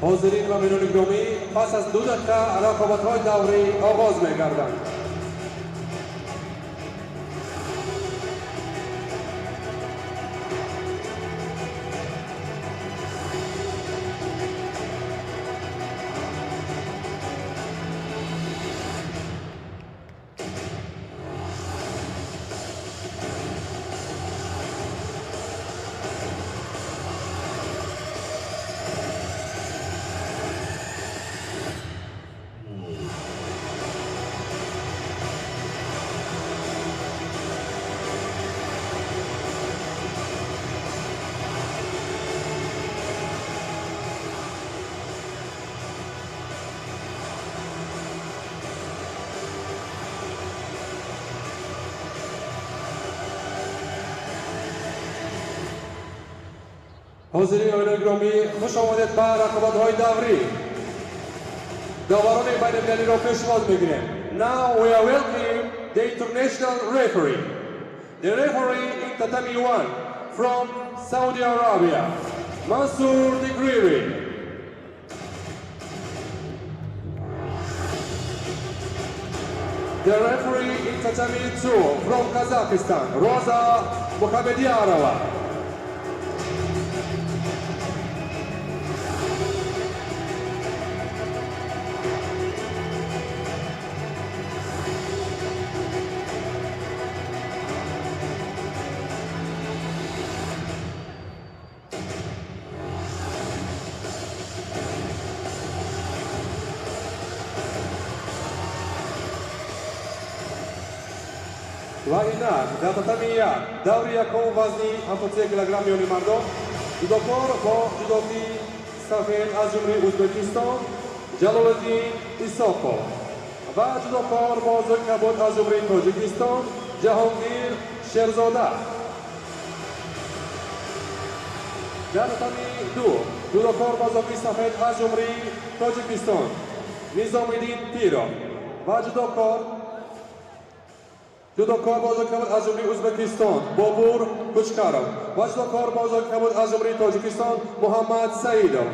Ҳозирин ва меҳмонони гиромӣ, пас аз 2 дақиқа рақобатҳои даврӣ оғоз мегарданд. Ҳозирин ва меҳмонони гиромӣ, хуш омадед ба рақобатҳои даврӣ. Доварони байналмилалиро пешвоз мегирем. Now we are welcoming the international referee. The referee in tatami 1 from Saudi Arabia, Mansour Digriri. The referee in tatami 2 from Kazakhstan, Rosa Mukhamediarova. Ва инак дар татами 1, даври якум, вазни 73 килограмм миёни мардон, ҷудокор бо ҷудоки сафед аз Ҷумҳурии Ӯзбекистон Ҷалолиддин Исоқов ва ҷудокор бо ҷудоки кабуд аз Ҷумҳурии Тоҷикистон Ҷаҳонгир Шерзода. Дар татами 2, ҷудокор бо ҷудоки сафед аз Ҷумҳурии Тоҷикистон Низомиддин Пиров ва ҷудокор бо ҷудоки кабуд аз Ҷумҳурии Ӯзбекистон Бобур Кучкаров ва ҷудокор бо ҷудоки кабуд аз Ҷумҳурии Тоҷикистон Муҳаммад Саидов.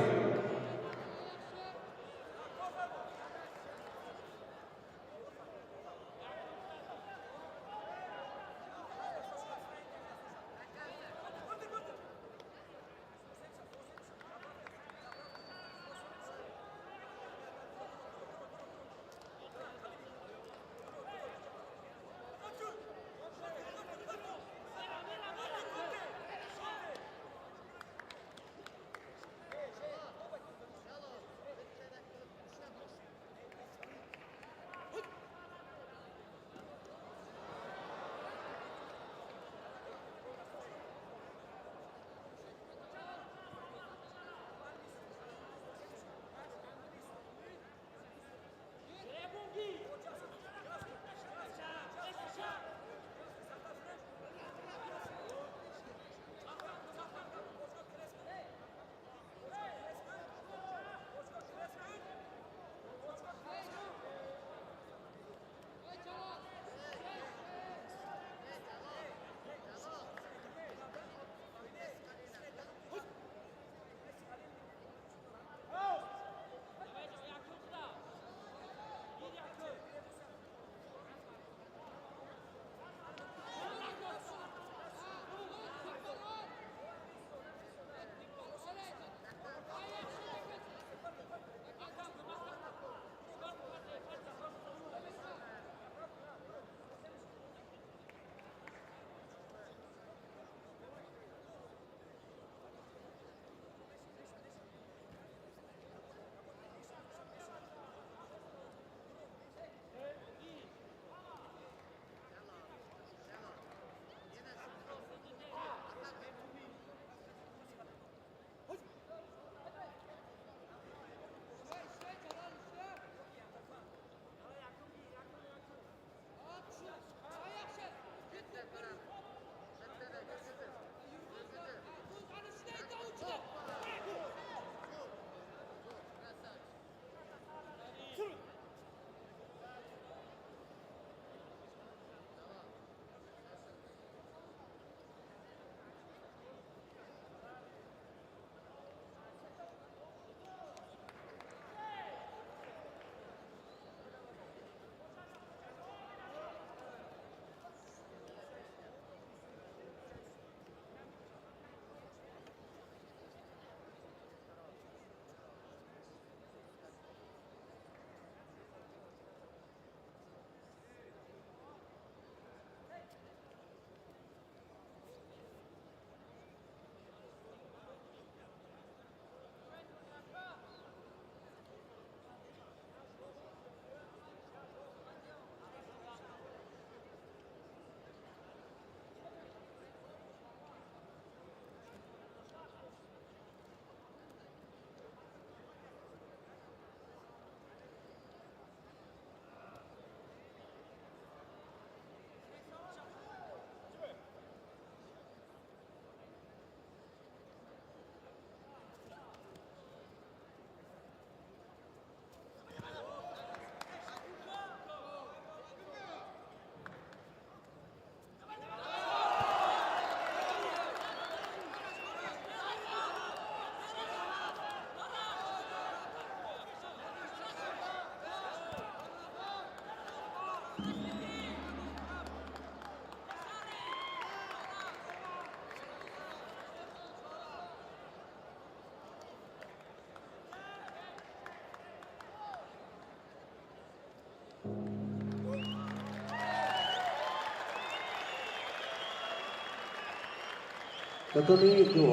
Татами ду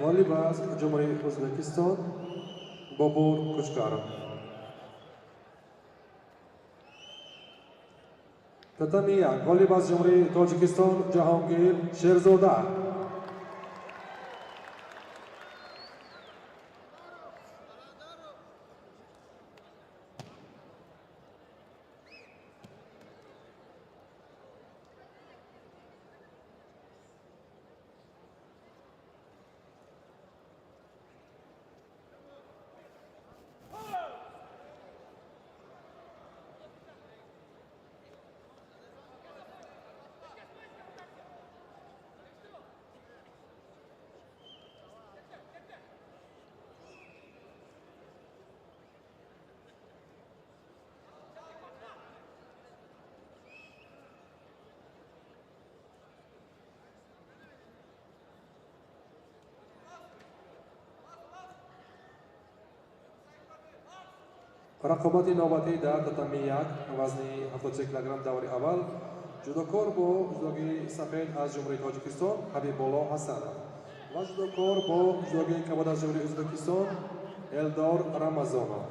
ғолиб аз Ҷумҳурии Ӯзбекистон Бобур Кучкаров. Татами як ғолиб аз Ҷумҳурии Тоҷикистон Ҷаҳонгир Шерзода. Рақобати навбатӣ дар татами як вазни 73 килограмм даври аввал ҷудокор бо ҷудогии сафед аз Ҷумҳурии Тоҷикистон Ҳабибулло Ҳасанов ва ҷудокор бо ҷудогии кабуд аз Ҷумҳурии Ӯзбекистон Элдор Рамазонов.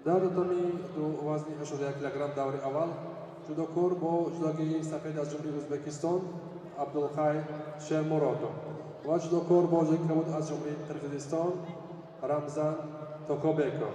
Дар татами ду вазни 81 килограмм даври аввал ҷудокор бо ҷудогии сафед аз Ҷумҳурии Ӯзбекистон Абдулхай Шермуродов ва ҷудокор бо ҷудогии кабуд аз Ҷумҳурии Қирғизистон Рамзан Токобеков.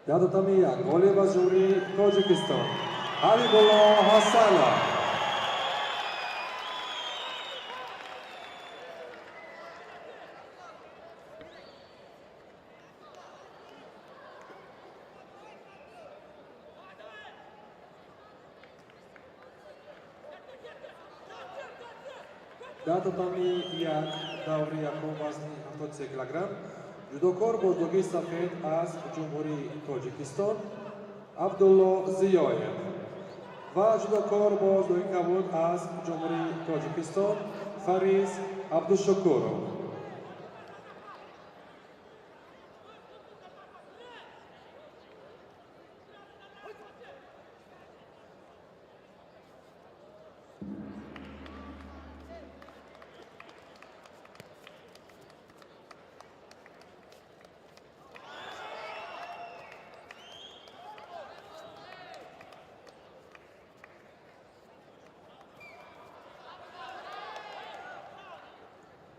Дар татами як ғолиб аз Ҷумҳурии Тоҷикистон Ҳабибулло Ҳасанов. Дар татами як даври якум вазни 73 килограмм ҷудокор бо ҷудогии сафед аз Ҷумҳурии Тоҷикистон Абдулло Зиёев ва ҷудокор бо ҷудогии кабуд аз Ҷумҳурии Тоҷикистон Фариз Абдушукуров.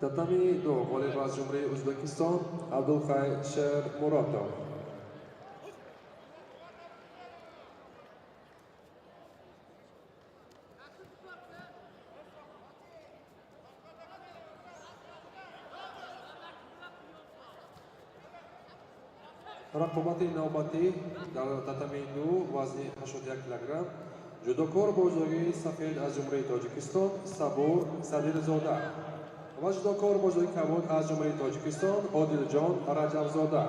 Татами ду ғолиб аз Ҷумҳурии Ӯзбекистон Абдулхай Шермуродов. Рақобати навбатӣ дар татами ду вазни 81 килограмм ҷудокор бо ҷудогии сафед аз Ҷумҳурии Тоҷикистон Сабур Садирзода ва ҷудокор бо ҷудогии кабуд аз Ҷумҳурии Тоҷикистон Одилҷон Раҷабзода.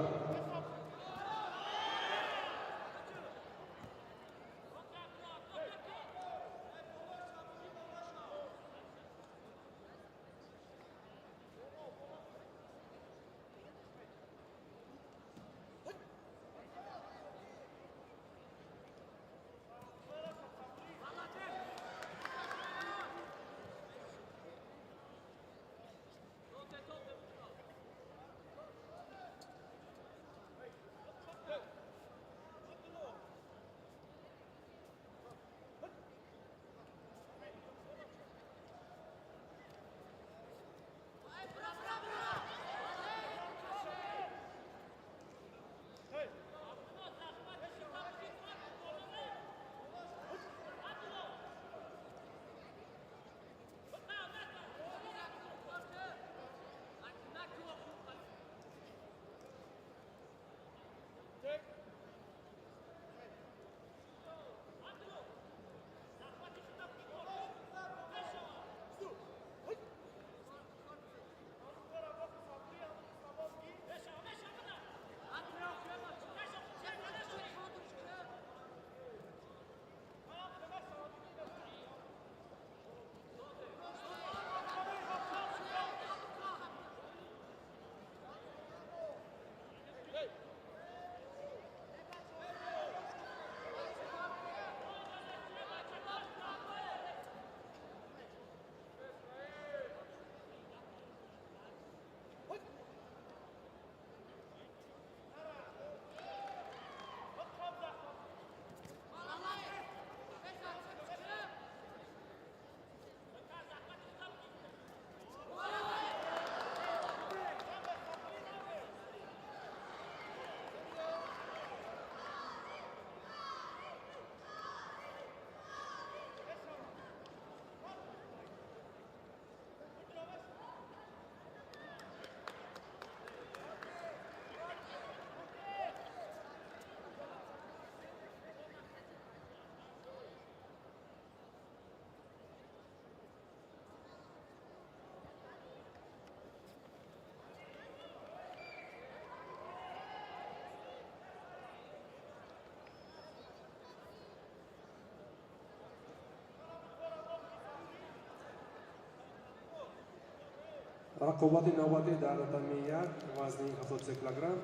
Рақобати навбатӣ дар татами як вазни 73 килограмм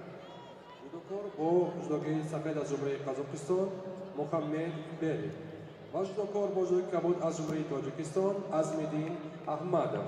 ҷудокор бо ҷудогии сафед аз Ҷумҳурии Қазоқистон Муҳаммед Берик ва ҷудокор бо ҷудогии кабуд аз Ҷумҳурии Тоҷикистон Азмиддин Аҳмадов.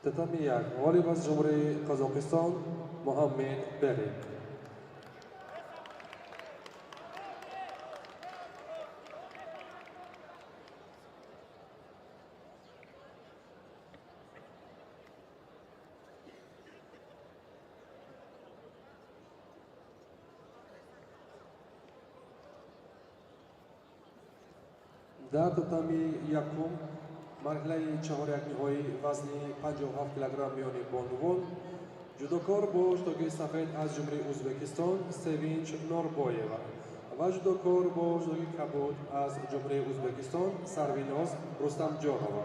Татами як ғолиб аз Ҷумҳурии Қазоқистон Муҳаммед Берик. Дар татами якум марҳилаи чаҳорякниҳои вазни 57 килограмм миёни бонувон ҷудокор бо ҷудоги сафед аз Ҷумҳурии Ӯзбекистон Севинч Норбоева ва ҷудокор бо ҷудоги кабуд аз Ҷумҳурии Ӯзбекистон Сарвиноз Рустамҷонова.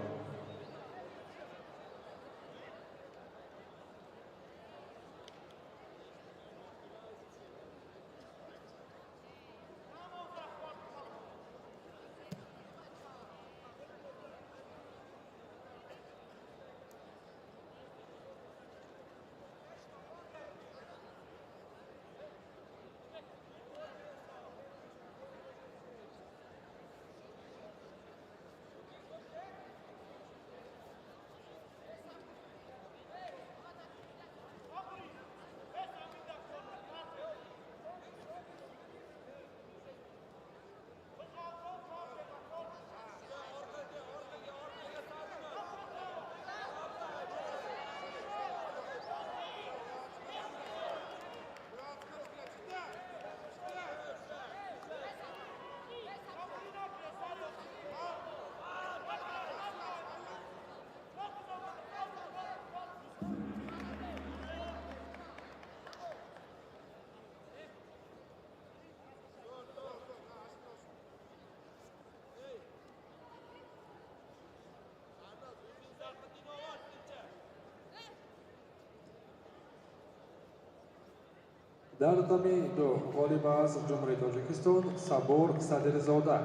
Дар татами ду ғолиб аз Ҷумҳурии Тоҷикистон Сабур Садирзода.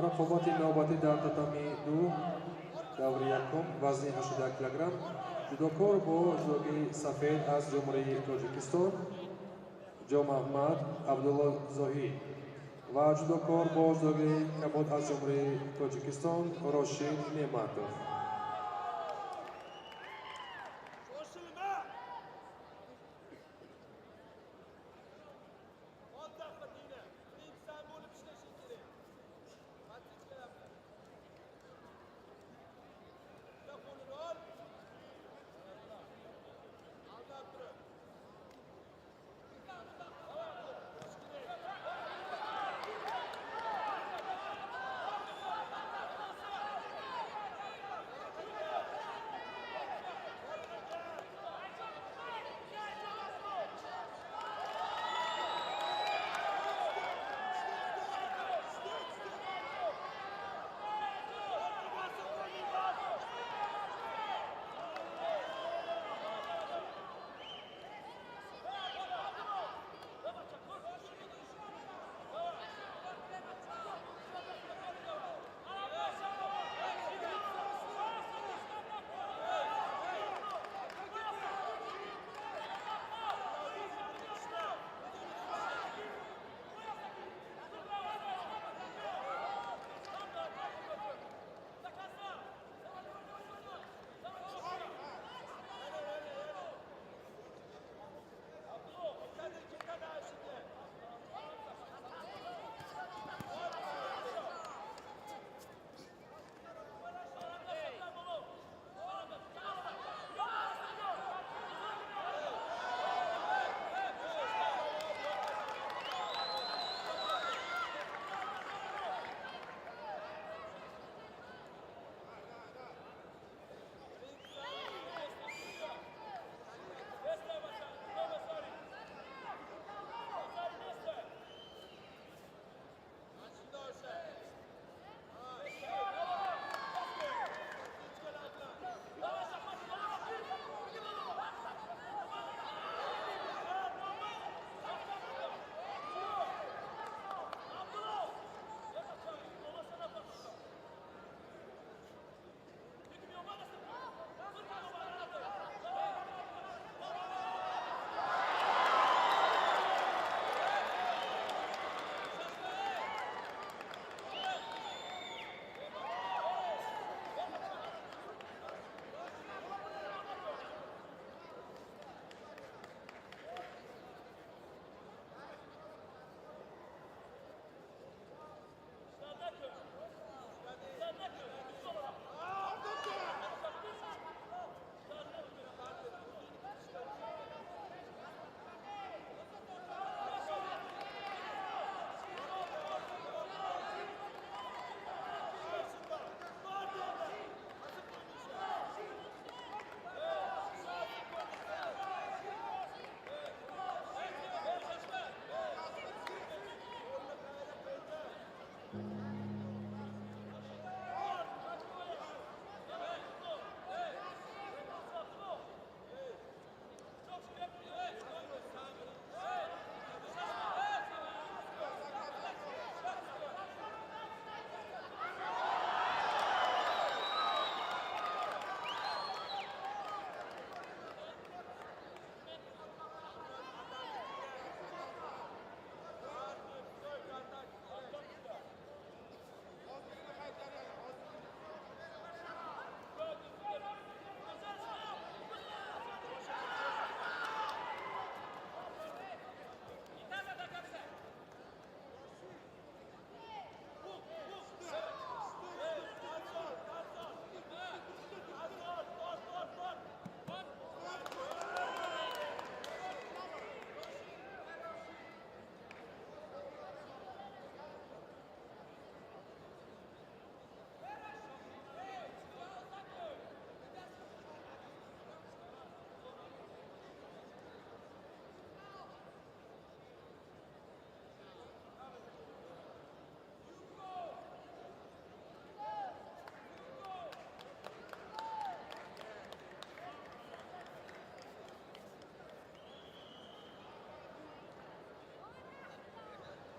Рақобати навбатӣ дар татами ду даври якум вазни 81 килограмм ҷудокор бо ҷудоги сафед аз Ҷумҳурии Тоҷикистон Ҷомаҳмад Абдуллозоҳид ва ҷудокор бо ҷудоги кабуд аз Ҷумҳурии Тоҷикистон Рошид Неъматов.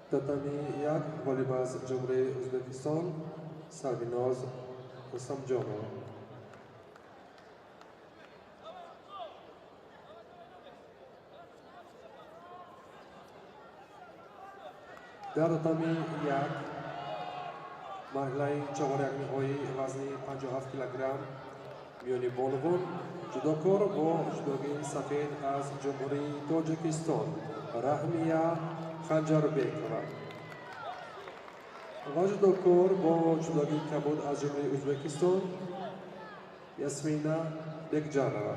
Татами як ғолиб аз Ҷумҳурии Ӯзбекистон Сарвиноз Рустамҷонова. Дар татами як марҳилаи чаҳорякниҳои вазни 57 килограмм миёни бонувон ҷудокор бо ҷудогии сафед аз Ҷумҳурии Тоҷикистон Раҳмия Ханҷарбекова ва ҷудокор бо ҷудогии кабуд аз Ҷумҳурии Ӯзбекистон Ясмина Бекҷанова.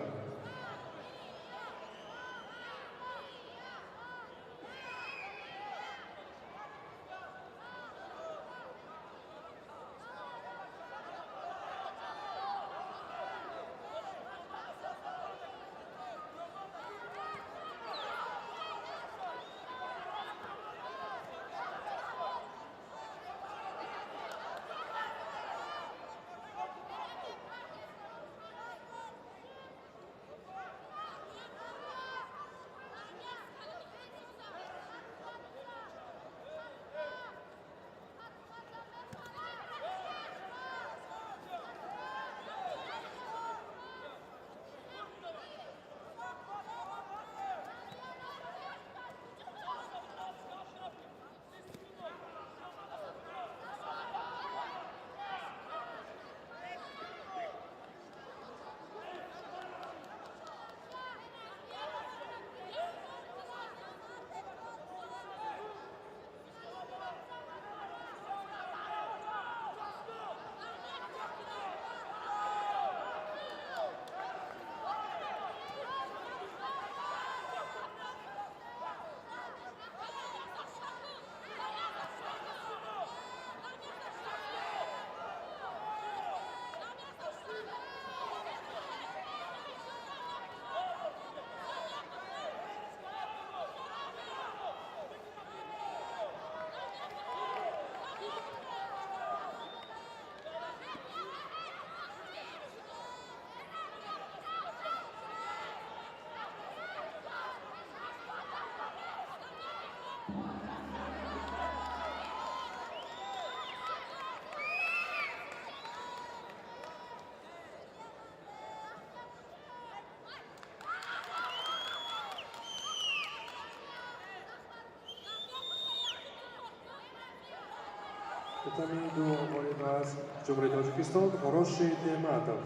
Татами ду ғолиб аз Ҷумҳурии Тоҷикистон Рошид Неъматов.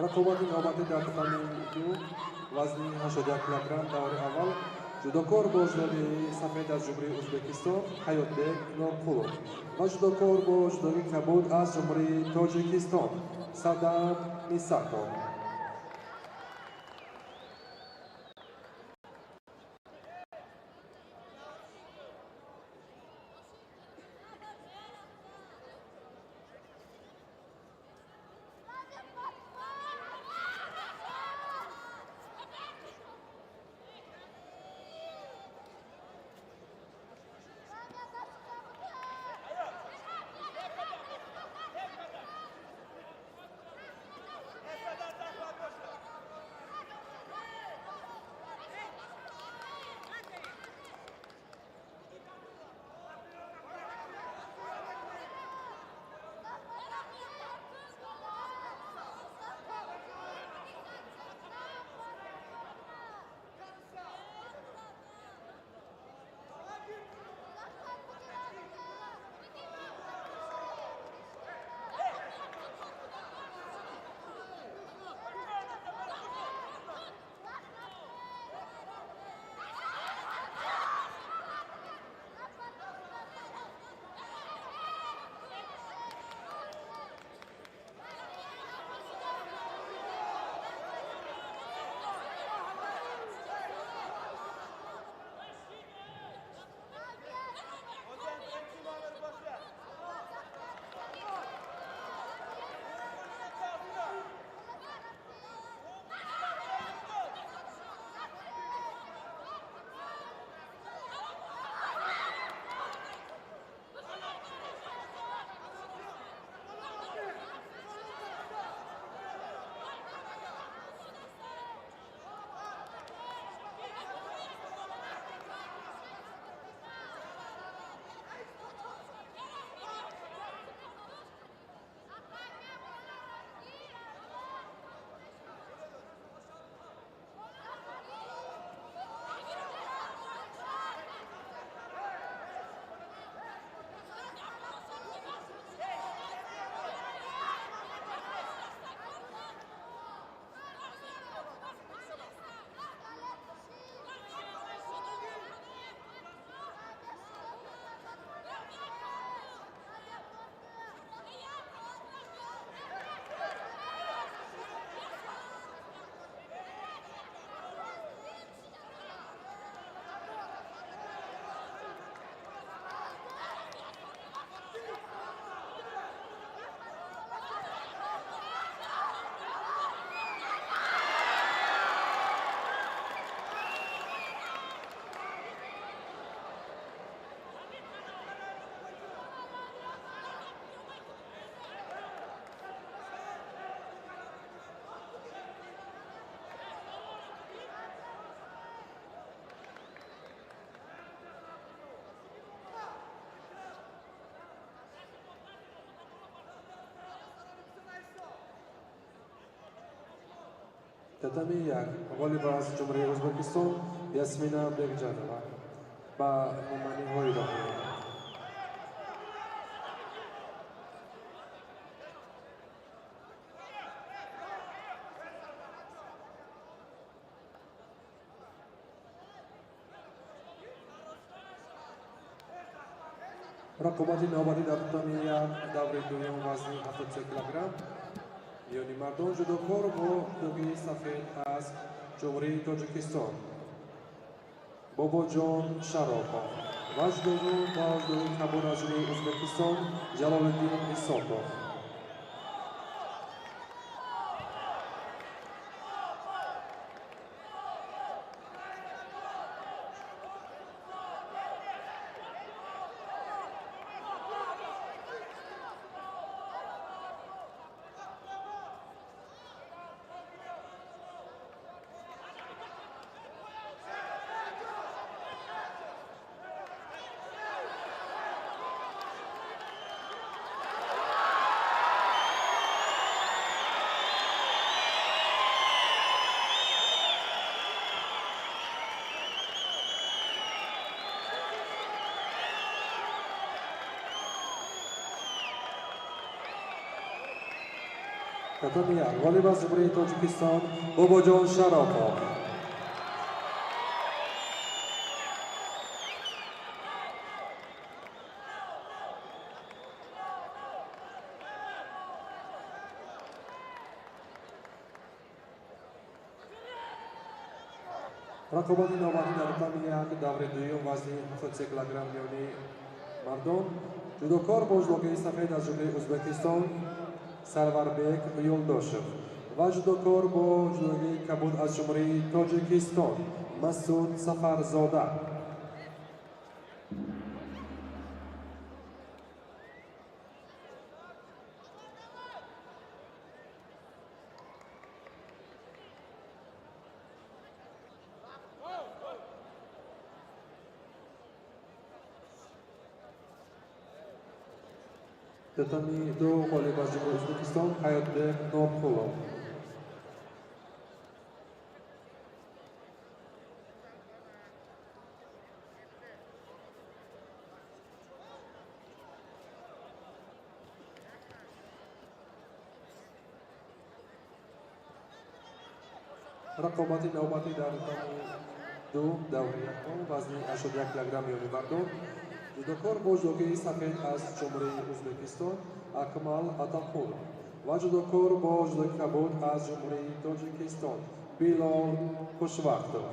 Рақобати навбатӣ дар татами ду вазни 81 килограмм даври аввал ҷудокор бо ҷудогии сафед аз Ҷумҳурии Ӯзбекистон Ҳаётбек Норқулов ва ҷудокор бо ҷудогии кабуд аз Ҷумҳурии Тоҷикистон Садам Мисаков. Татами як ғолиб аз Ҷумҳурии Ӯзбекистон Ясмина Бекҷанова ба ниманиҳоӣ роҳ меёбад. Рақобати навбатӣ дар татами як даври дуюм вазни 73 килограмм миёни мардон ҷудокор бо ҷудогии сафед аз Ҷумҳурии Тоҷикистон Бобоҷон Шаропов ва ҷудокор бо ҷудогии кабуд аз Ҷумҳурии Ӯзбекистон Ҷалолиддин Исоқов. Татами як ғолиб аз Ҷумҳурии Тоҷикистон Бобоҷон Шаропов. Рақобати навбатӣ дар татами як даври дуюм вазни 73 килограмм миёни мардон ҷудокор бо ҷудогии сафед аз Ҷумҳурии Ӯзбекистон Сарварбек Юлдошев ва ҷудокор бо ҷудогии кабуд аз Ҷумҳурии Тоҷикистон Масуд Сафарзода. Татами ду ғолиб аз Ҷумҳурии Ӯзбекистон Ҳаётбек Норқулов. Рақобати навбатӣ дар татами ду даври якум вазни 81 килограмм миёни мардон ҷудокор бо ҷудогии сафед аз Ҷумҳурии Ӯзбекистон Акмал Атақулов ва ҷудокор бо ҷудогии кабуд аз Ҷумҳурии Тоҷикистон Билол Хушвақтов.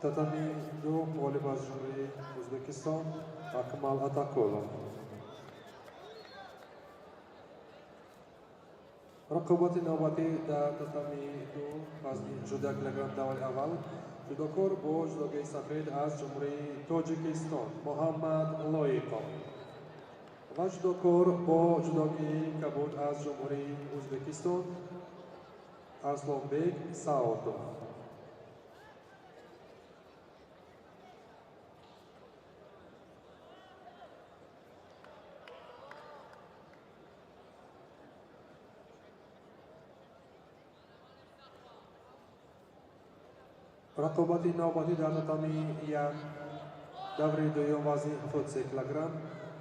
Татами 2 ғолиб аз Ҷумҳурии Ӯзбекистон Акмал Атакулов. Рақобати навбатӣ дар татами 2 вазни 81 килограмм даври аввал ҷудокор бо ҷудогии сафед аз Ҷумҳурии Тоҷикистон Муҳаммад Лоиқов ва ҷудокор бо ҷудогии кабуд аз Ҷумҳурии Ӯзбекистон Арслонбек Саодов. Рақобати навбатӣ дар татами 1 даври дуюм вазни 73 килограмм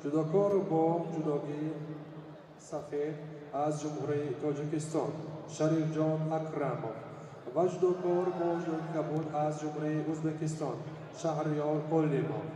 ҷудокор бо ҷудогии сафед аз Ҷумҳурии Тоҷикистон Шарифҷон Акрамов ва ҷудокор бо ҷудогии кабуд аз Ҷумҳурии Ӯзбекистон Шаҳриёр Олимов.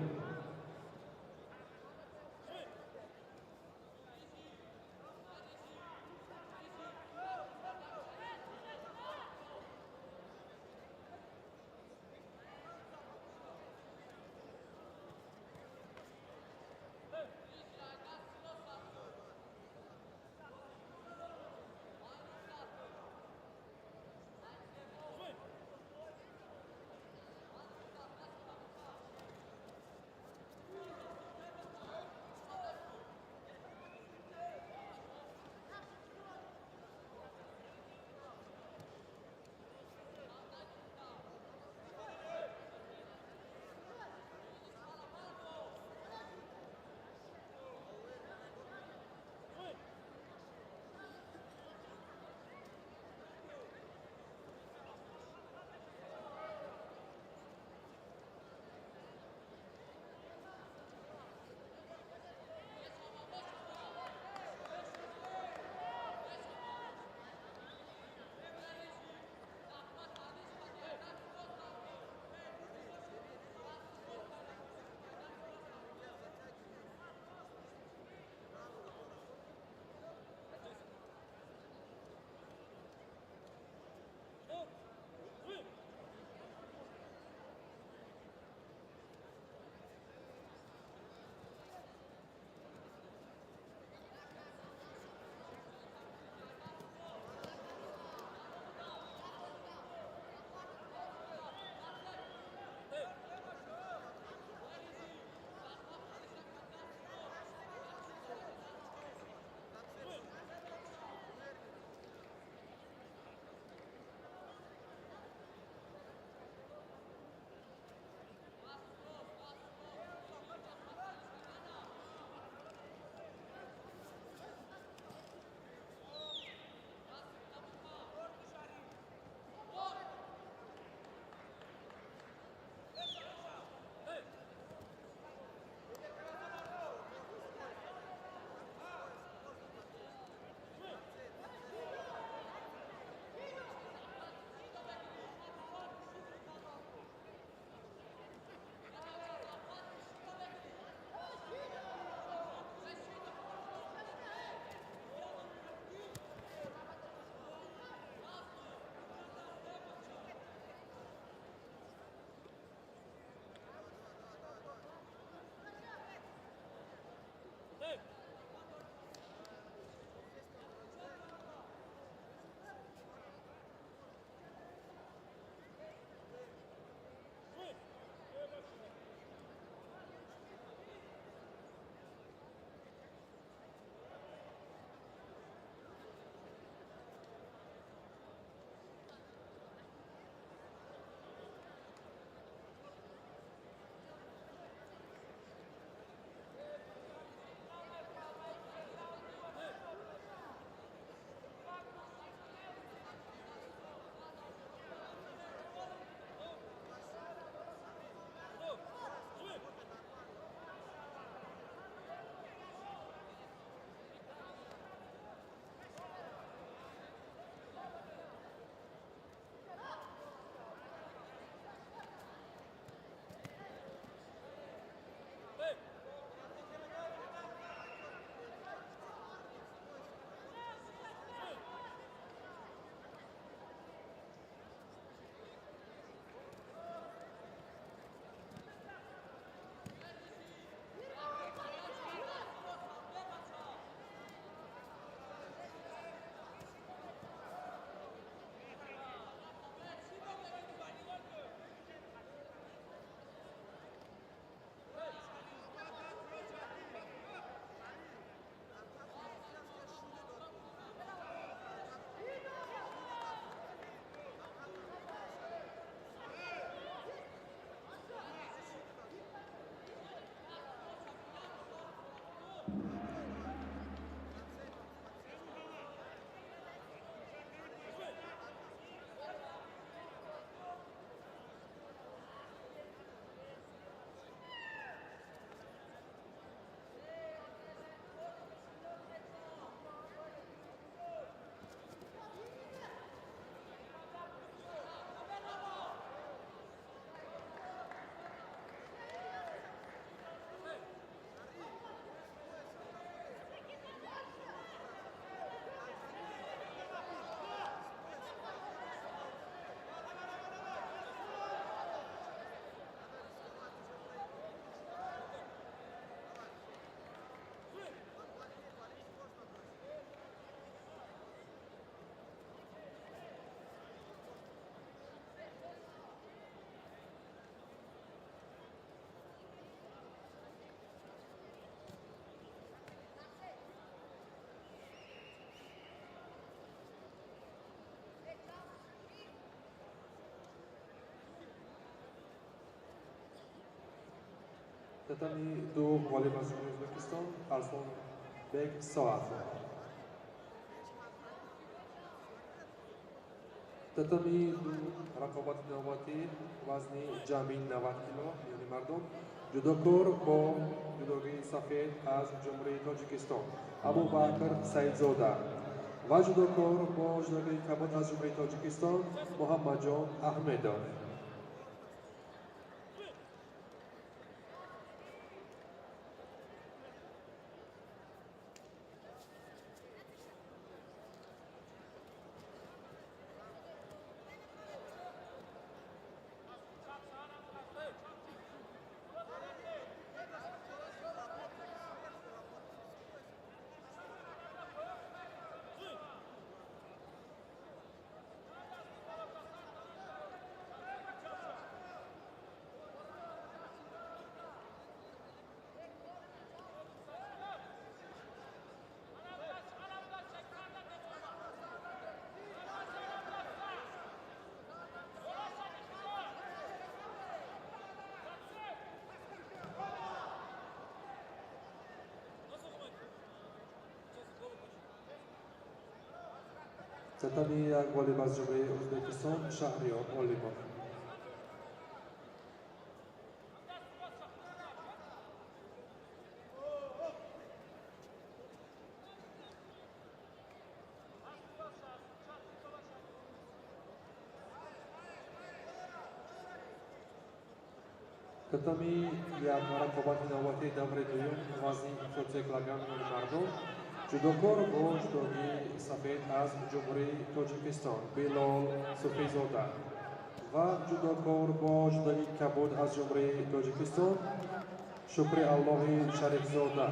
Татами ду ғолиб аз Ҷумҳурии Ӯзбекистон Арслонбек Соатов. Татами ду рақобати навбатӣ вазни ҷамъи 90 кило миёни мардон ҷудокор бо ҷудогии сафед аз Ҷумҳурии Тоҷикистон Абубакр Саидзода ва ҷудокор бо ҷудогии кабуд аз Ҷумҳурии Тоҷикистон Муҳаммадҷон Аҳмедов. Татами як ғолиб аз Ҷумҳурии Ӯзбекистон Шаҳриёр Олимов. Татами як рақобати навбатии даври дуюм вазни 73 килограмм миёни мардон ҷудокор бо ҷудогии сафед аз Ҷумҳурии Тоҷикистон Билол Суфизода ва ҷудокор бо ҷудогии кабуд аз Ҷумҳурии Тоҷикистон Шукри Аллоҳи Шарифзода.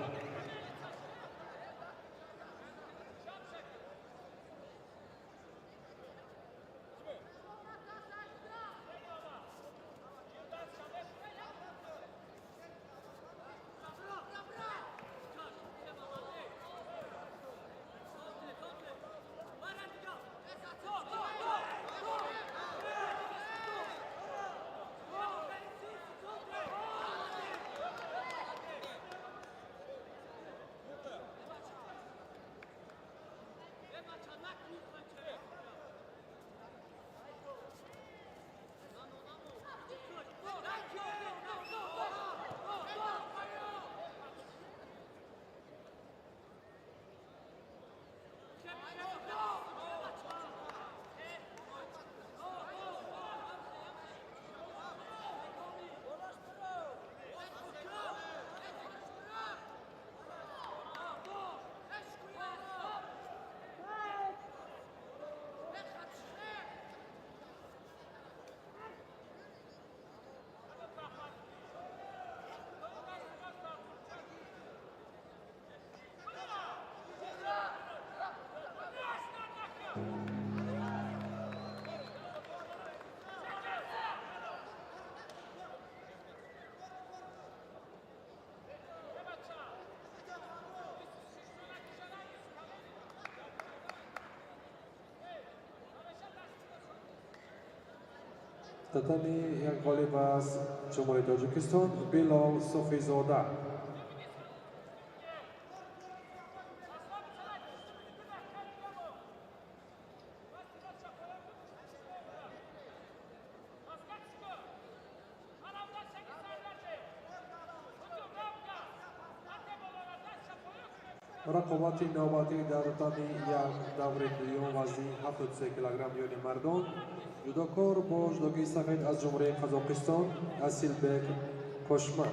Татами як ғолиб аз Ҷумҳурии Тоҷикистон Билол Суфизода. Рақобати навбатӣ дар татами як даври дуюм вазни 73 килограмм миёни мардон. Ҷудокор бо ҷудоки сафед аз Ҷумҳурии Қазоқистон Асилбек Кошман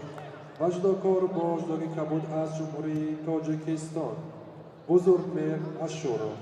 ва ҷудокор бо ҷудоки кабуд аз Ҷумҳурии Тоҷикистон Бузургмеҳр Ашуров.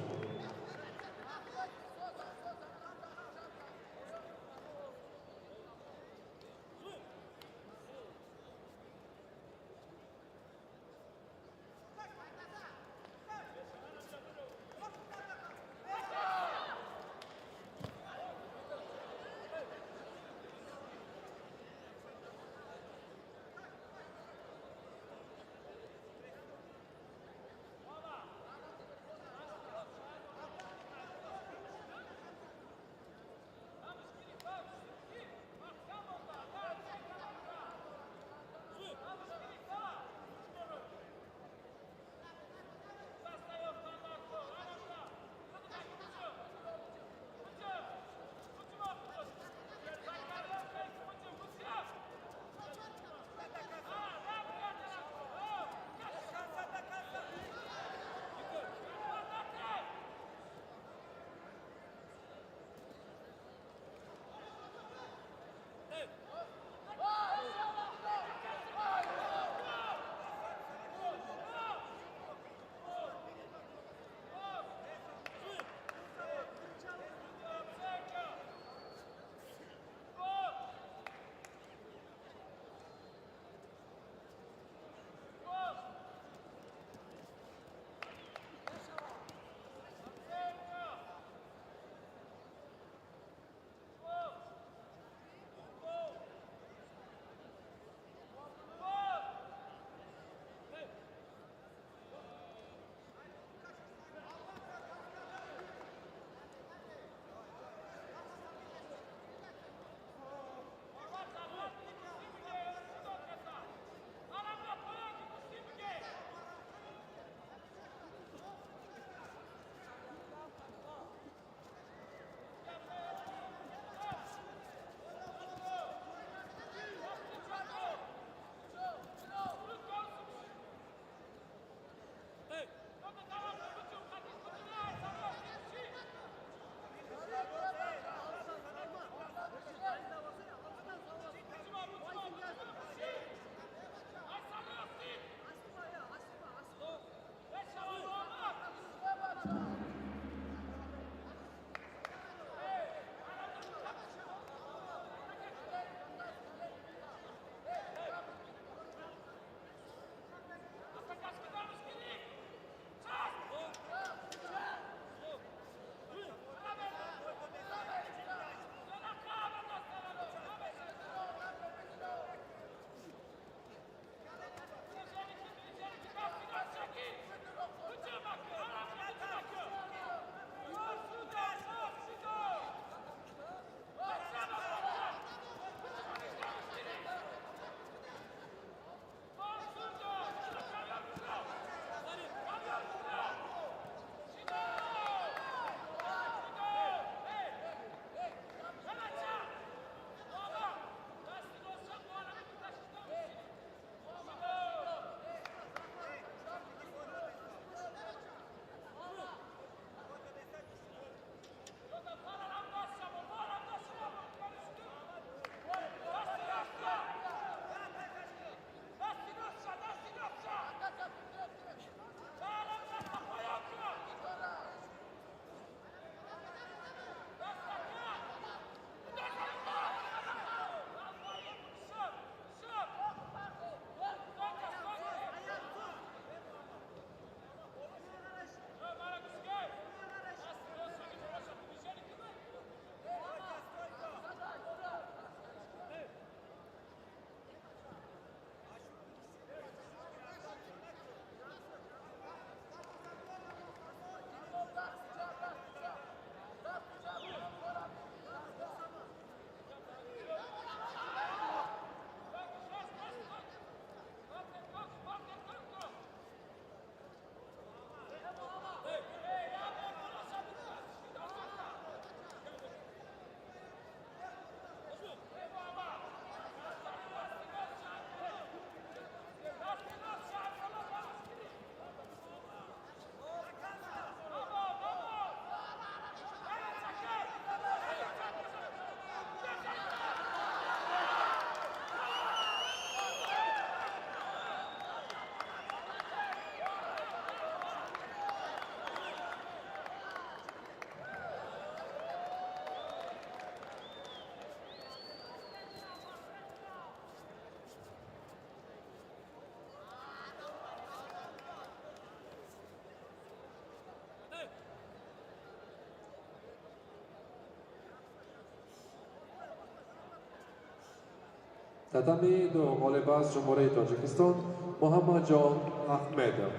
Татами ду ғолиб аз Ҷумҳурии Тоҷикистон Муҳаммадҷон Аҳмедов.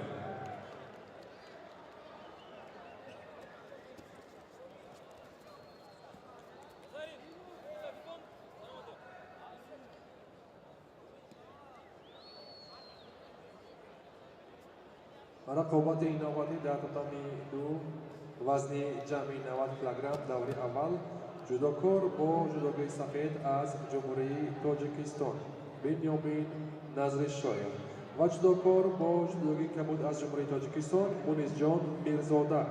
Рақобати навбатӣ дар татами ду вазни ҷамъи 90 килограмм даври аввал ҷудокор бо ҷудогии сафед аз Ҷумҳурии Тоҷикистон Бенёмин Назришоев ва ҷудокор бо ҷудогии кабуд аз Ҷумҳурии Тоҷикистон Мунисҷон Мирзода.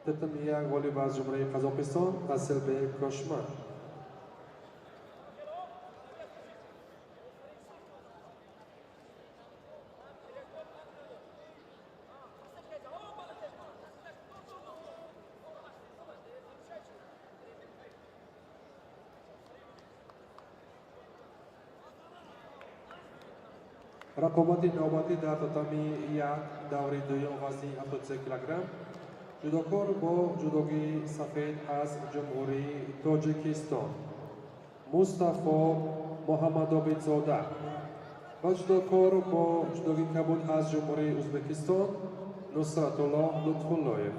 Татами як ғолиб аз Ҷумҳурии Қазоқистон Асилбек Кошман. Рақобати навбатӣ дар татами як даври дуюм вазни 73 килограмм ҷудокор бо ҷудогии сафед аз Ҷумҳурии Тоҷикистон Мустафо Муҳаммадобидзода ва ҷудокор бо ҷудогии кабуд аз Ҷумҳурии Ӯзбекистон Нусратуллоҳ Лутфуллоев.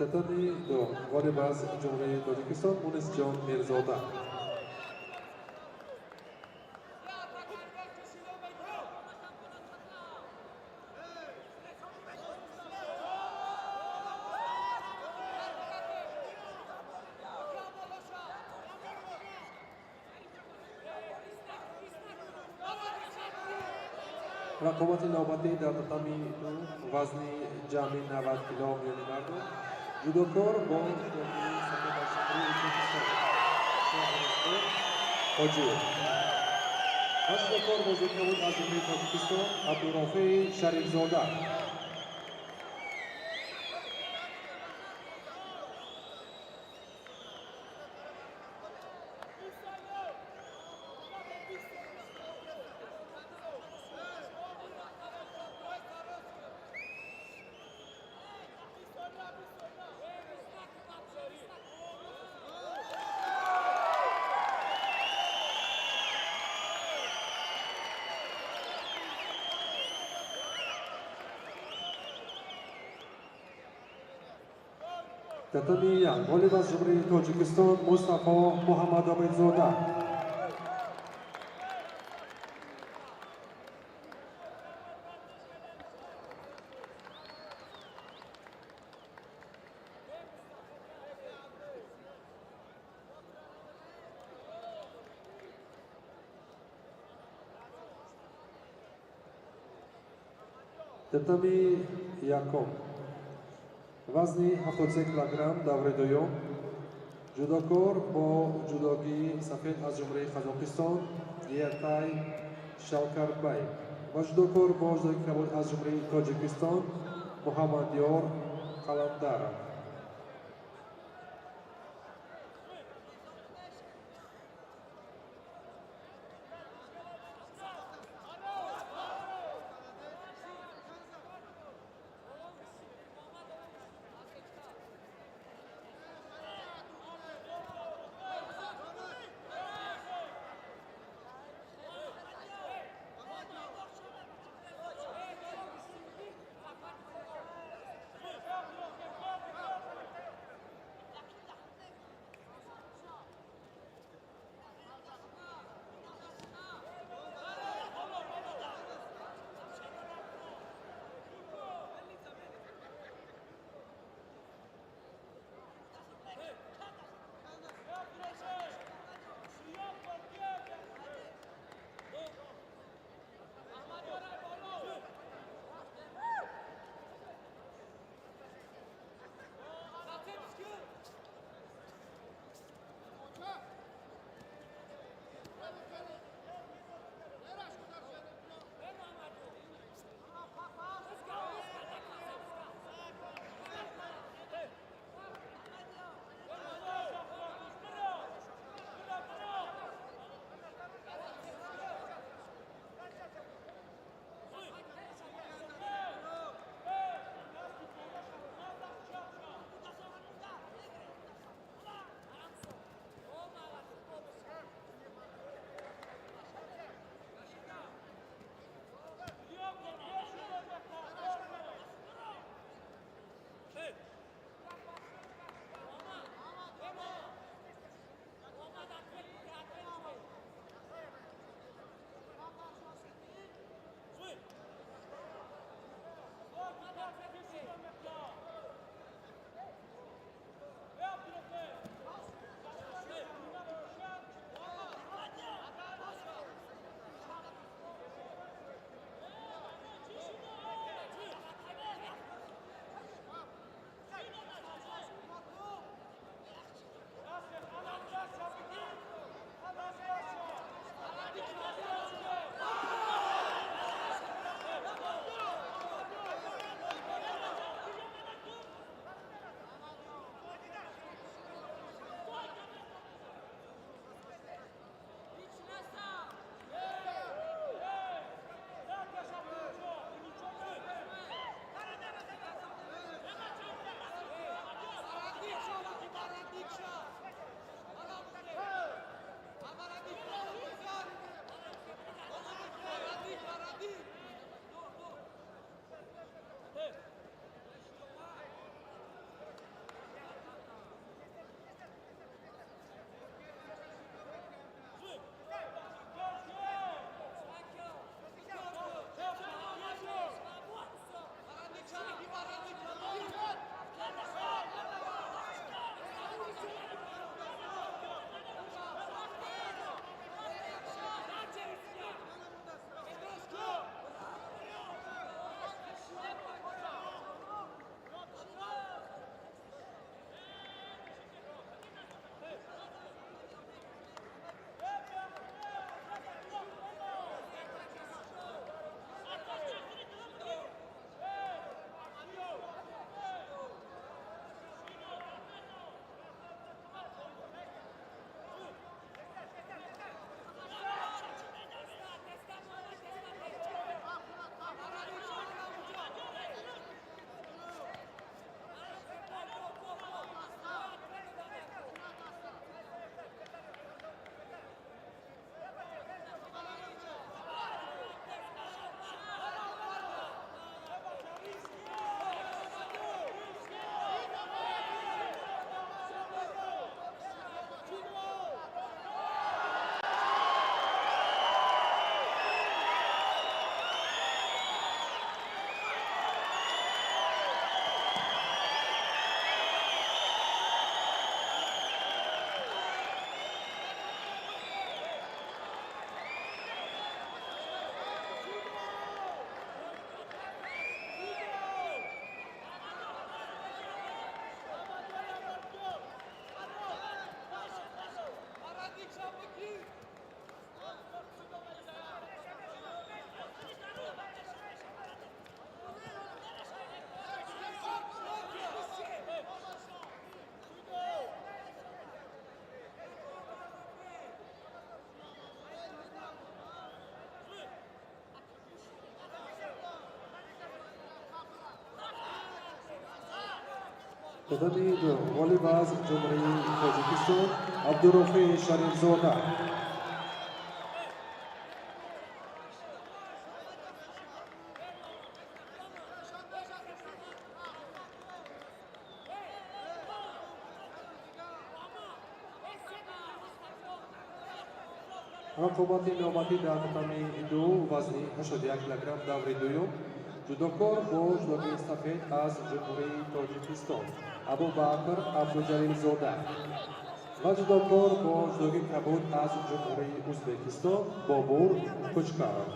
Татами ду ғолиб аз Ҷумҳурии Тоҷикистон Мунисҷон Мирзода. Рақобати навбатӣ дар татами ду вазни ҷамъи 90 кило миёни мардон ҷудокор бо ҷудокии сафед аз Ҷумҳурии Ӯзбекистон Шоҳмансур Ҳоҷиев ва ҷудокор бо ҷудокии аз Ҷумҳурии Тоҷикистон Абдурофеи Шарифзода. Татами як ғолиб аз Ҷумҳурии Тоҷикистон Мустафо Муҳаммадомидзода. Татами якум вазни 73 килограмм даври дуюм ҷудокор бо ҷудогии сафед аз Ҷумҳурии Қазоқистон Ертай Шалкарбай ва ҷудокор бо ҷудогии кабуд аз Ҷумҳурии Тоҷикистон Муҳаммадёр Қаландаров. Татами ду, ғолиб аз Ҷумҳурии Тоҷикистон Абдурофи Шарифзода. Рақобати навбатӣ дар татами ду, вазни 81 килограмм, даври дуюм. Ҷудокор бо ҷудоки сафед аз Ҷумҳурии Тоҷикистон Абубакр Абдуҷалилзода ва ҷудокор бо ҷудоки кабуд аз Ҷумҳурии Ӯзбекистон Бобур Кучкаров.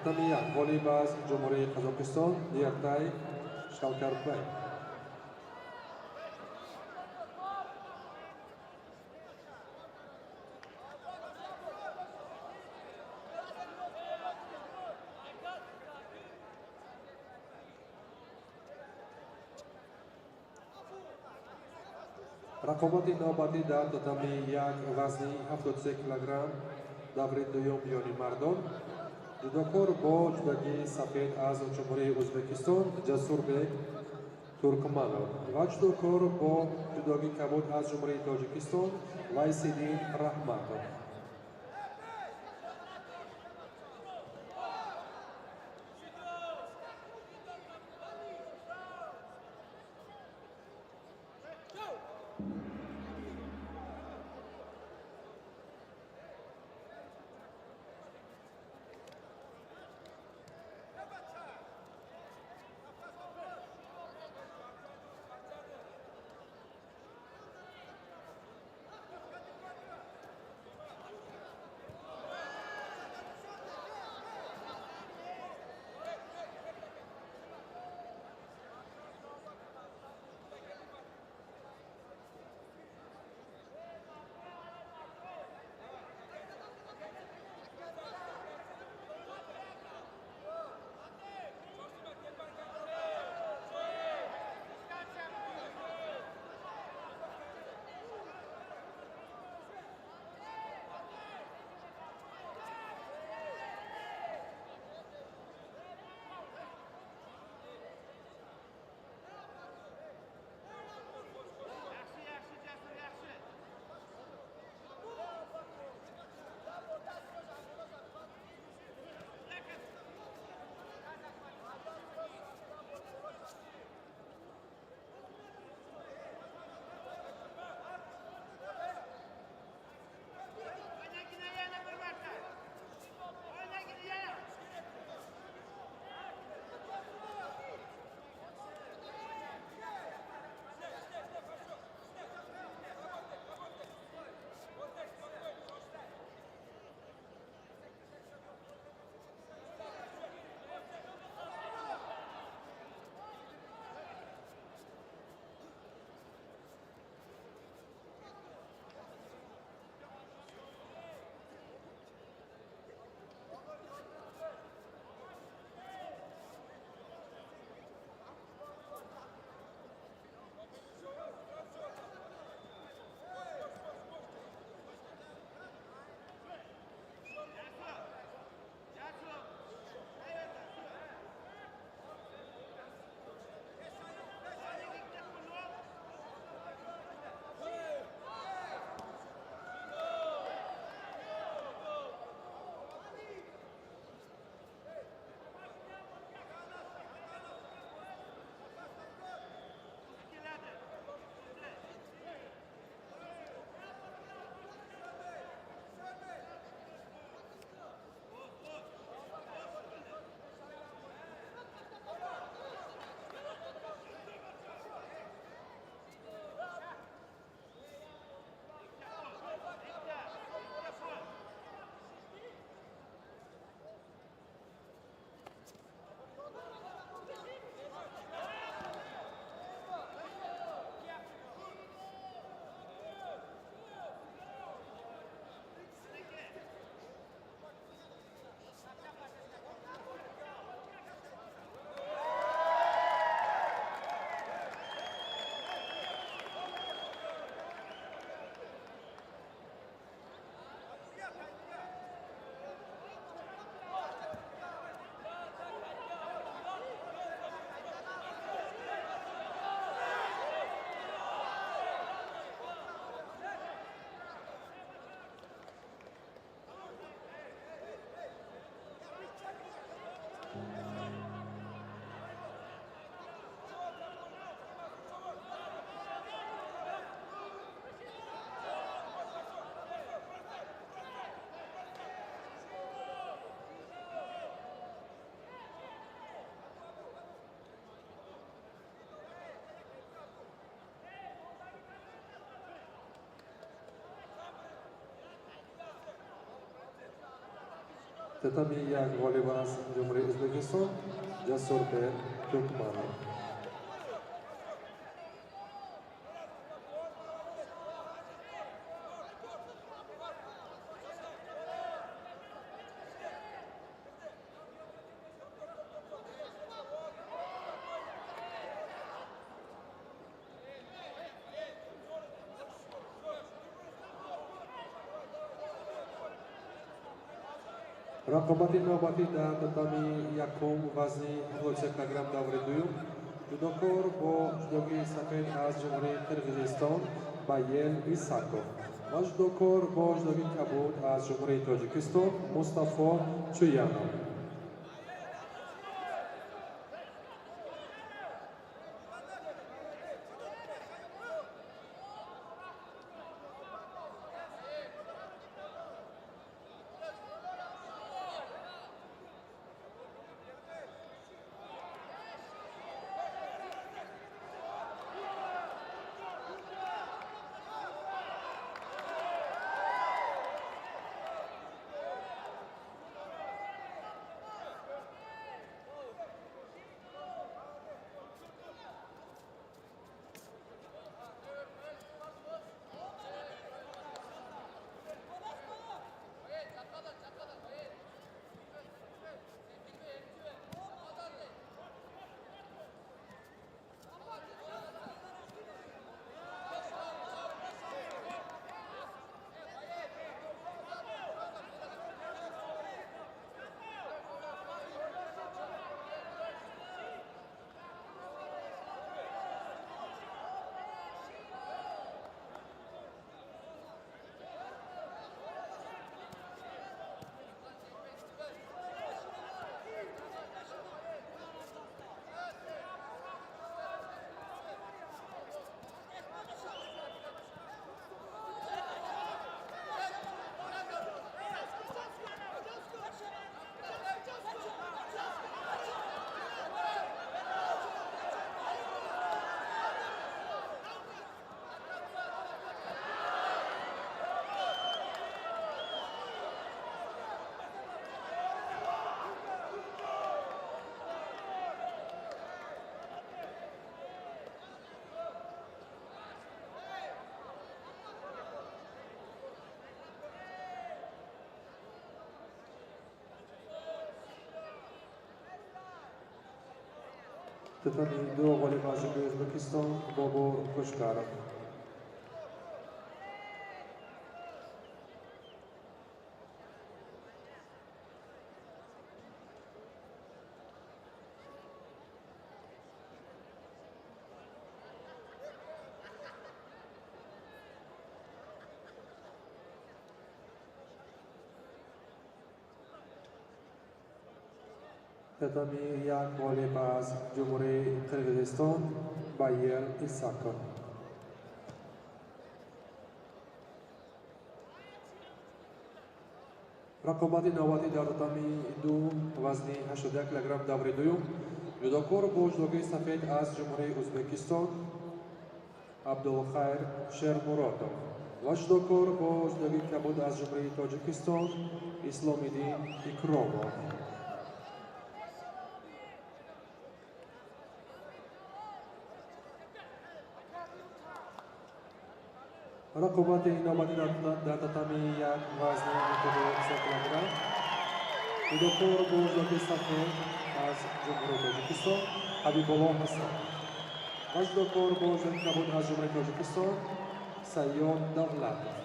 Татами як ғолиб аз Ҷумҳурии Қазоқистон Ертай Шалкарбай. Рақобати навбатӣ дар татами як вазни 73 килограмм даври дуюм миёни мардон. Ҷудокор бо ҷудогии сафед аз Ҷумҳурии Ӯзбекистон Ҷасурбек Туркманов ва ҷудокор бо ҷудогии кабуд аз Ҷумҳурии Тоҷикистон Вайсиддин Раҳматов. Татами як ғолиб аз Ҷумҳурии Ӯзбекистон Ҷасурбек Тукманов. Рақобати навбатӣ дар татами якум вазни 73 килограмм даври дуюм ҷудокор бо ҷудогии сафед аз Ҷумҳурии Қирғизистон Байел Исаков ва ҷудокор бо ҷудогии кабуд аз Ҷумҳурии Тоҷикистон Мустафо Чуянов. Татами ду ғолиб аз Ҷумҳурии Ӯзбекистон Бобур Кӯчкаров. Татами як ғолиб аз Ҷумҳурии Қирғизистон Байел Исаков. Рақобати навбатӣ дар татами ду вазни 81 килограмм даври дуюм ҷудокор бо ҷудогии сафед аз Ҷумҳурии Ӯзбекистон Абдулхайр Шермуродов ва ҷудокор бо ҷудогии кабуд аз Ҷумҳурии Тоҷикистон Исломиддин Икромов. Рақобати навбатӣ дар татами як вазни 93 килограмм ҷудокор бо ҷудогии сафед аз Ҷумҳурии Тоҷикистон Ҳабибулло Ҳасан ва ҷудокор бо ҷудогии кабуд аз Ҷумҳурии Тоҷикистон Сайёд Давлатов.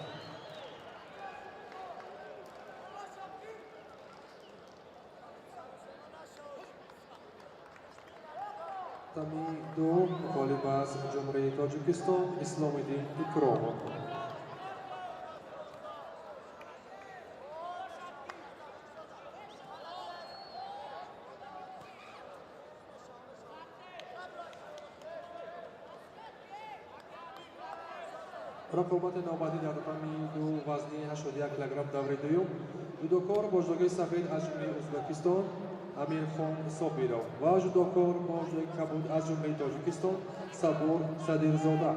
Татами ду ғолиб аз Ҷумҳурии Тоҷикистон Исломиддин Икромов. Рақобати навбатӣ дар татами ду вазни 81 килограмм даври дуюм ҷудокор бо ҷудогии сафед аз Ҷумҳурии Ӯзбекистон Амирхон Собиров ва ҷудокор бо ҷудогии кабуд аз Ҷумҳурии Тоҷикистон Сабур Садирзода.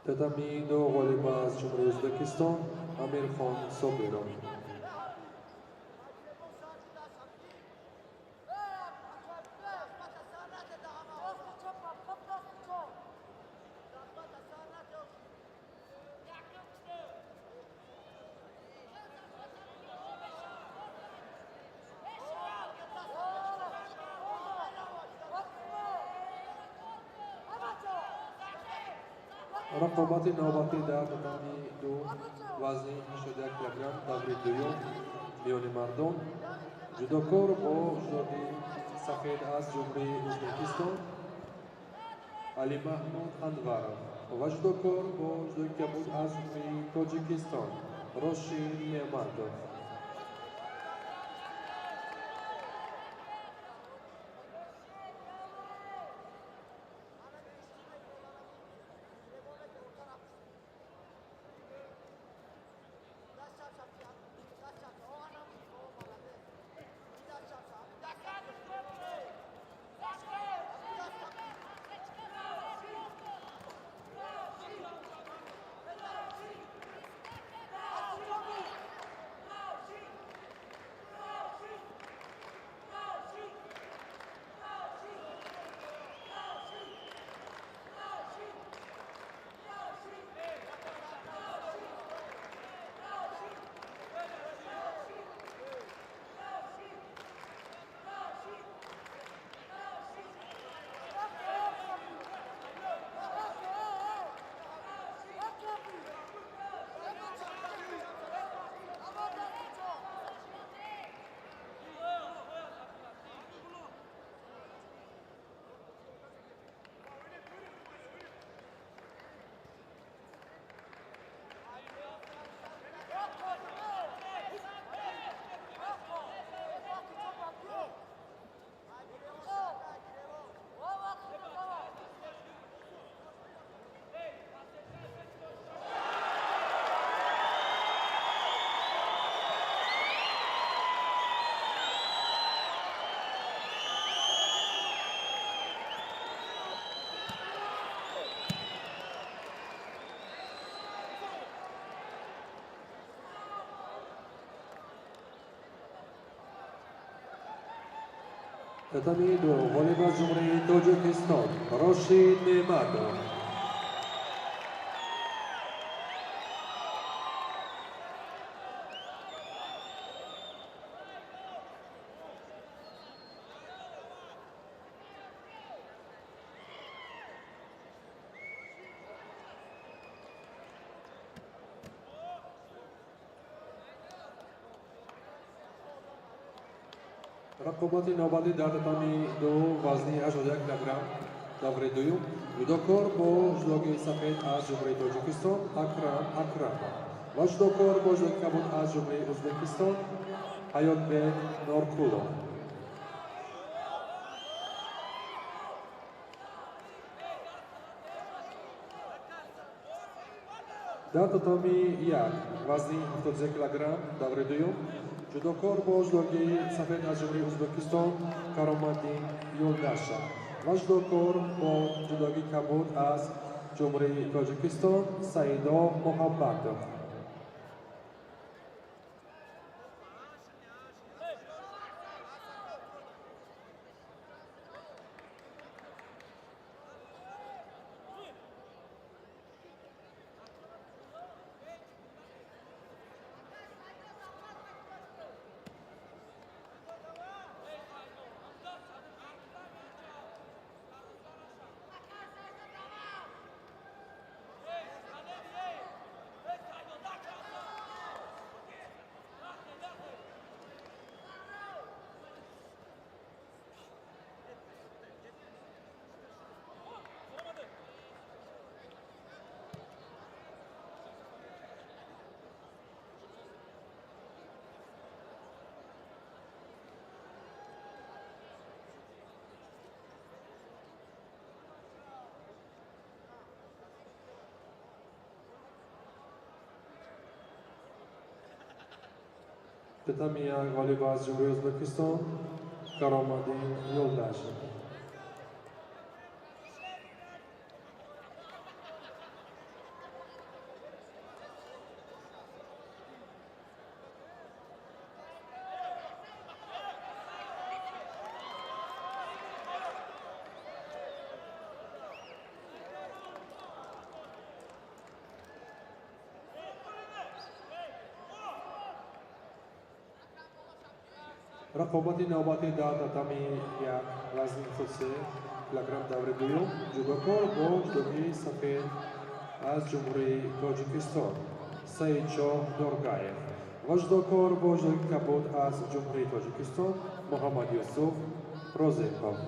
Татами ду ғолиба аз Ҷумҳурии Ӯзбекистон Амирхон Собиров. Рақобати навбатӣ дар татами ду вазни 81 килограмм даври дуюм миёни мардон ҷудокор бо ҷудоги сафед аз Ҷумҳурии Ӯзбекистон Алимаҳмуд Анваров ва ҷудокор бо ҷудоги кабуд аз Ҷумҳурии Тоҷикистон Рошид Неъматов. Татами ду ғолиб аз Ҷумҳурии Тоҷикистон Рошид Неъматов. Рақобати навбатӣ дар татами ду вазни 81 килограмм даври дуюм ҷудокор бо ҷудоги сафед аз Ҷумҳурии Тоҷикистон Акрам Акрамов ва ҷудокор бо ҷудоги кабуд аз Ҷумҳурии Ӯзбекистон Ҳаётбек Норкулов. Дар татами як вазни 73 килограмм даври дуюм ҷудокор бо ҷудоги сафед аз Ҷумҳурии Ӯзбекистон Кароматдин Юлдашев ва ҷудокор бо ҷудоги кабуд аз Ҷумҳурии Тоҷикистон Саидо Муҳаббатов. Татами як ғолиб аз Ҷумҳурии Ӯзбекистон Кароматдин Юлдашев. Рақобати навбатӣ дар татами як вазни 73 килограмм даври дуюм, ҷудокор бо ҷудоги сафед аз Ҷумҳурии Тоҷикистон Саидшоҳ Доргаев ва ҷудокор бо ҷудоги кабуд аз Ҷумҳурии Тоҷикистон Муҳаммад Юсуф Розиқов.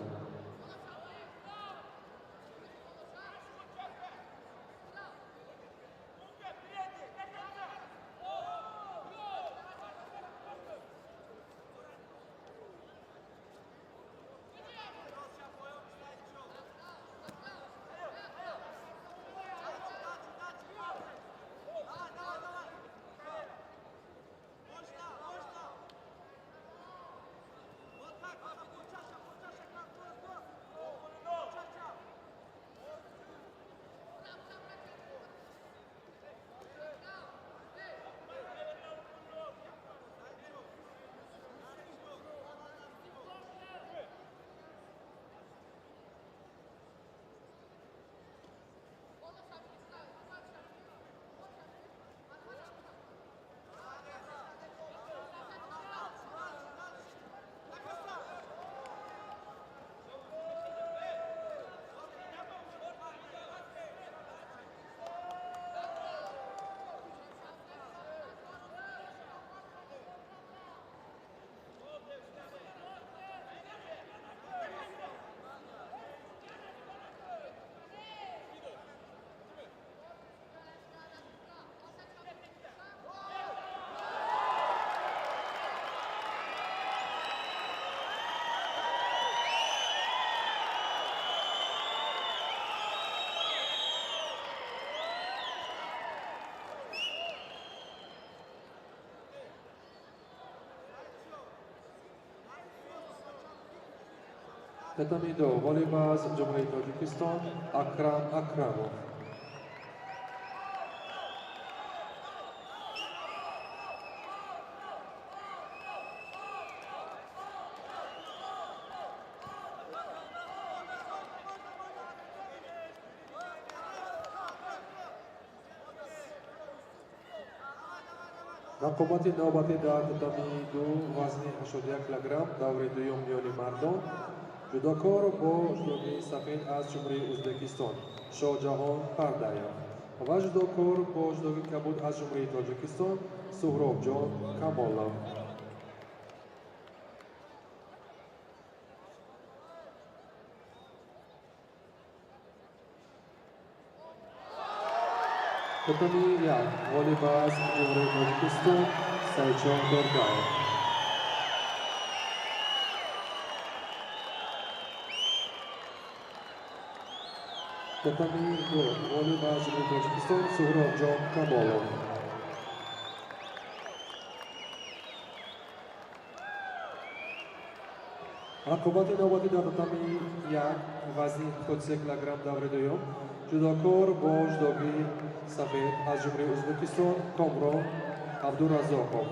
Татами ду, ғолиб аз Ҷумҳурии Тоҷикистон Акрам Акрамов. Рақобати навбатӣ дар татами ду вазни 81 килограмм даври дуюм миёни мардон, ҷудокор бо ҷудоги сафед аз Ҷумҳурии Ӯзбекистон Шоҳҷаҳон Пардаев ва ҷудокор бо ҷудоги кабуд аз Ҷумҳурии Тоҷикистон Суҳробҷон Камолов. Татами як, ғолиб аз Ҷумҳурии Тоҷикистон Саидшоҳ Доргаев. Татами ду, ғолиб аз Ҷумҳурии Тоҷикистон Суҳробҷон Камолов. Рақобати навбатӣ дар татами як вазни 73 килограмм даври дуюм, ҷудокор бо ҷудоги сафед аз Ҷумҳурии Ӯзбекистон Комрон Абдуразоқов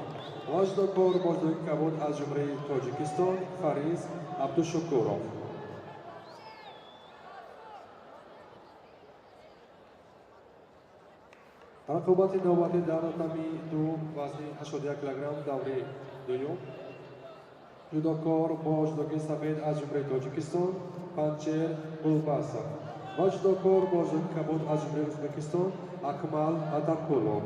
ва ҷудокор бо ҷудоги кабуд аз Ҷумҳурии Тоҷикистон Фариз Абдушукуров. Рақобати навбатӣ дар татами ду вазни 81 килограмм даври дуюм, ҷудокор бо ҷудоги сафед аз Ҷумҳурии Тоҷикистон Панҷшер Гулбасов ва ҷудокор бо ҷудоги кабуд аз Ҷумҳурии Ӯзбекистон Акмал Атакулов.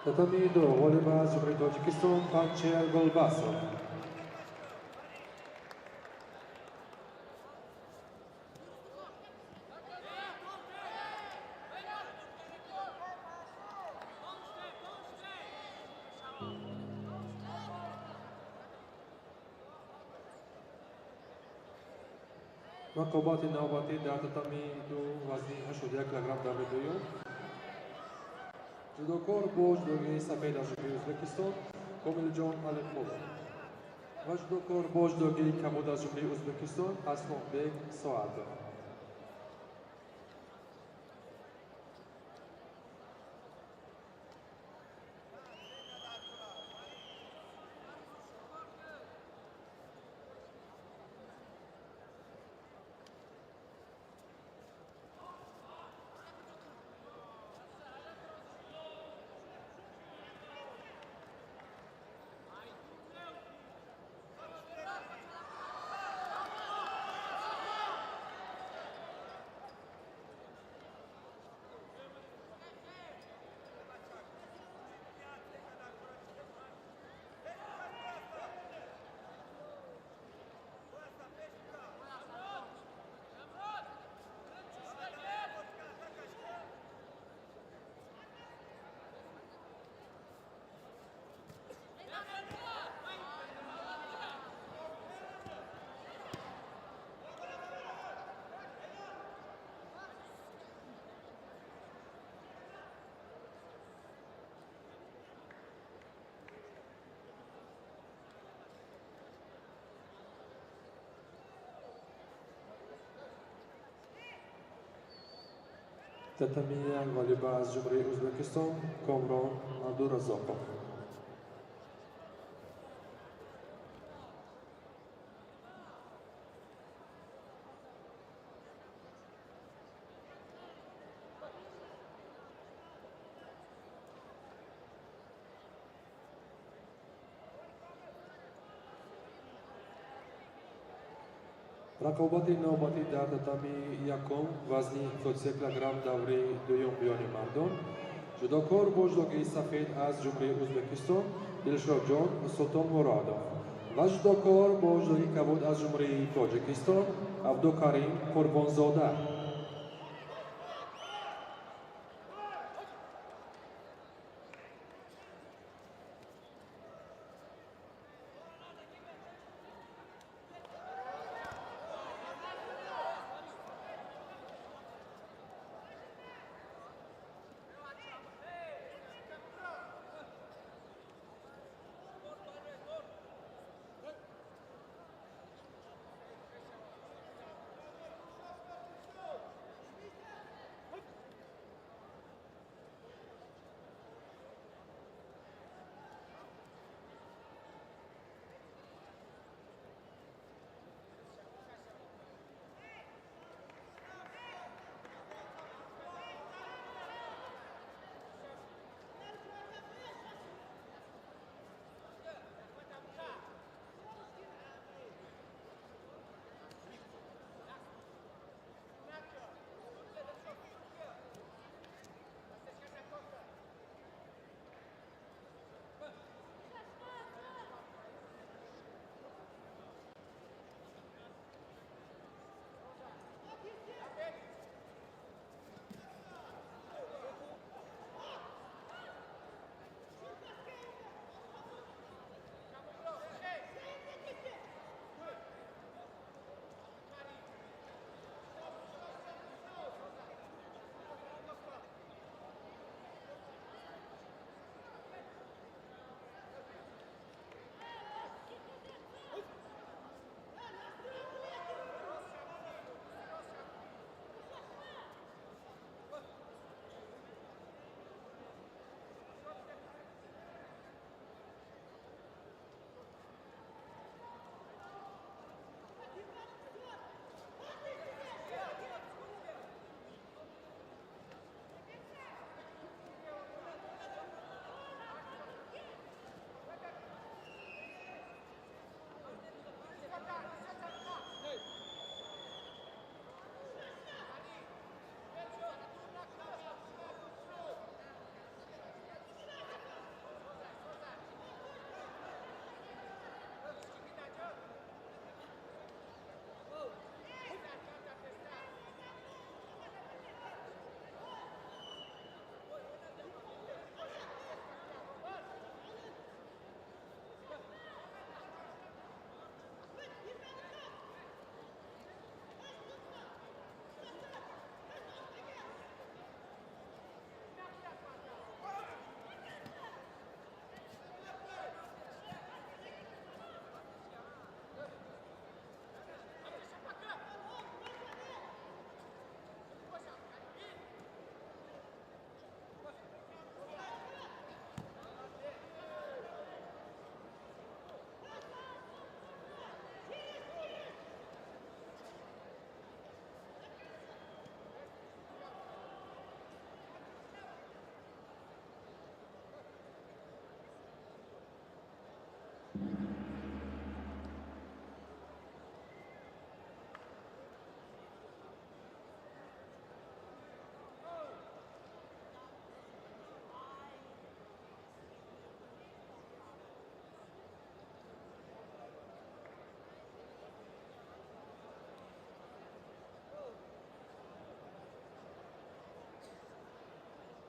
Татами ду ғолиб аз Ҷумҳурии Тоҷикистон Панчер Голбасов. Рақобати навбатӣ дар татами ду вазни 81 килограмм даври дуюм. Ҷудокор бо ҷудогии сафед аз Ҷумҳурии Ӯзбекистон Комилҷон Алимқулов ва ҷудокор бо ҷудогии кабуд аз Ҷумҳурии Ӯзбекистон Аслонбек Соатов. Татами як ғолиба аз Ҷумҳурии Ӯзбекистон Комрон Абдураззоқов. Рақобати навбатӣ дар татами якум вазни 73 килограмм даври дуюм миёни мардон. Ҷудокор бо ҷудогии сафед аз Ҷумҳурии Ӯзбекистон Дилшодҷон Султонмуродов ва ҷудокор бо ҷудогии кабуд аз Ҷумҳурии Тоҷикистон Абдукарим Қурбонзода.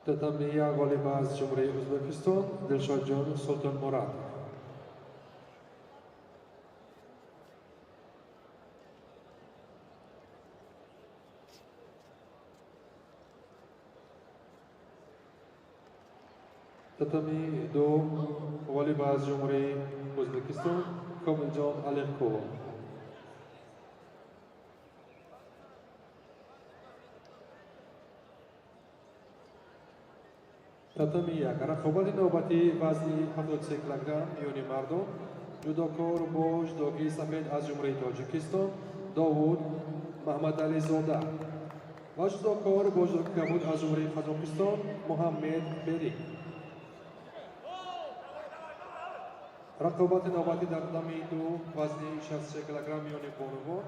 Татами як ғолиб аз Ҷумҳурии Ӯзбекистон Дилшодҷон Султонмуратов. Татами ду ғолиб аз Ҷумҳурии Ӯзбекистон Комилҷон Алиқулов. Татами як рақобати навбатӣ вазни 73 килограмм миёни мардон ҷудокор бо ҷудогии сафед аз Ҷумҳурии Тоҷикистон Довуд Маҳмадализода ва ҷудокор бо ҷудогии кабуд аз Ҷумҳурии Қазоқистон Муҳаммед Берик. Рақобати навбатӣ дар татами ду вазни 63 килограмм миёни бонувон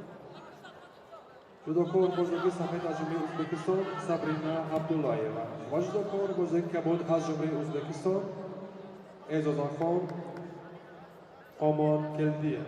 ҷудокор бо ҷудогии сафед аз Ҷумҳурии Ӯзбекистон Сабрина Абдуллаева ва ҷудокор бо ҷудогии кабуд аз Ҷумҳурии Ӯзбекистон Эъзозахон Омонкелдиев.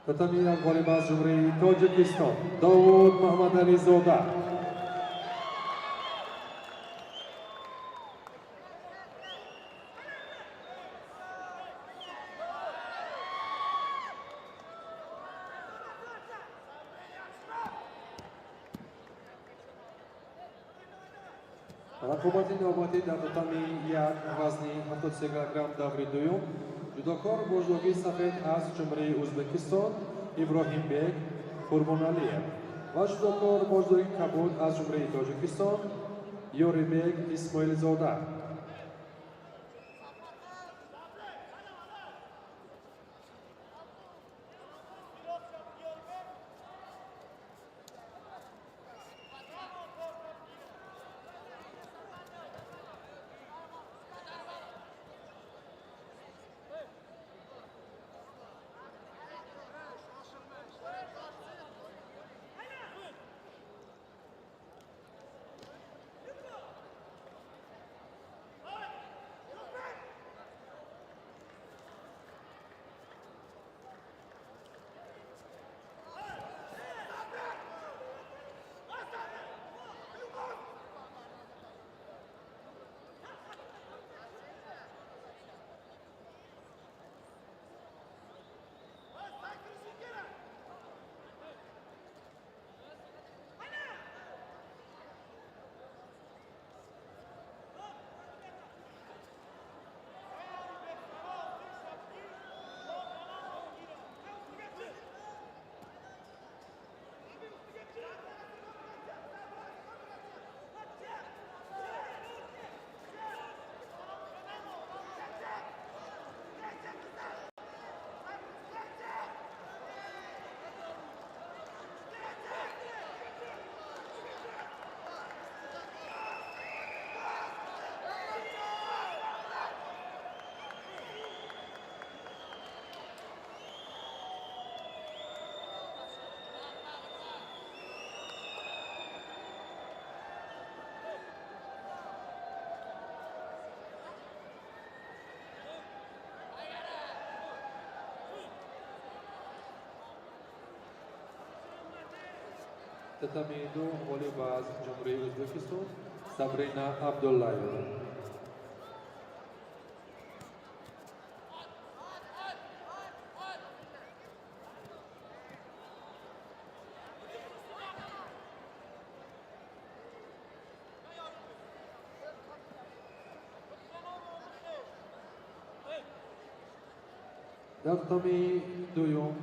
Татами як ғолиб аз Ҷумҳурии Тоҷикистон Довуд Муҳаммадализода. Рақобати навбатӣ дар татами як вазни 73 килограмм даври дуюм. Ҷудокор бо ҷудогии сафед аз Ҷумҳурии Ӯзбекистон Иброҳимбек Қурбоналиев ва ҷудокор бо ҷудогии кабуд аз Ҷумҳурии Тоҷикистон Ёрибек Исмоилзода. Татами ду ғолиб аз Ҷумҳурии Ӯзбекистон Сабрина Абдуллаева. Дар татами дуюм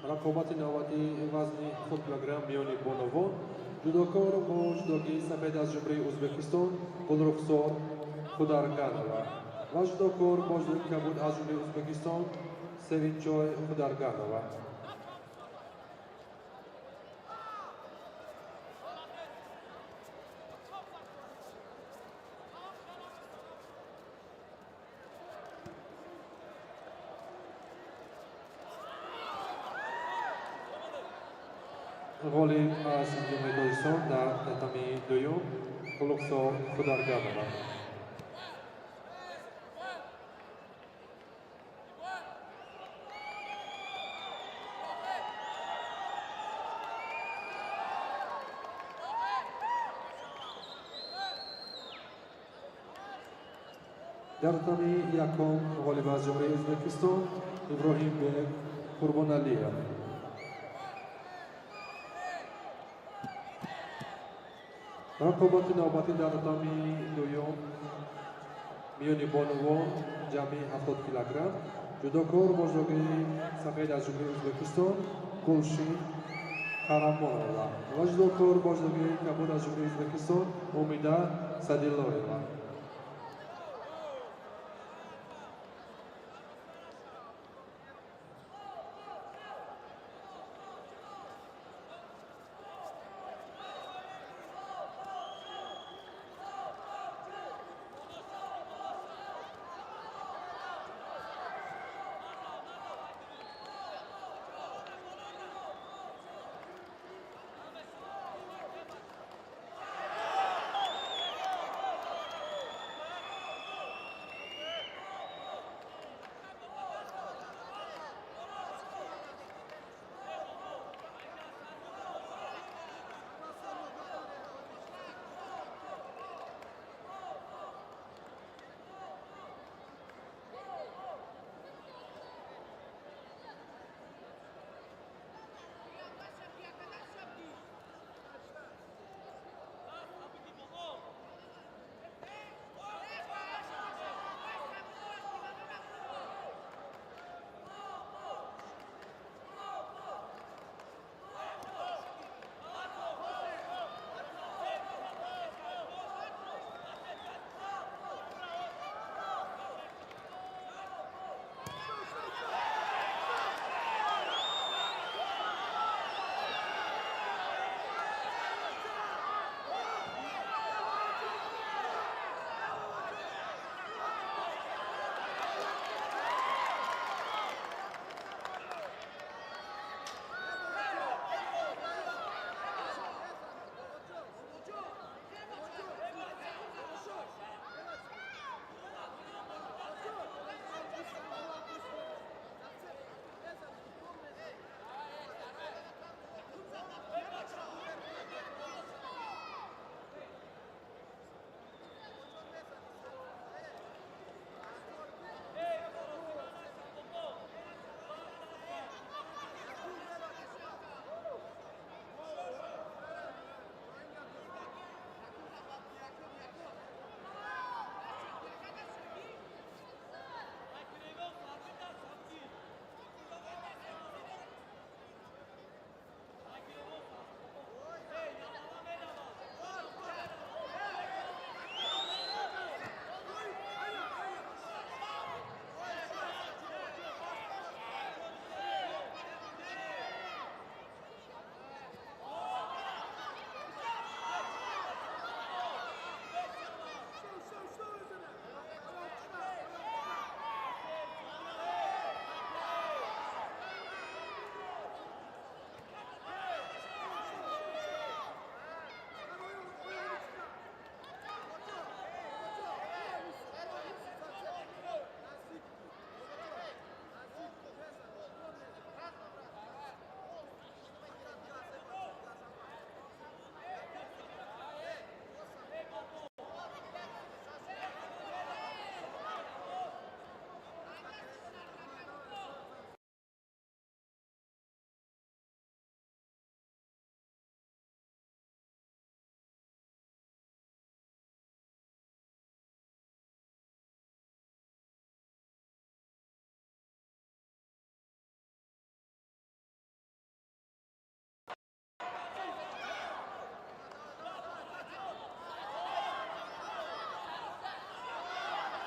рақобати навбатии вазни 70 килограмм миёни бонувон ҷудокор бо ҷудогии сафед аз Ҷумҳурии Ӯзбекистон Гулрухсор Хударганова ва ҷудокор бо ҷудогии кабуд аз Ҷумҳурии Ӯзбекистон Севинчой Хударганова. Ғолиб аз Ҷумҳурии Тоҷикистон дар татами дуюм Гулрухсор Хударганова. Дар татами якум ғолиб аз Ҷумҳурии Ӯзбекистон Иброҳимбек Қурбоналиев. Рақобати навбатӣ дар татами дуюм миёни бонувон ҷамъи 70 килограмм ҷудокор бо ҷудогии сафед аз Ҷумҳурии Ӯзбекистон Гулшин Қарамонова ва ҷудокор бо ҷудогии кабуд аз Ҷумҳурии Ӯзбекистон Умида Садилоева.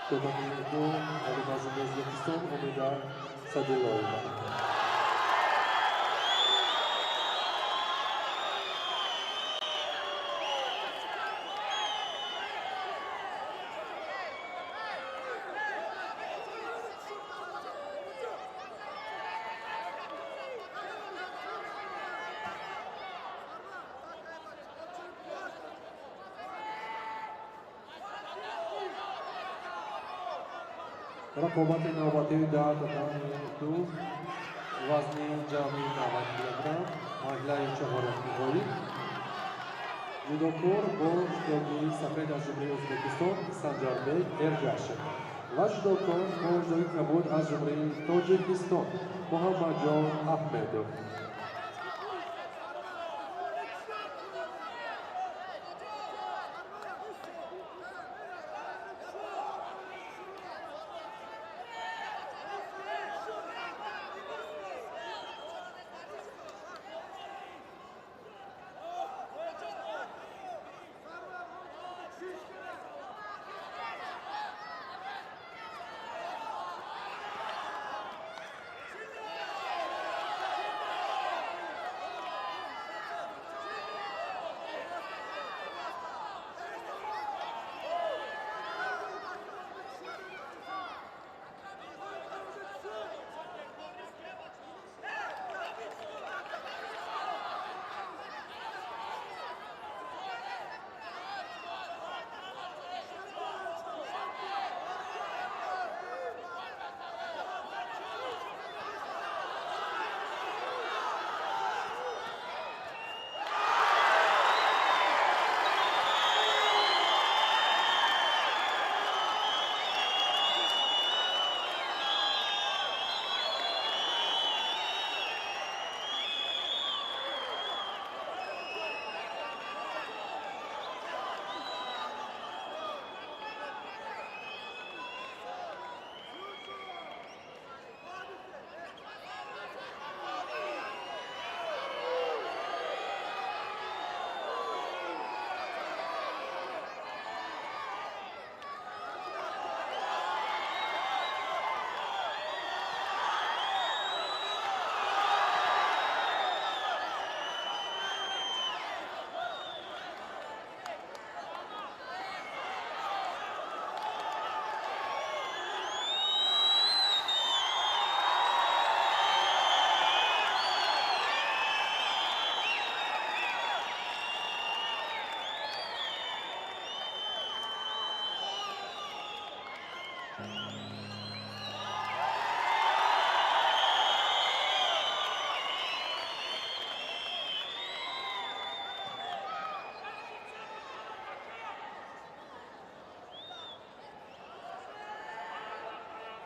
Татами ду ғолиб аз ҷумҳурии Ӯзбекистон Умида Садилоева. Рақобати навбатӣ дар татами ду вазни ҷамъи 90 килограмм, марҳилаи чорякниҳоӣ. Ҷудокор бо ҷудогии сафед аз ҷумҳурии Ӯзбекистон Санҷарбек Эргашев ва ҷудокор бо ҷудогии кабуд аз ҷумҳурии Тоҷикистон Муҳаммадҷон Аҳмедов.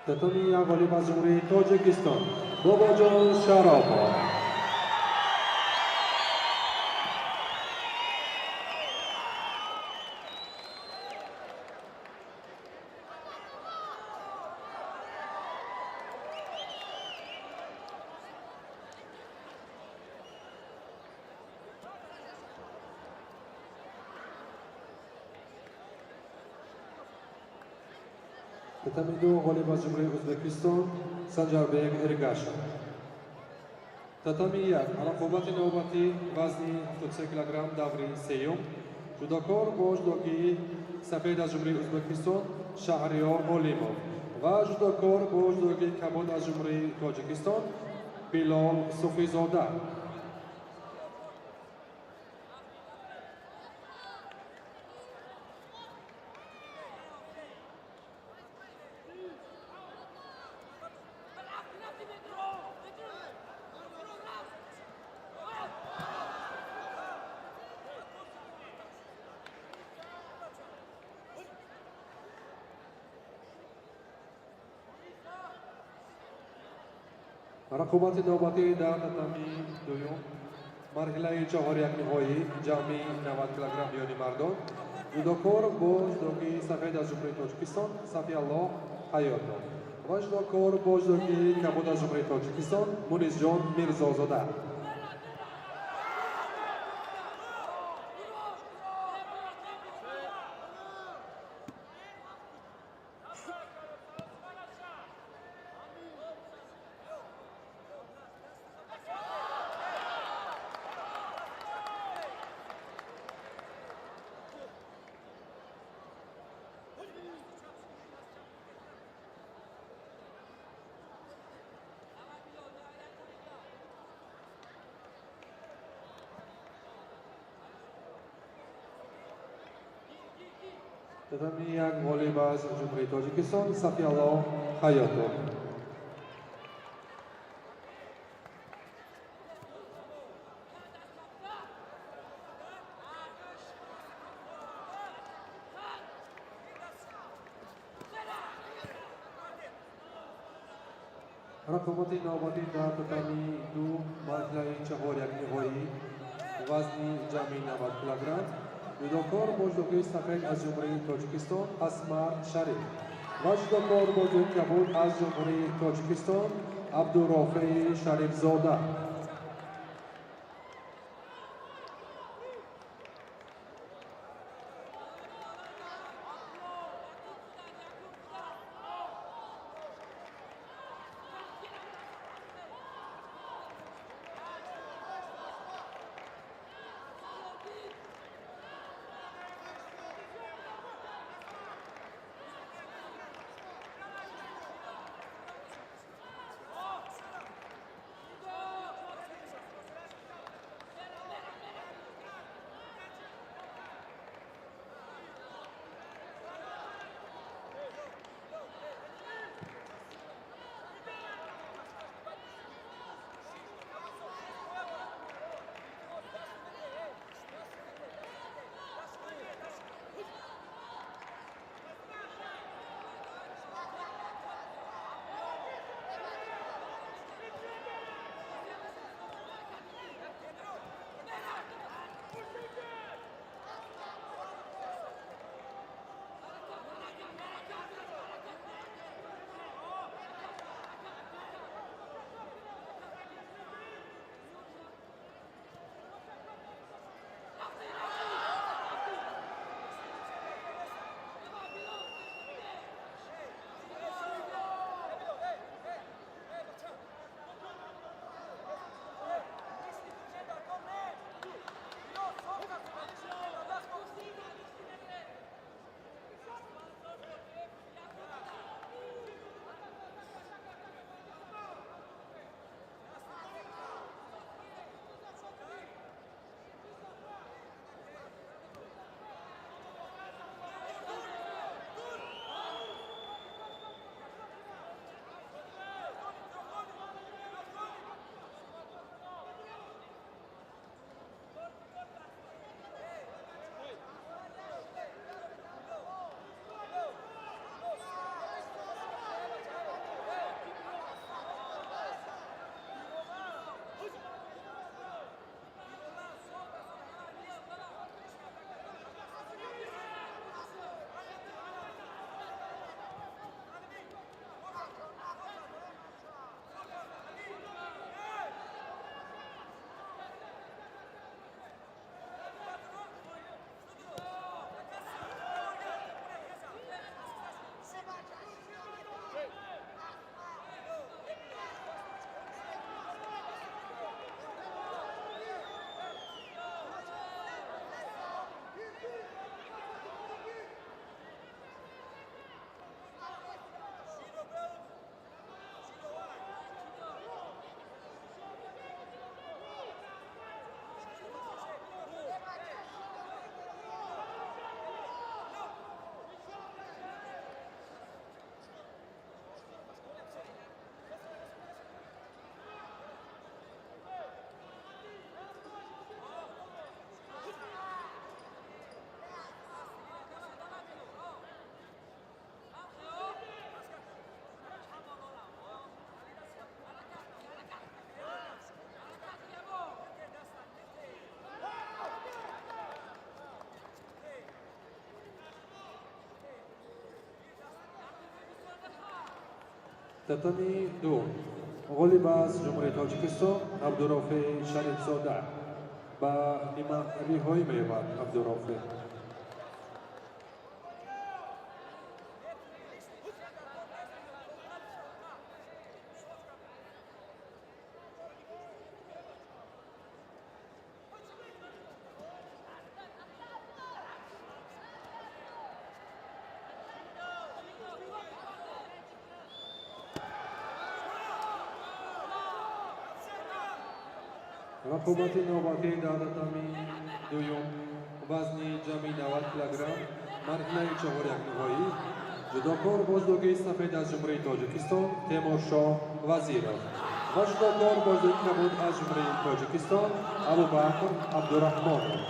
Татами як ғолиб аз ҷумҳурии Тоҷикистон Бобоҷон Шаропов. Татами ду ғолиб аз ҷумҳурии Ӯзбекистон Санҷарбек Эргашев. Татами як рақобати навбатӣ вазни 73 килограмм, даври сеюм. Ҷудокор бо ҷудогии сафед аз ҷумҳурии Ӯзбекистон Шаҳриёр Олимов ва ҷудокор бо ҷудогии кабуд аз ҷумҳурии Тоҷикистон Билол Суфизода. Рақобати навбатӣ дар татами дуюм, марҳилаи чорякниҳоӣ ҷамъи 90 килограмм миёни мардон. Ҷудокор бо ҷудогии сафед аз ҷумҳурии Тоҷикистон Сафиаллоҳ Ҳаётов ва ҷудокор бо ҷудогии кабуд аз ҷумҳурии Тоҷикистон Мунисҷон Мирзозода. Татами як ғолиб аз Ҷумҳурии Тоҷикистон Сафиалло Ҳаётов. Рақобати навбатӣ дар татами ду марҳилаи чаҳоряк ниҳоӣ вазни ҷамъи 90 килограмм ҷудокор бо ҷудокии сафед аз Ҷумҳурии Тоҷикистон Асмар Шариф ва ҷудокор бо ҷудоки кабуд аз Ҷумҳурии Тоҷикистон Абдурофеи Шарифзода. Татами ду ғолиб аз Ҷумҳурии Тоҷикистон Абдурофеи Шарифзода ба ниманиҳоӣ меёбад Абдурофе. Рақобати навбатӣ дар татами дуюм вазни ҷамъи 90 килограмм Марҳилаи чаҳорякниҳоӣ ҷудокор бо ҷудогии сафед аз Ҷумҳурии Тоҷикистон Темуршоҳ Вазиров ва ҷудокор бо ҷудогии кабуд аз Ҷумҳурии Тоҷикистон Абубакр Абдураҳмонов.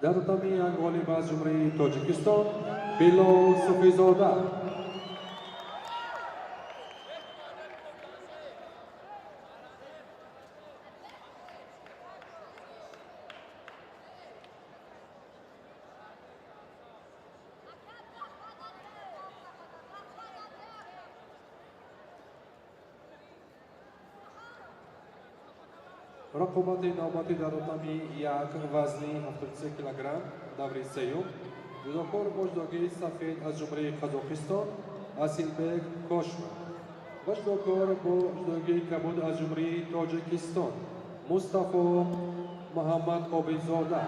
Дар татами як ғолиб аз Ҷумҳурии Тоҷикистон Билол Суфизода. Рақобати навбатӣ дар татами як вазни 73 килограмм даври сеюм ҷудокор бо ҷудогии сафед аз Ҷумҳурии Қазоқистон Асилбек Кошман ва ҷудокор бо ҷудогии кабуд аз Ҷумҳурии Тоҷикистон Мустафо Муҳаммад Обидзода.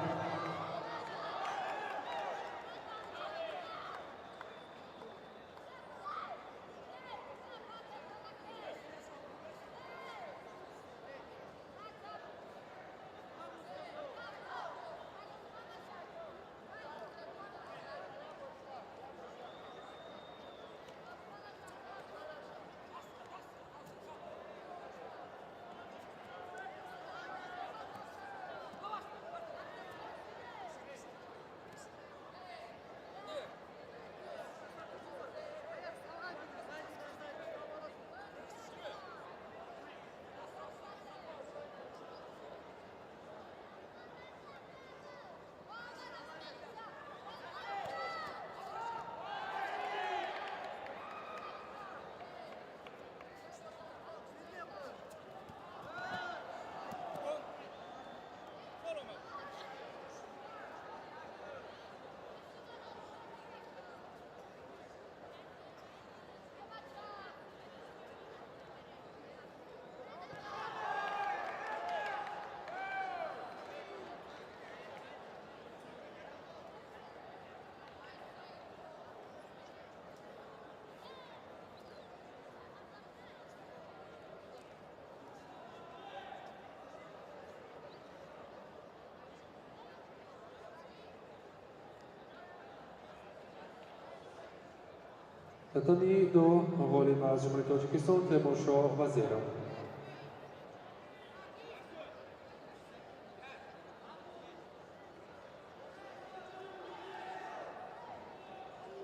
Татами ду ғолиб аз Ҷумҳурии Тоҷикистон Темуршоҳ Вазиров.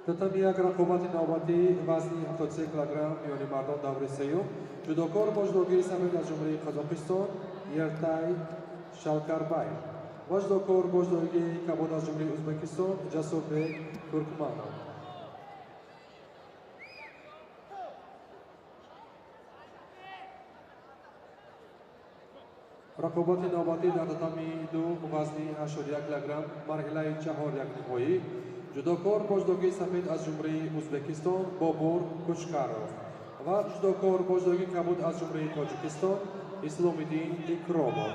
Татами як рақобати навбатӣ вазни 73 килограмм миёни мардон даври сеюм ҷудокор бо ҷудогии сафед аз Ҷумҳурии Қазоқистон Ертай Шалкарбаев ва ҷудокор бо ҷудогии кабуд аз Ҷумҳурии Ӯзбекистон Ҷасурбек Туркманов. Рақобати навбатӣ дар татами ду вазни 81 килограмм марҳилаи чаҳорякниҳоӣ ҷудокор бо ҷудогии сафед аз Ҷумҳурии Ӯзбекистон Бобур Кучкаров ва ҷудокор бо ҷудогии кабуд аз Ҷумҳурии Тоҷикистон Исломиддин Икромов.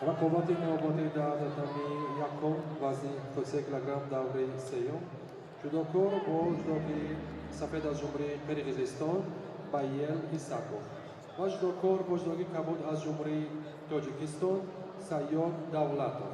Рақобати навбатӣ дар татами якум вазни 73 килограмм давраи сеюм. Ҷудокор бо ҷудоки сафед аз Ҷумҳурии Қирғизистон Байел Исаков ва ҷудокор бо ҷудоки кабуд аз Ҷумҳурии Тоҷикистон Сайёд Давлатов.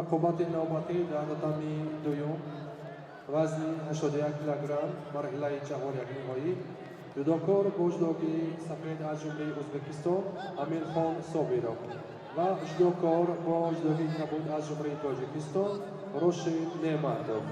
Рақобати навбатӣ дар татами дуюм вазни 81 килограмм марҳилаи чаҳорякниҳоӣ. Ҷудокор бо ҷудоки сафед аз Ҷумҳурии Ӯзбекистон Амирхон Собиров ва ҷудокор бо ҷудоки кабуд аз Ҷумҳурии Тоҷикистон Рошид Неъматов.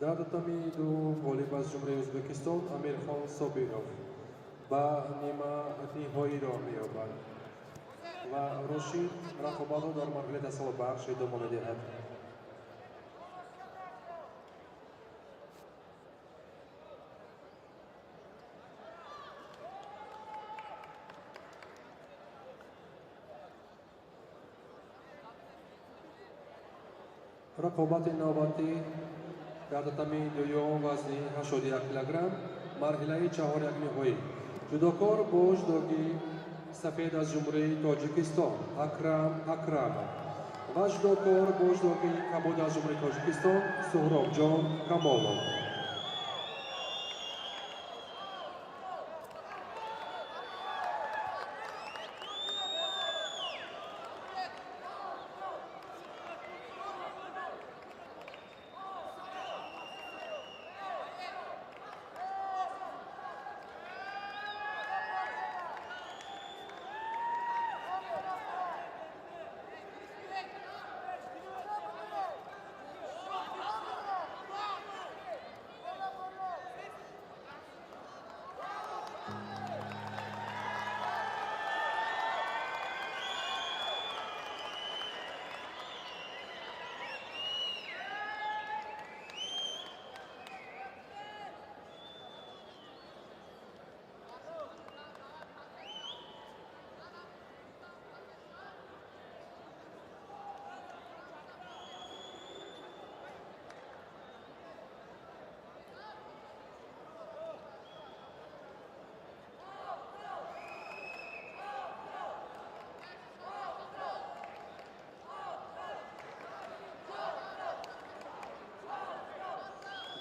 Дар татами ду ғолиб аз Ҷумҳурии Ӯзбекистон Амирхон Собиров ба ниманиҳоӣ роҳ меёбад ва Рушид рақобатро дар марҳилаи тасаллобахш идома медиҳад. Рақобати навбатӣ дар татами дуюм вазни 81 килограмм, марҳилаи чаҳорякниҳоӣ. Ҷудокор бо ҷудоги сафед аз Ҷумҳурии Тоҷикистон Акрам Акрамов ва ҷудокор бо ҷудоги кабуд аз Ҷумҳурии Тоҷикистон Суҳробҷон Камолов.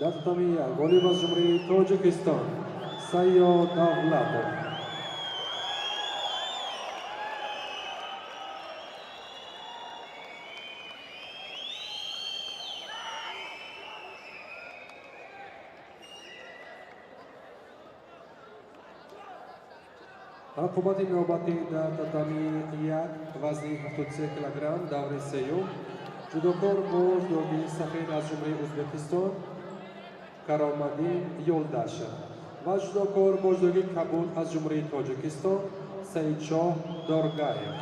Дар татами як ғолиб аз Ҷумҳурии Тоҷикистон Сайё Давлатов. Рақобати навбатӣ дар татами як вазни 73 килограмм, даври сеюм. Ҷудокор бо ҷудоги сафед аз Ҷумҳурии Ӯзбекистон Каромаддин Ёлдашев ва ҷудокор бо ҷудоги кабуд аз Ҷумҳурии Тоҷикистон Саидшоҳ Доргаев.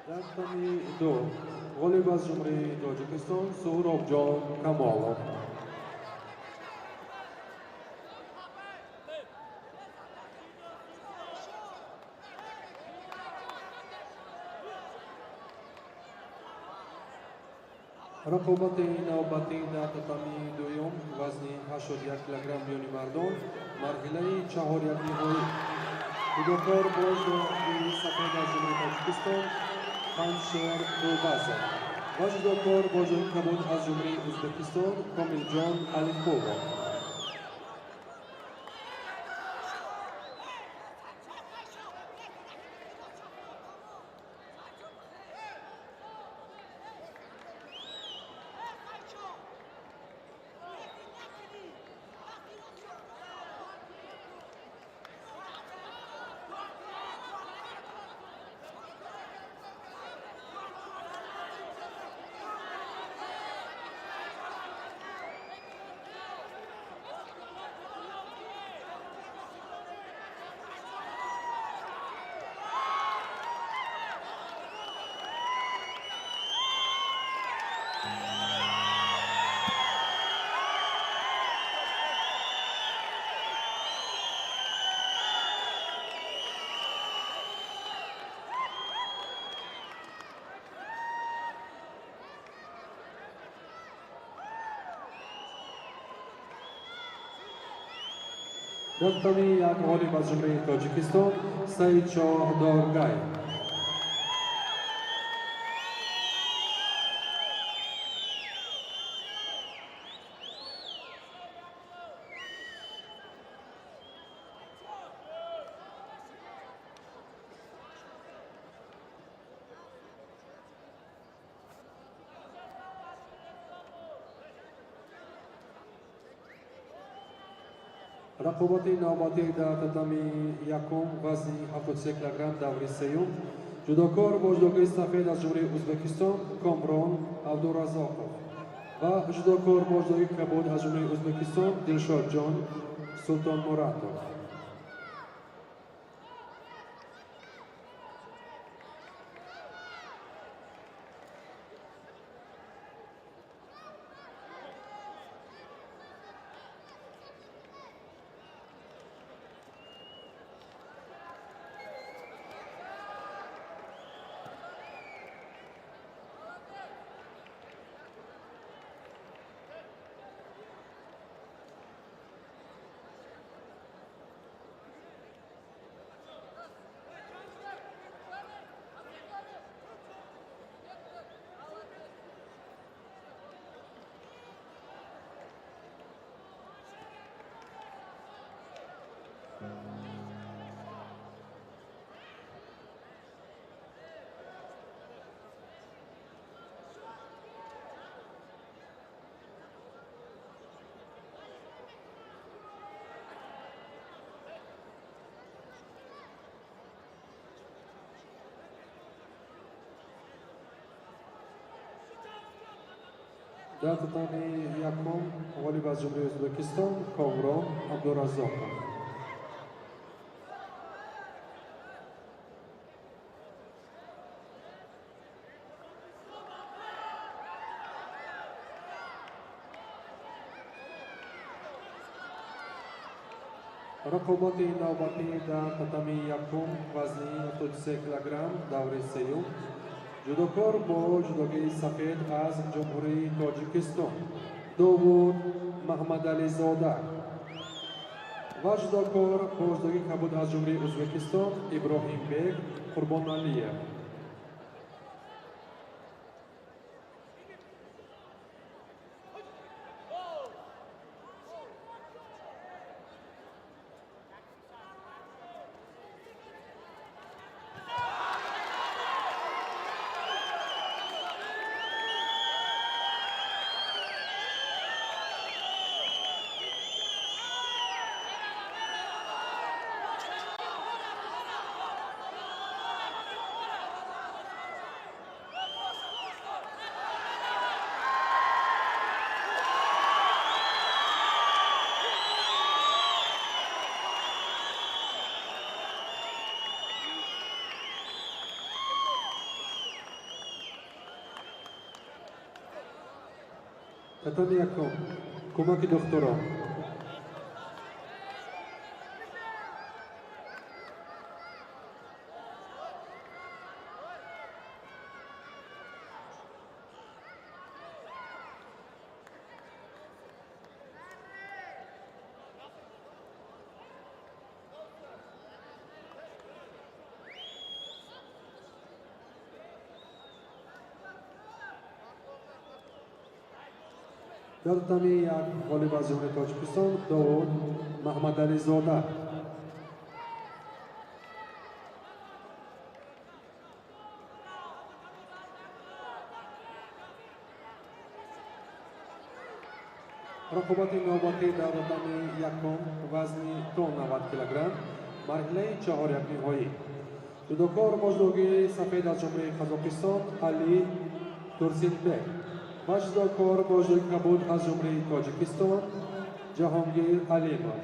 Дар татами ду ғолиб аз Ҷумҳурии Тоҷикистон Суҳробҷон Камолов. Рақобати навбатӣ дар татами дуюм вазни 81 килограмм миёни мардон, марҳилаи чаҳорякниҳоӣ. Ҷудокор бо ҷудои сафед аз Ҷумҳурии Тоҷикистон Панҷшер Гулбазов ва ҷудокор бо ҷудои кабуд аз Ҷумҳурии Ӯзбекистон Комилҷон Алиқулов. Дар татами як ғолиб аз Ҷумҳурии Тоҷикистон Саидшоҳ Доргай. Рақобати навбатӣ дар татами якум вазни 73 килограмм даври сеюм. Ҷудокор бо ҷудокии сафед аз Ҷумҳурии Ӯзбекистон Комрон Абдуразоқов ва ҷудокор бо ҷудокии кабуд аз Ҷумҳурии Ӯзбекистон Дилшодҷон Султонмуратов. Дар татами якум ғолиб аз Ҷумҳурии Ӯзбекистон Комрон Абдуразоқов. Рақобати навбатӣ дар татами якум вазни 73 килограмм даври сеюм. Ҷудокор бо ҷудогии сафед аз Ҷумҳурии Тоҷикистон Довуд Маҳмадализода ва ҷудокор бо ҷудогии кабуд аз Ҷумҳурии Ӯзбекистон Иброҳимбек Қурбоналиев. Татами якум, кӯмаки духтурон. Дар татами як ғолиб аз Ҷумҳурии Тоҷикистон Довуд Маҳмадализода. Рақобати навбатӣ дар татами якум, вазни то 90 килограмм, марҳилаи чаҳорякниҳоӣ. Ҷудокор бо сафед аз Ҷумҳурии Қазоқистон Али Турсинбек ва ҷудокор бо кабуд аз Ҷумҳурии Тоҷикистон Ҷаҳонгир Алимов.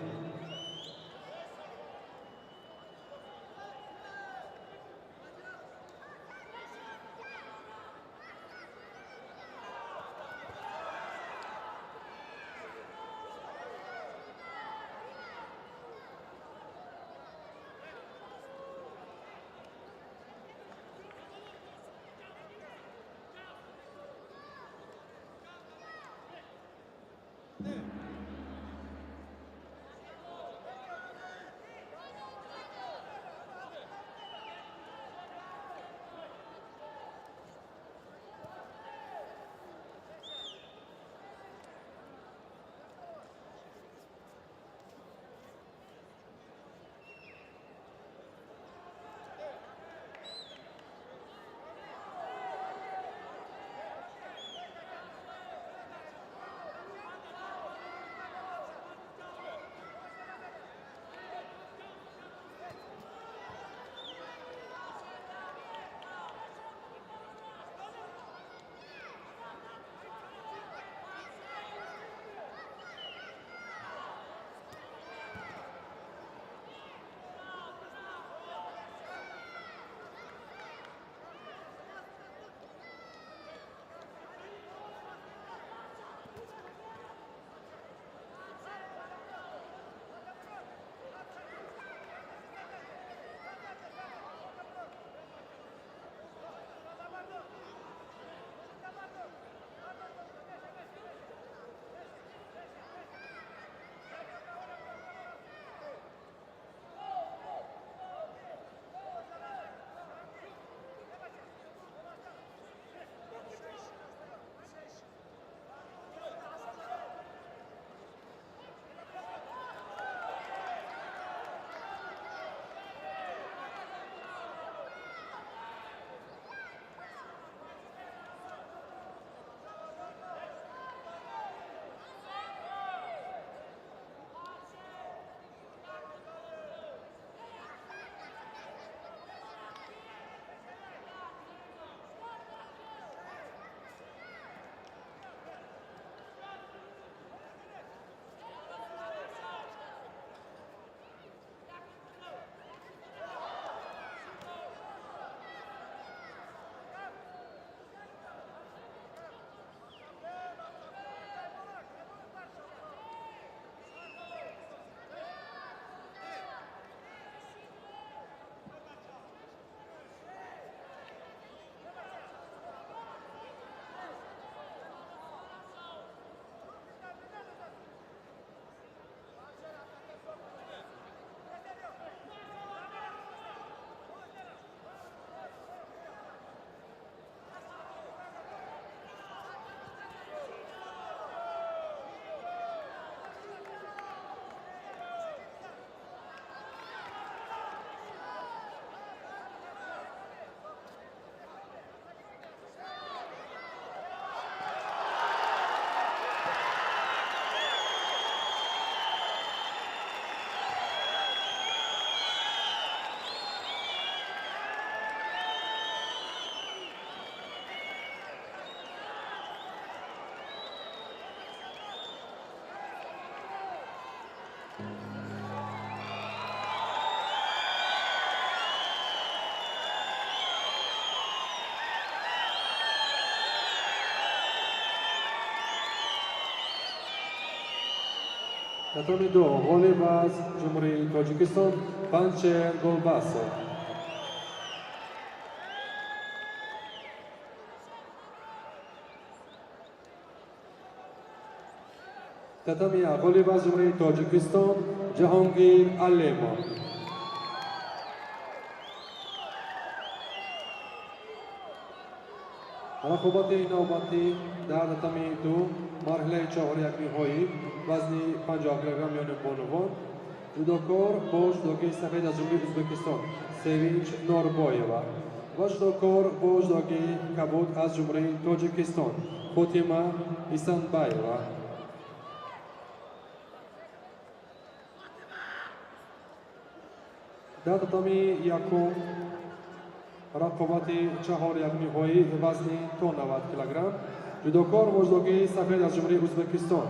Татами ду ғолиб аз Ҷумҳурии Тоҷикистон Панҷшер Голбасов. Татами як ғолиб аз Ҷумҳурии Тоҷикистон Ҷаҳонгир Алимов. Рақобати навбатӣ дар татами ду марҳилаи чаҳорякниҳоӣ вазни 50 килограмм миёни бонувон. Ҷудокор бо ҷудогии сафед аз Ҷумҳурии Ӯзбекистон Севинч Норбоева ва ҷудокор бо ҷудогии кабуд аз Ҷумҳурии Тоҷикистон Фотима Исанбаева. Дар татами якум рақобати чаҳорякниҳоӣ вазни то 90 килограмм ҷудокор бо ҷудогии сафед аз Ҷумҳурии Ӯзбекистон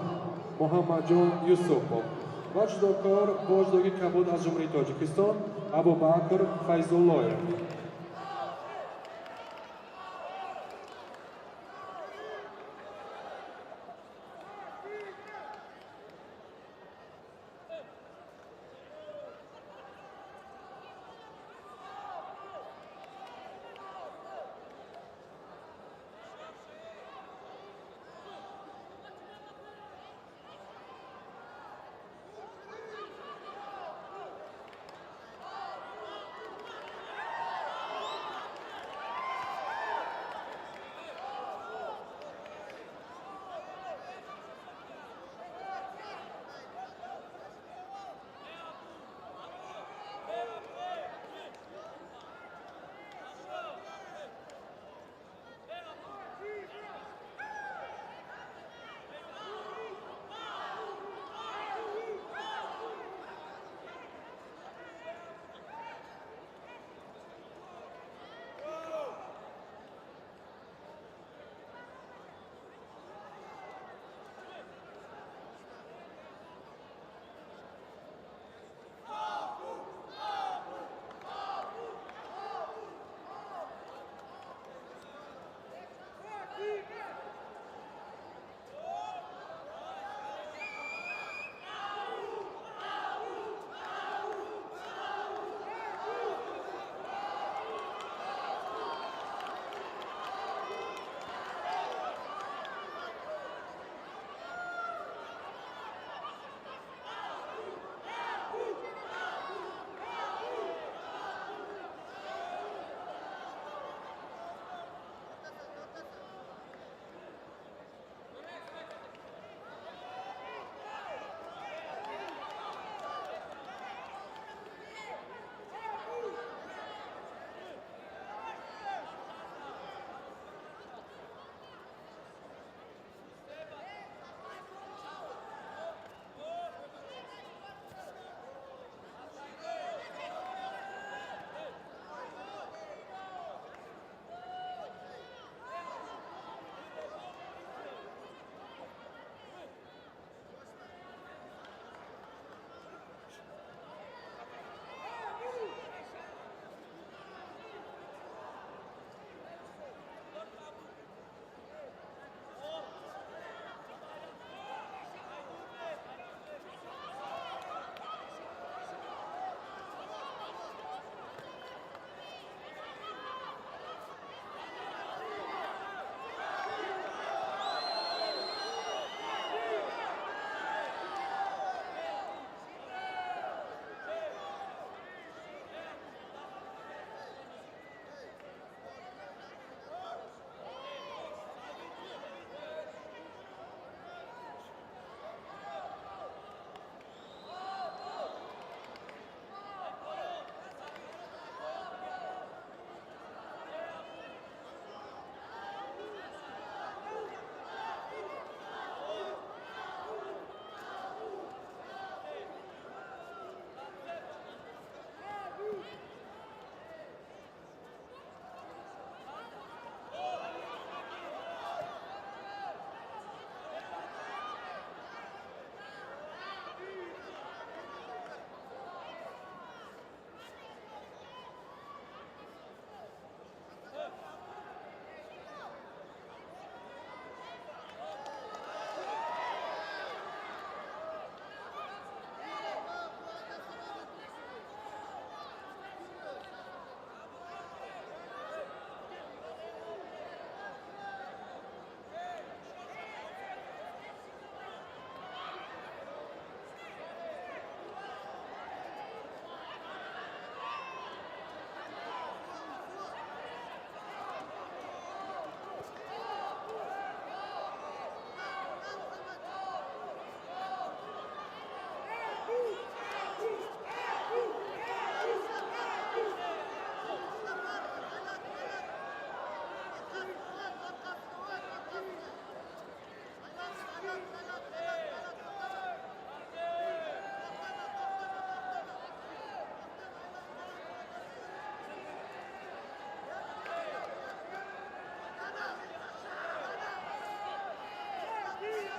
Муҳаммадҷон Юсупов ва ҷудокор бо ҷудогии кабуд аз Ҷумҳурии Тоҷикистон Абубакр Файзуллоев.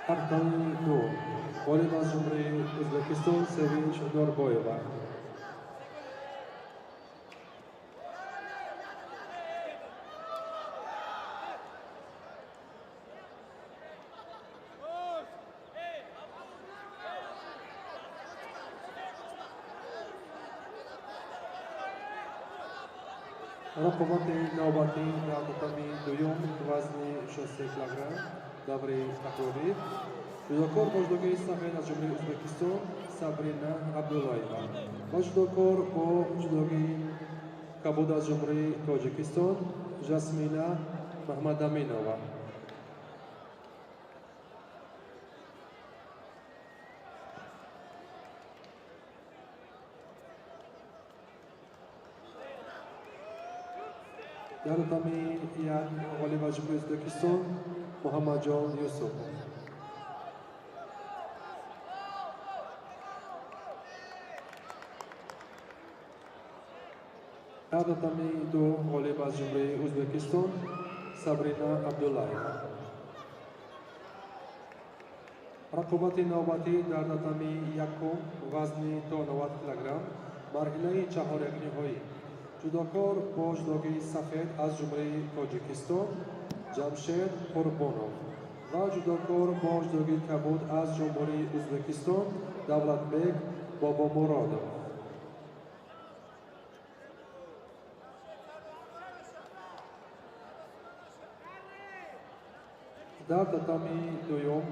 Татами ду ғолиб аз Ҷумҳурии Ӯзбекистон Севинч Норбоева. Рақобати навбатӣ дар татами дуюм вазни 63 килограмм даври такрорӣ. Ҷудокор бо ҷудогии сафед аз Ҷумҳурии Ӯзбекистон Сабрина Абдуллаева ва ҷудокор бо ҷудогии кабуд аз Ҷумҳурии Тоҷикистон Жасмина Маҳмадаминова. Дар татами як ғолиб аз Ҷумҳурии Ӯзбекистон Муҳаммадҷон Юсупов. Дар татами ду ғолиб аз Ҷумҳурии Ӯзбекистон Сабрина Абдуллаева. Рақобати навбатӣ дар татами якум вазни то 90 килограмм марҳилаи чаҳорякниҳоӣ. Ҷудокор бо ҷудогии сафед аз Ҷумҳурии Тоҷикистон Ҷамшед Қурбонов ва ҷудокор бо ҷудогии кабуд аз Ҷумҳурии Ӯзбекистон Давлатбек Бобомуродов. Дар татами дуюм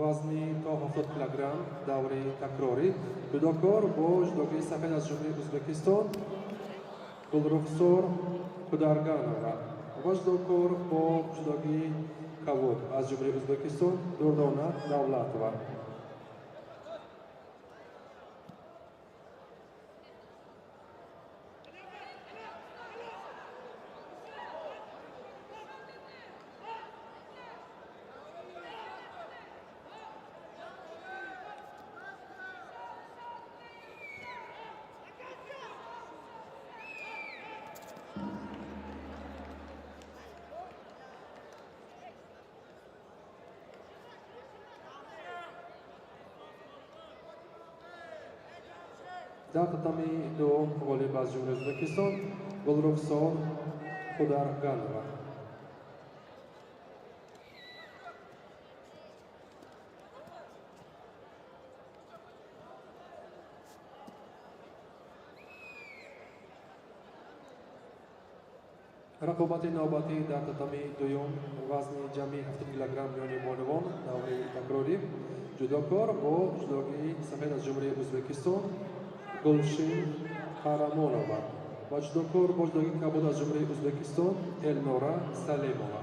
вазни то 70 килограмм даври такрорӣ. Ҷудокор бо ҷудогии сафед аз Ҷумҳурии Ӯзбекистон Гулрухсор Хударганова ва ҷудокор бо ҷудогии кабуд аз Ҷумҳурии Ӯзбекистон Дурдона Давлатова. Дар татами ду ғолиб аз Ҷумҳурии Ӯзбекистон Гулрухсор Хударганова. Рақобати навбатӣ дар татами дуюм вазни ҷамъи 70 килограмм миёни бонувон даври такрорӣ. Ҷудокор бо ҷудогии сафед аз Ҷумҳурии Ӯзбекистон Гулшин Қарамонова ва ҷудокор бо ҷудогии кабуд аз Ҷумҳурии Ӯзбекистон Элнора Салимова.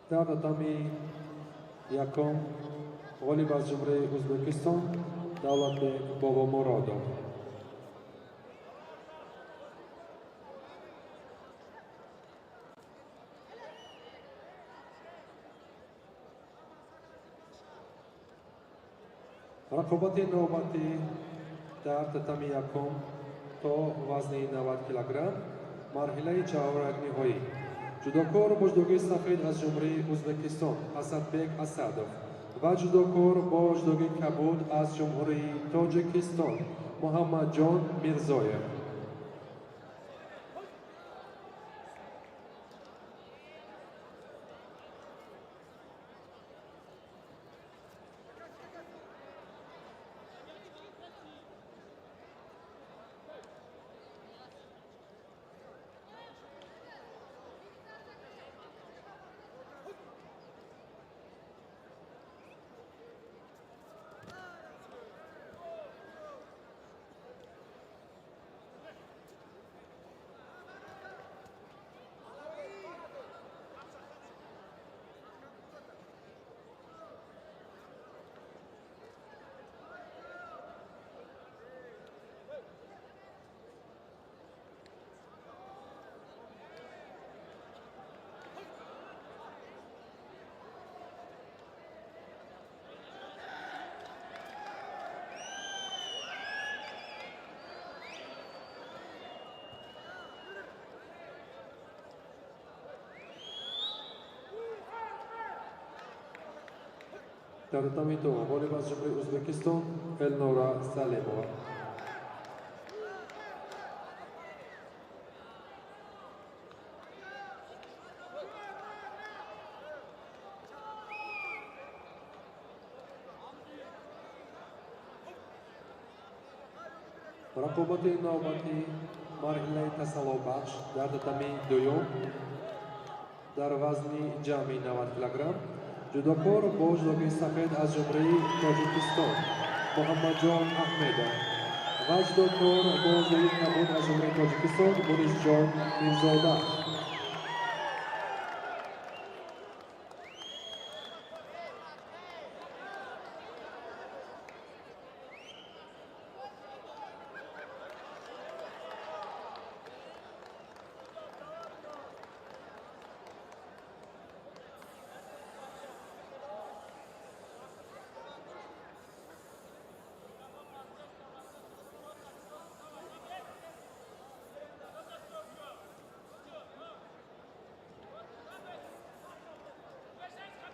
Дар татами якум ғолиб аз Ҷумҳурии Ӯзбекистон Давлатбек Бобомуродов. Рақобати навбатӣ дар татами якум то вазни 90 килограмм, марҳилаи чаҳорякниҳоӣ. Ҷудокор бо ҷудогии сафед аз Ҷумҳурии Ӯзбекистон Асадбек Асадов ва ҷудокор бо ҷудогии кабуд аз Ҷумҳурии Тоҷикистон Муҳаммадҷон Мирзоев. Дар татами ду ғолиб аз Ҷумҳурии Ӯзбекистон Элнора Салимова. Рақобати навбатӣ, марҳилаи тасаллобахш дар татами дуюм дар вазни ҷамъи 90 килограмм, ҷудокор бо ҷудогии сафед аз Ҷумҳурии Тоҷикистон Муҳаммадҷон Аҳмедов ва ҷудокор бо ҷудогии кабуд аз Ҷумҳурии Тоҷикистон Мунисҷон Мирзода.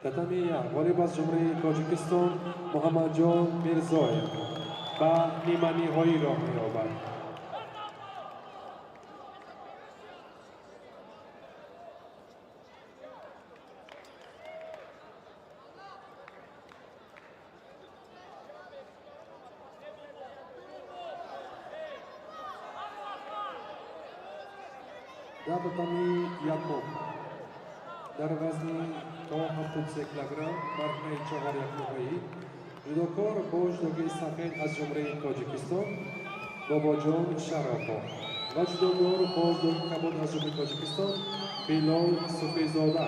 Татами як ғолиб аз Ҷумҳурии Тоҷикистон Муҳаммадҷон Мирзоев ба ниманиҳоӣ роҳ меёбад. Дар татами якум дар вазни то 73 килограмм, марҳилаи чаҳорякниҳоӣ, ҷудокор бо ҷудогии сафед аз Ҷумҳурии Тоҷикистон Бобоҷон Шаропов ва ҷудокор бо ҷудогии кабуд аз Ҷумҳурии Тоҷикистон Билол Суфизода.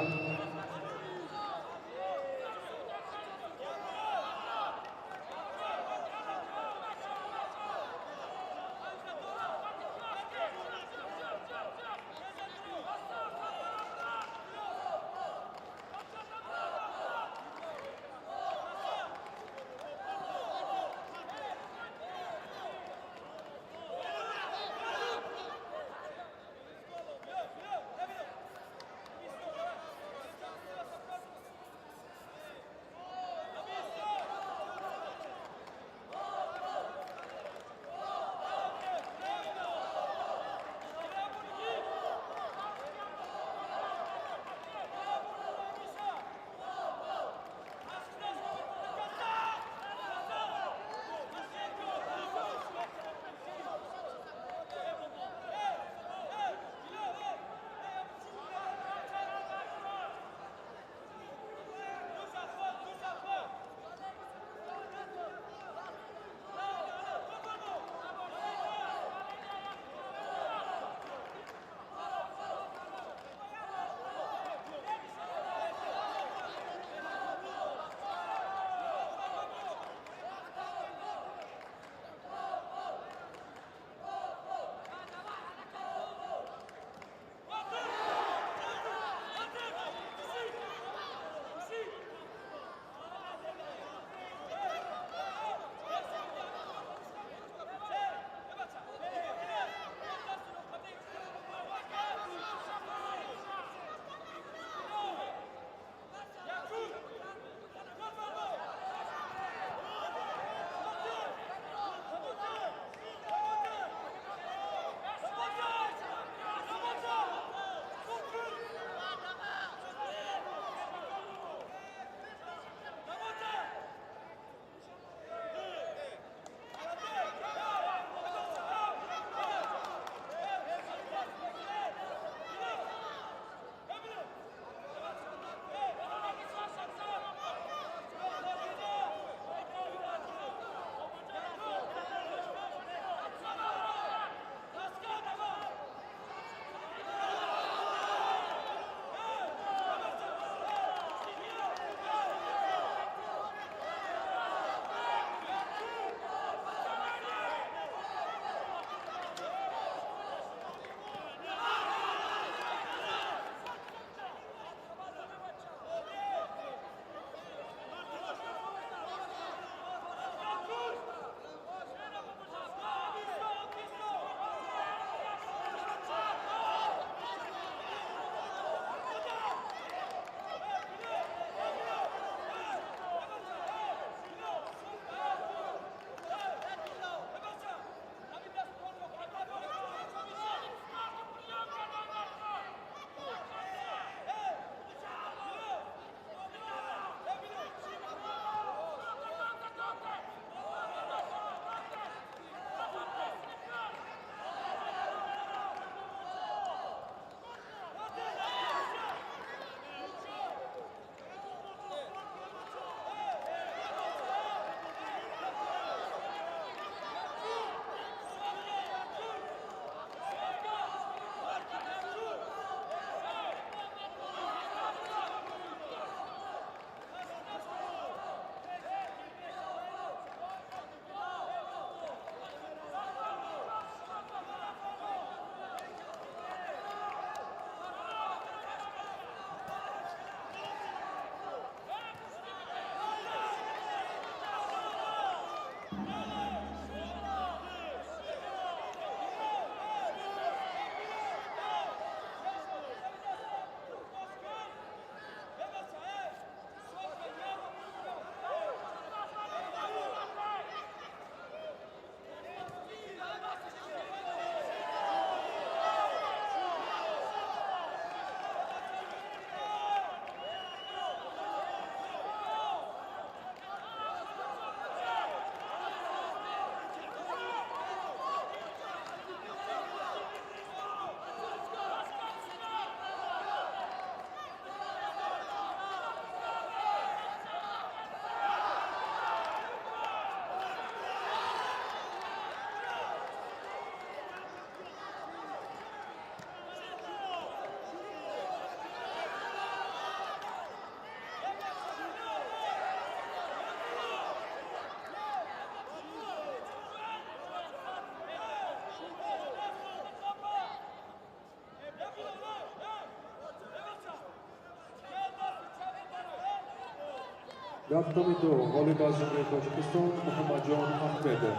Дар татами ду ғолиб аз Ҷумҳурии Тоҷикистон Муҳаммадҷон Аҳмедов.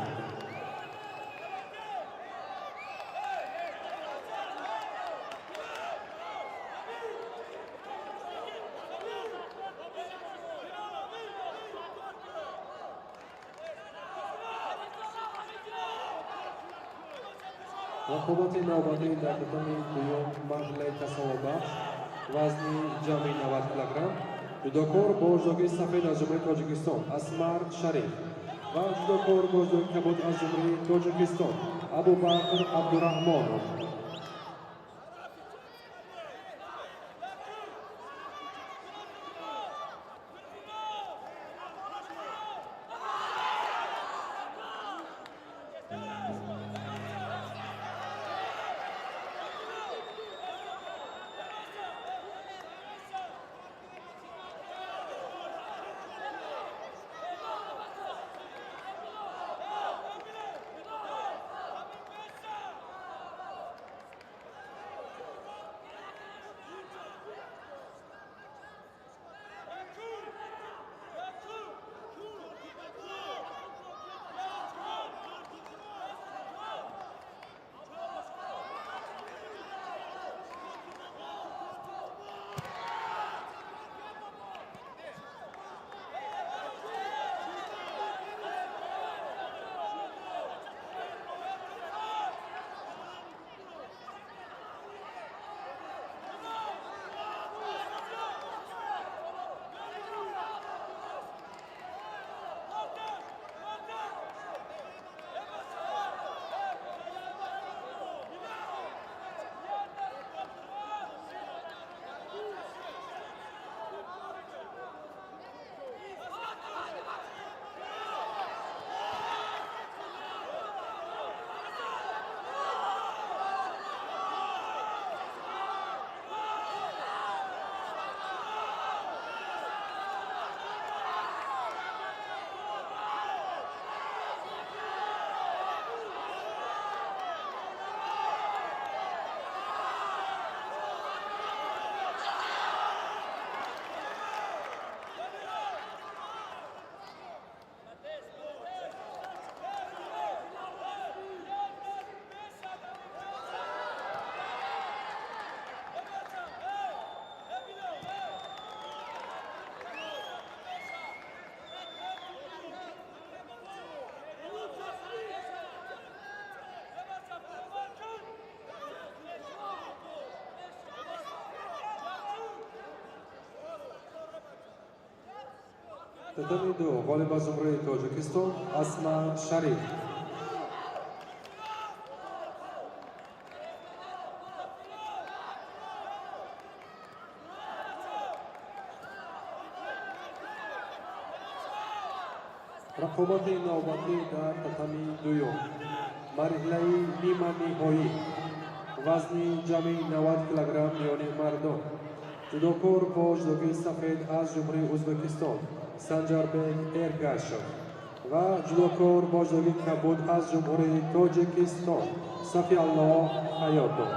Рақобати навбатӣ дар татами дуюм марҳилаи тасаввурбахш, вазни ҷамъи 90 килограмм, ҷудокор бо ҷудогии сафед аз Ҷумҳурии Тоҷикистон Асмар Шариф ва ҷудокор бо ҷудогии кабуд аз Ҷумҳурии Тоҷикистон Абубакр Абдураҳмонов. Татами ду ғолиб аз Ҷумҳурии Тоҷикистон Асмар Шариф. Рақобати навбатӣ дар татами дуюм марҳилаи ниманиҳоӣ, вазни ҷамъи 90 килограмм миёни мардон, ҷудокор бо ҷудогии сафед аз Ҷумҳурии Ӯзбекистон Санҷарбек Эргашев ва ҷудокор бо ҷудогии кабуд аз Ҷумҳурии Тоҷикистон Сафиаллоҳ Ҳаётов.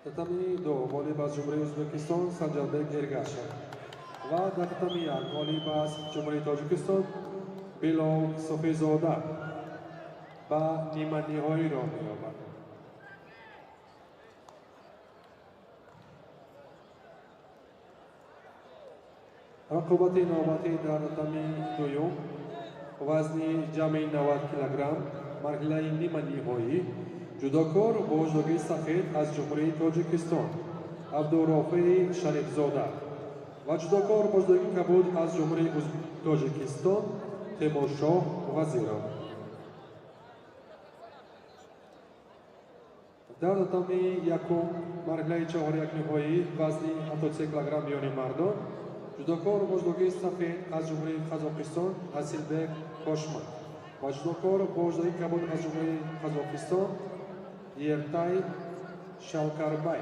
Татами 2 ғолиб аз Ҷумҳурии Ӯзбекистон Санҷарбек Эргашев ва дар татами 1 ғолиб аз Ҷумҳурии Тоҷикистон Билол Суфизода ба ниманиҳоӣ роҳ меёбад. Рақобати навбатӣ дар татами дуюм вазни ҷамъи 90 килограмм марҳилаи ниманиҳоӣ ҷудокор бо ҷудогии сафед аз Ҷумҳурии Тоҷикистон Абдурофеи Шарифзода ва ҷудокор бо ҷудогии кабуд аз Ҷумҳурии Тоҷикистон Темуршоҳ Вазиров. Дар татами якум марҳилаи чаҳорякниҳоӣ вазни 73 килограмм миёни мардон ҷудокор бо ҷудогии сафед аз Ҷумҳурии Қазоқистон Асилбек Кошман ва ҷудокор бо ҷудогии кабуд аз Ҷумҳурии Қазоқистон Ертай Шалкарбай.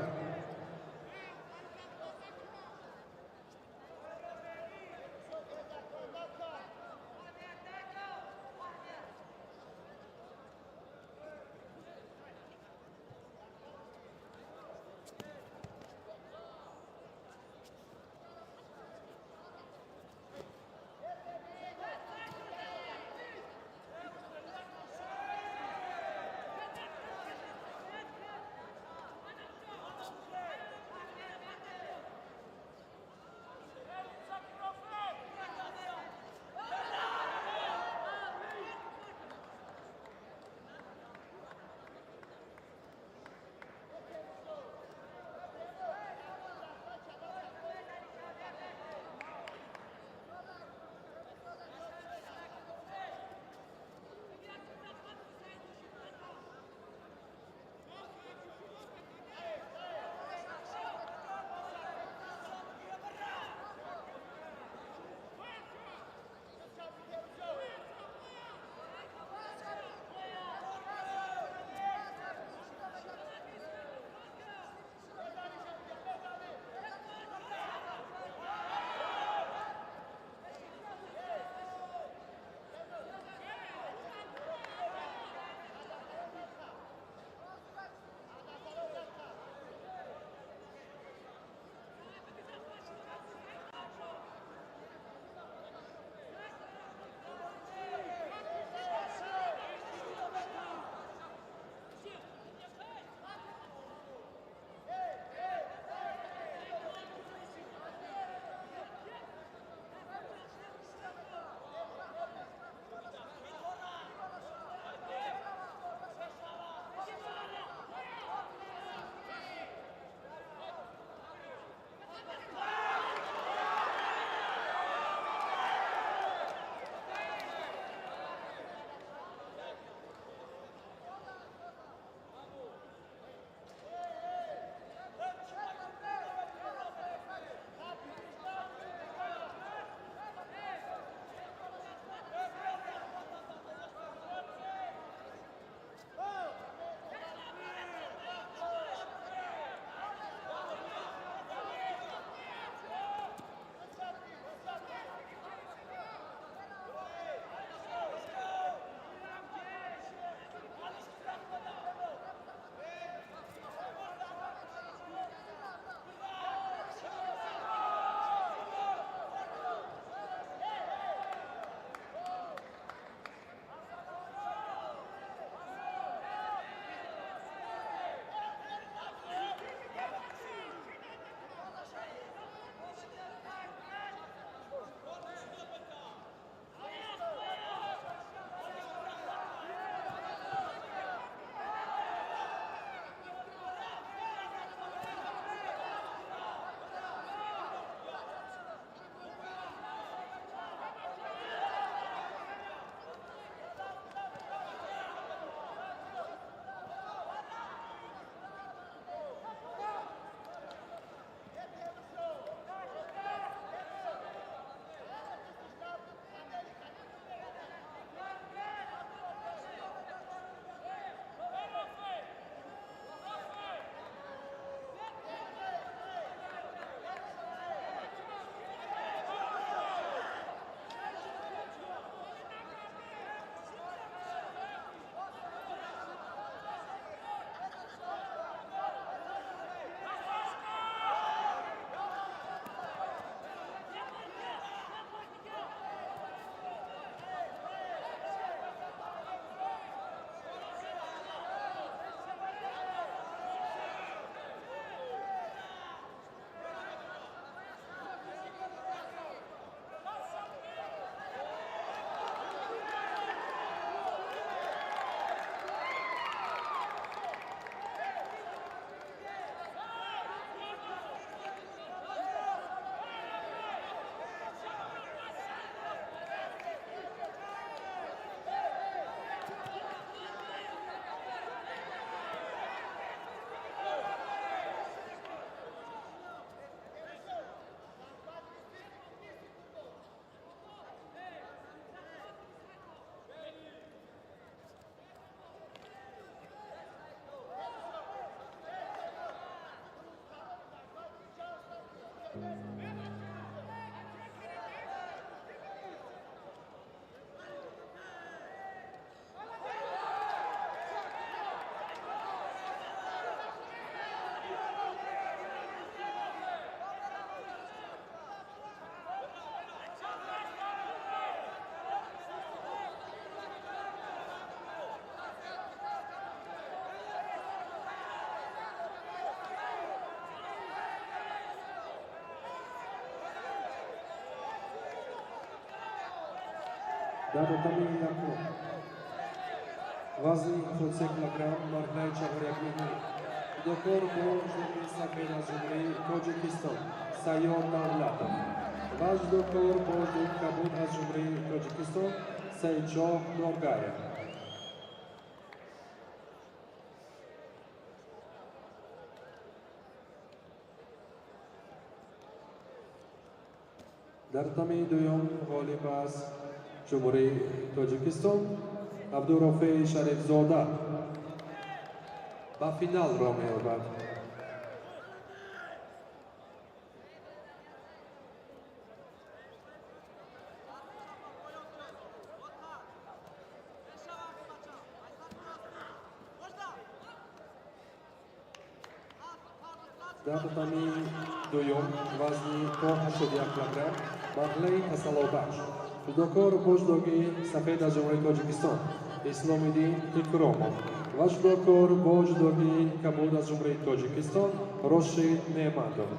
Дар татами якум вазни 73 килограмм марҳилаи чаҳорякниҳоӣ ҷудокор бо ҷудоки сафед аз Ҷумҳурии Тоҷикистон Сайёр Давлатов ва ҷудокор бо ҷудоки кабуд аз Ҷумҳурии Тоҷикистон Саидшоҳ Норгаев. Дар татами дуюм ғолиб аз Ҷумҳурии Тоҷикистон Абдурофеи Шарифзода ба финал роҳ меёбад. Дар татами дуюм вазни то 81 килограмм марҳилаи тасаллобахш ҷудокор бо ҷудоги сафед аз Ҷумҳурии Тоҷикистон Исломиддин Икромов ва ҷудокор бо ҷудоги кабуд аз Ҷумҳурии Тоҷикистон Рошид Неъматов.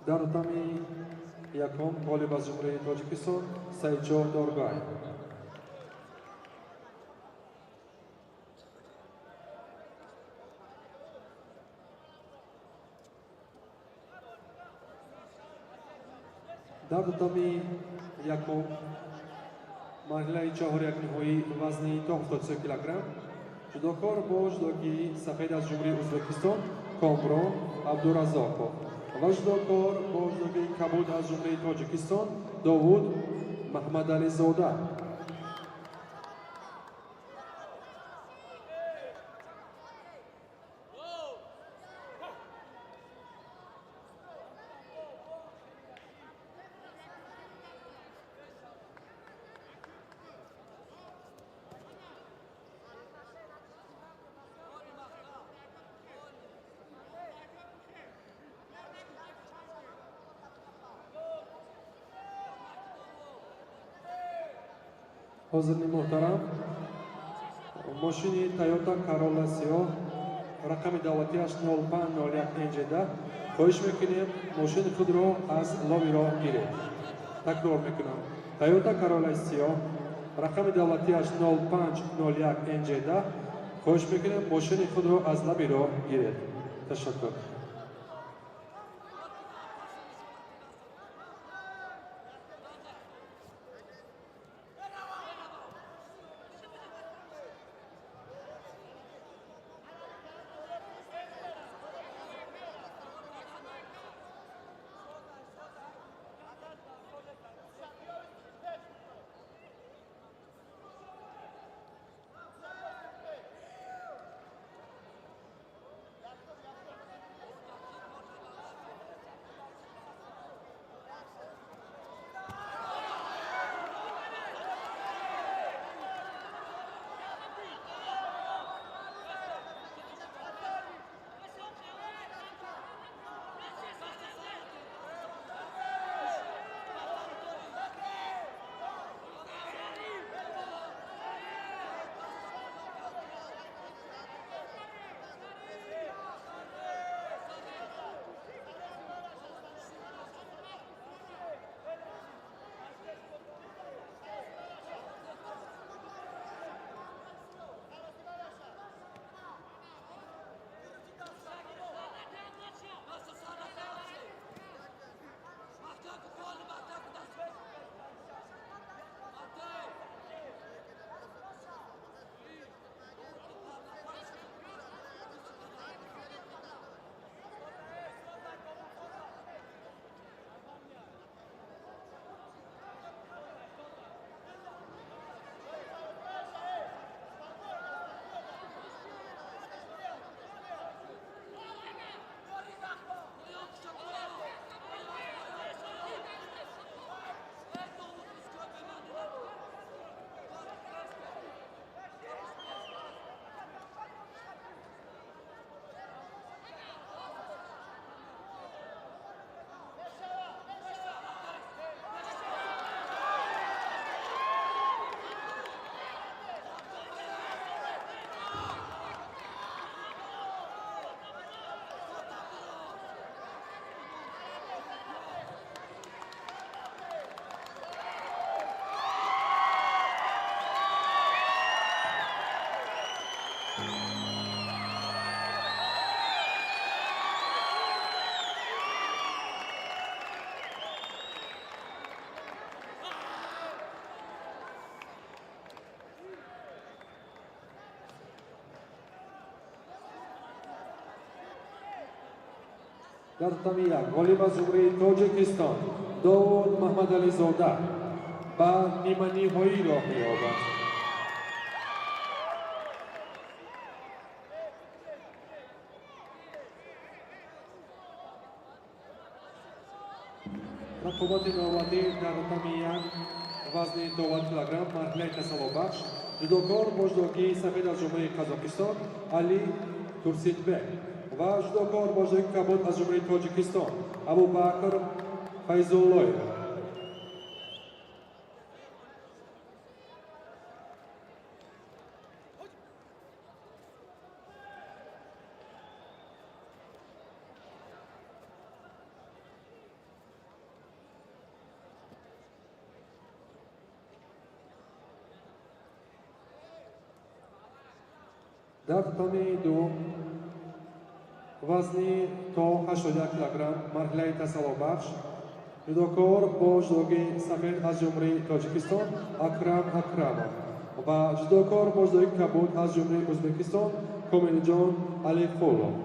Дар татами якум ғолиб аз Ҷумҳурии Тоҷикистон Саидшоҳ Доргаев. Дар татами якум марҳилаи чаҳорякниҳоӣ вазни то 73 килограмм ҷудокор бо ҷудоки сафед аз Ҷумҳурии Ӯзбекистон Комрон Абдуразоқов ва ҷудокор бо ҷудоки кабуд аз Ҷумҳурии Тоҷикистон Довуд Маҳмадализода. Ҳозирни муҳтарам, мошини Toyota Corolla сиёҳ рақами давлатиаш 0501 NJD хоҳиш мекунем мошини худро аз лоби роҳ гиред. Такрор мекунам, Toyota Corolla сиёҳ рақами давлатиаш 0501 NJD хоҳиш мекунем мошини худро аз лаби роҳ гиред. Ташаккур. Дар татами як ғолиб аз Ҷумҳурии Тоҷикистон Довуд Маҳмадализода ба ниманиҳоӣ роҳ меёбад. Рақобати навбатӣ дар татами як, вазни 90 килограмм, марҳилаи тасаллобахш, ҷудокор бо ҷудокии сафед аз Ҷумҳурии Қазоқистон Али Турсинбек ва ҷудокор бо ҷудокии кабуд аз Ҷумҳурии Тоҷикистон Абубакр Файзуллоев. Дар татами ду, вазни то 81 килограмм, марҳилаи тасаллобахш, ҷудокор бо ҷудоги сафед аз Ҷумҳурии Тоҷикистон Акрам Акрамов ва ҷудокор бо ҷудоги кабуд аз Ҷумҳурии Ӯзбекистон Комилҷон Алиқулов.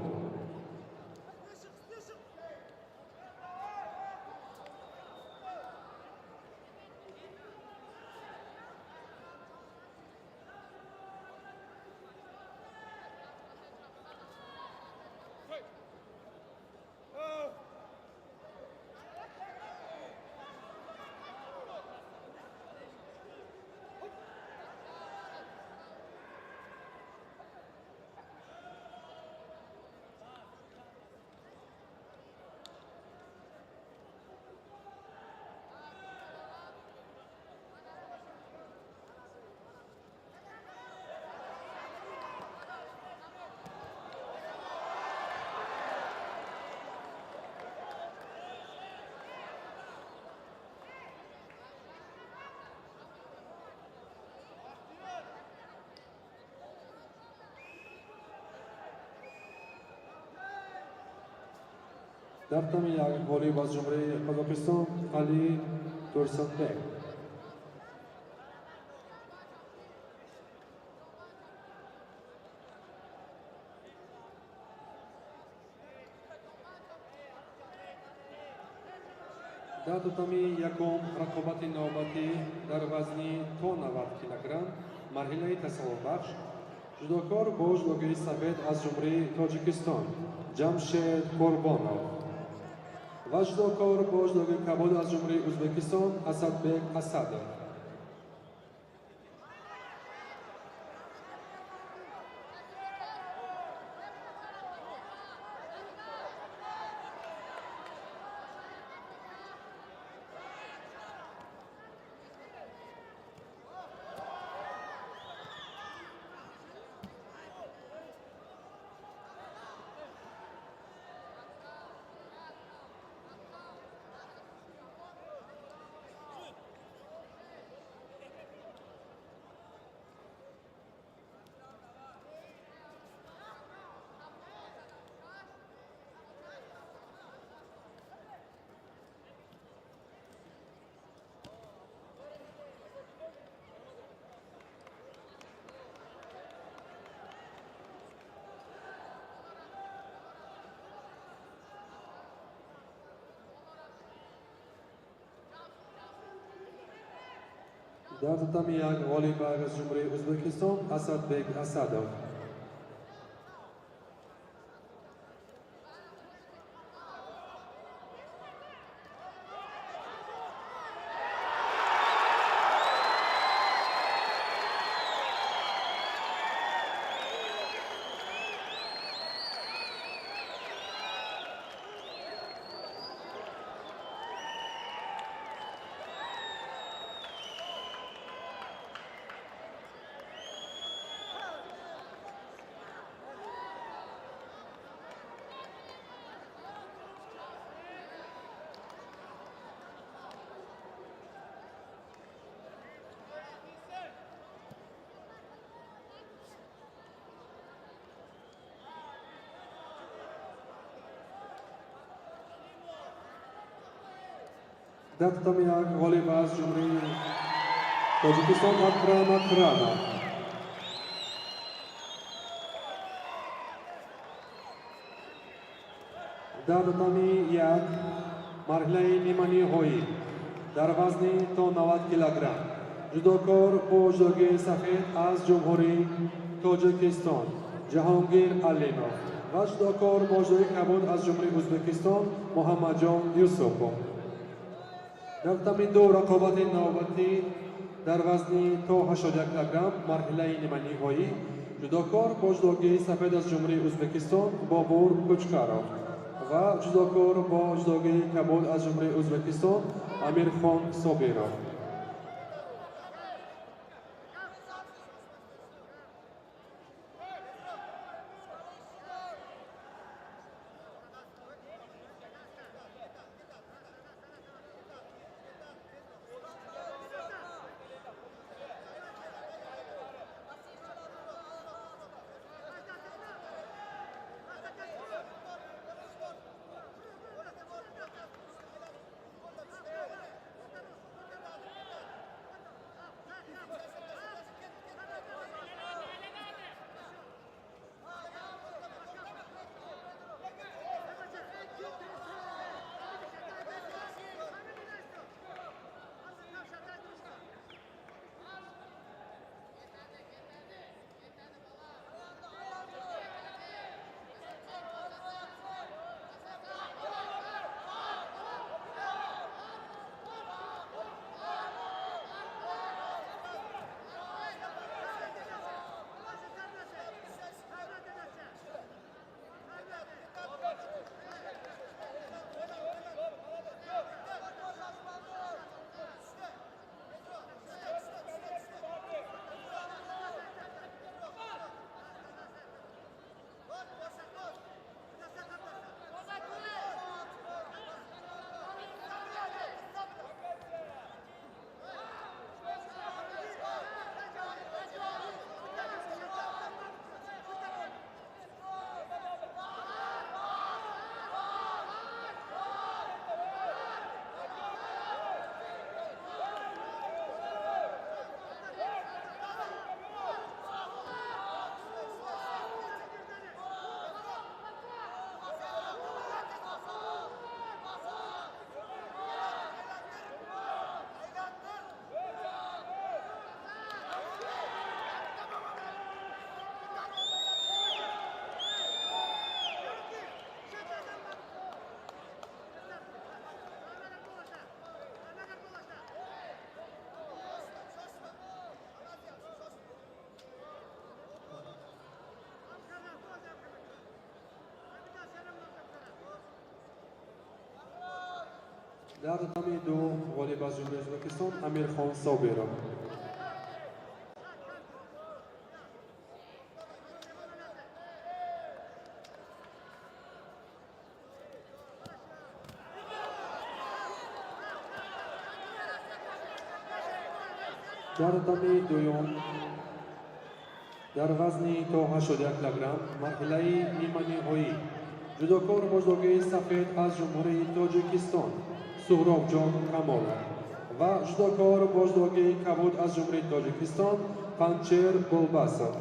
Дар татами як ғолиб аз Ҷумҳурии Қазоқистон Али Турсунбек. Дар татами якум рақобати навбатӣ дар вазни то 90 килограмм, марҳилаи тасаллобахш, ҷудокор бо ҷудогии сафед аз Ҷумҳурии Тоҷикистон Ҷамшед Қурбонов ва ҷудокор бо ҷудогии кабуд аз Ҷумҳурии Ӯзбекистон Асадбек Асадов. Дар татами як ғолиб аз Ҷумҳурии Ӯзбекистон Асадбек Асадов. Дар татами як ғолиб аз Ҷумҳурии Тоҷикистон Акрам Акрамов. Дар татами як марҳилаи ниманиҳоӣ дар вазни то 90 килограмм ҷудокор бо ҷудогии сафед аз Ҷумҳурии Тоҷикистон Ҷаҳонгир Алимов ва ҷудокор бо ҷудогии кабуд аз Ҷумҳурии Ӯзбекистон Муҳаммадҷон Юсупов. Дар татами ду рақобати навбатӣ дар вазни то 81 килограмм марҳилаи ниманиҳоӣ ҷудокор бо ҷудогии сафед аз Ҷумҳурии Ӯзбекистон Бобур Кучкаров ва ҷудокор бо ҷудогии кабуд аз Ҷумҳурии Ӯзбекистон Амирхон Собиров. Дар татами ду ғолиб аз Ҷумҳурии Ӯзбекистон Амирхон Собиров. Дар татами дуюм дар вазни то 81 килограмм марҳилаи ниманиҳоӣ ҷудокор бо ҷудогии сафед аз Ҷумҳурии Тоҷикистон Суҳробҷон Камолов ва ҷудокор бо ҷудогии кабуд аз Ҷумҳурии Тоҷикистон Панчер Болбасов.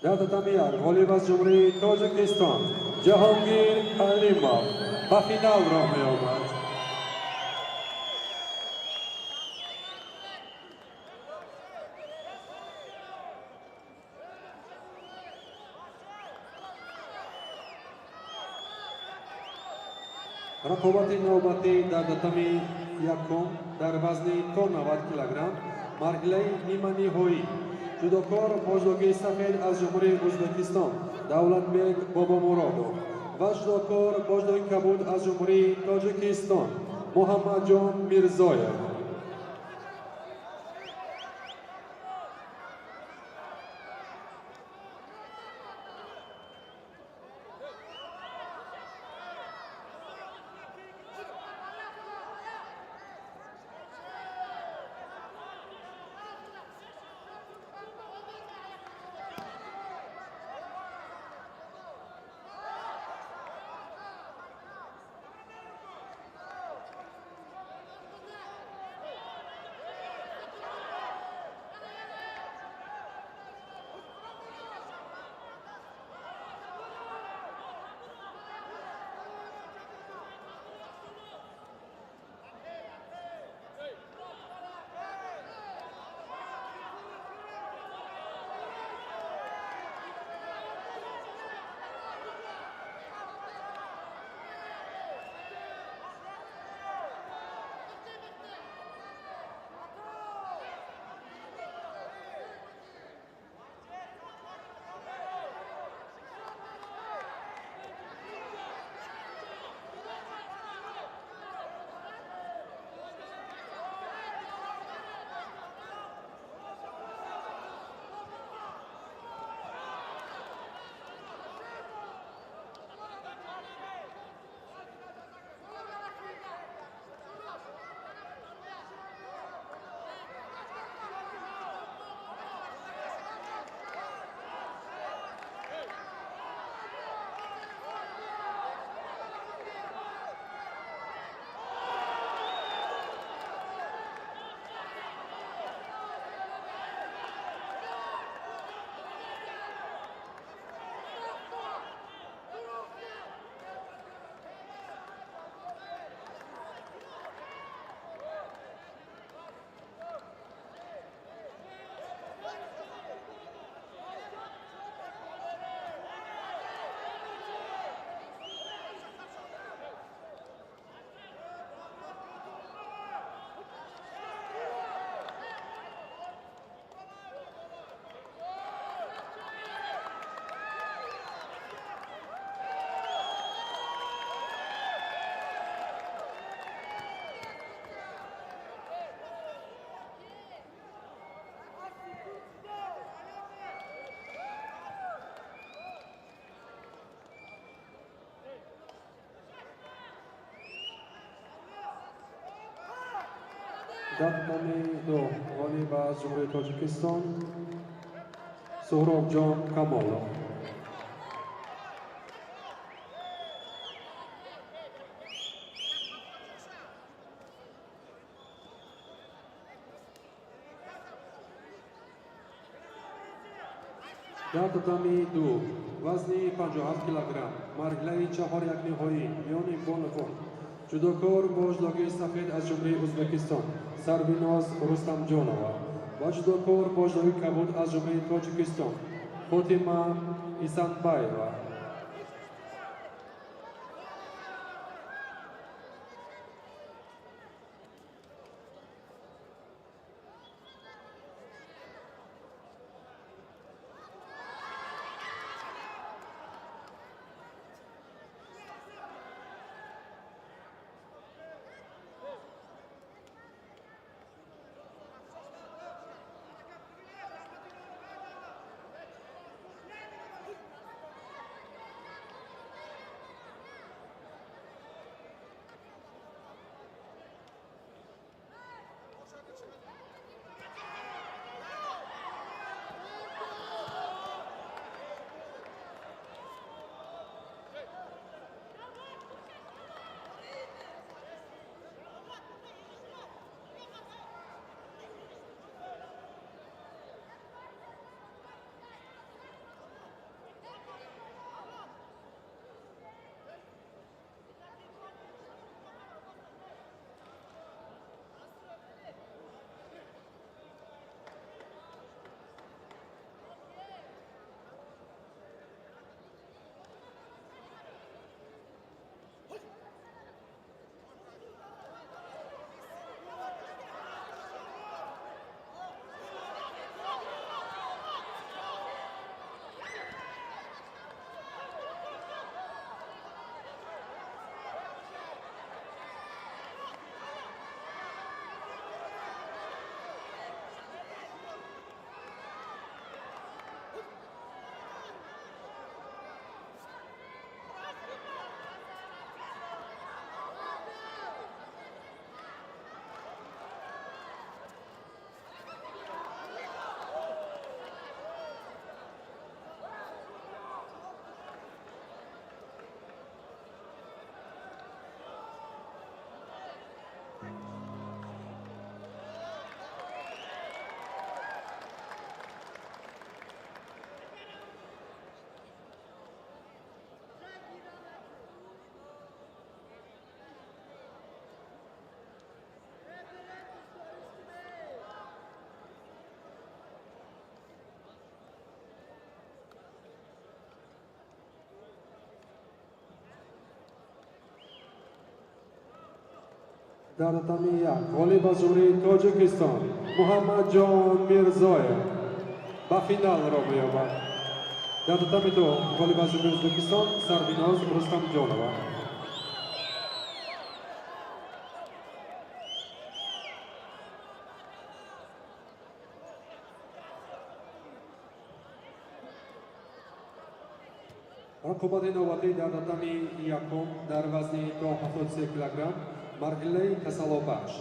Дар татами як ғолиб аз Ҷумҳурии Тоҷикистон Ҷаҳонгир Алимов ба финал роҳ меёбад. Рақобати навбатӣ дар татами якум дар вазни то 90 килограмм, марҳилаи ниманиҳоӣ. Ҷудокор бождоги сафед аз Ҷумҳурии Ӯзбекистон Давлатбек Бобомуродов ва ҷудокор бождоги кабуд аз Ҷумҳурии Тоҷикистон Муҳаммадҷон Мирзоев. Дар татами ду ғолиб аз Ҷумҳурии Тоҷикистон Суҳробҷон Камолов. Дар татами ду вазни 57 килограмм, марҳилаи чаҳорякниҳоӣ миёни бонувон. Ҷудокор бождоги сафед аз Ҷумҳурии Ӯзбекистон Сарвиноз Рустамҷонова ва ҷудокор бождоги кабуд аз Ҷумҳурии Тоҷикистон Фотима Исанбаева. Дар татами як ғолиб аз Ҷумҳурии Тоҷикистон Муҳаммадҷон Мирзоев ба финал роҳ меёбад. Дар татами ду ғолиб аз Ҷумҳурии Ӯзбекистон Сарвиноз Рустамҷонова. Рақобати навбатӣ дар татами якум дар вазни то 73 килограмм, марҳилаи касалобахш.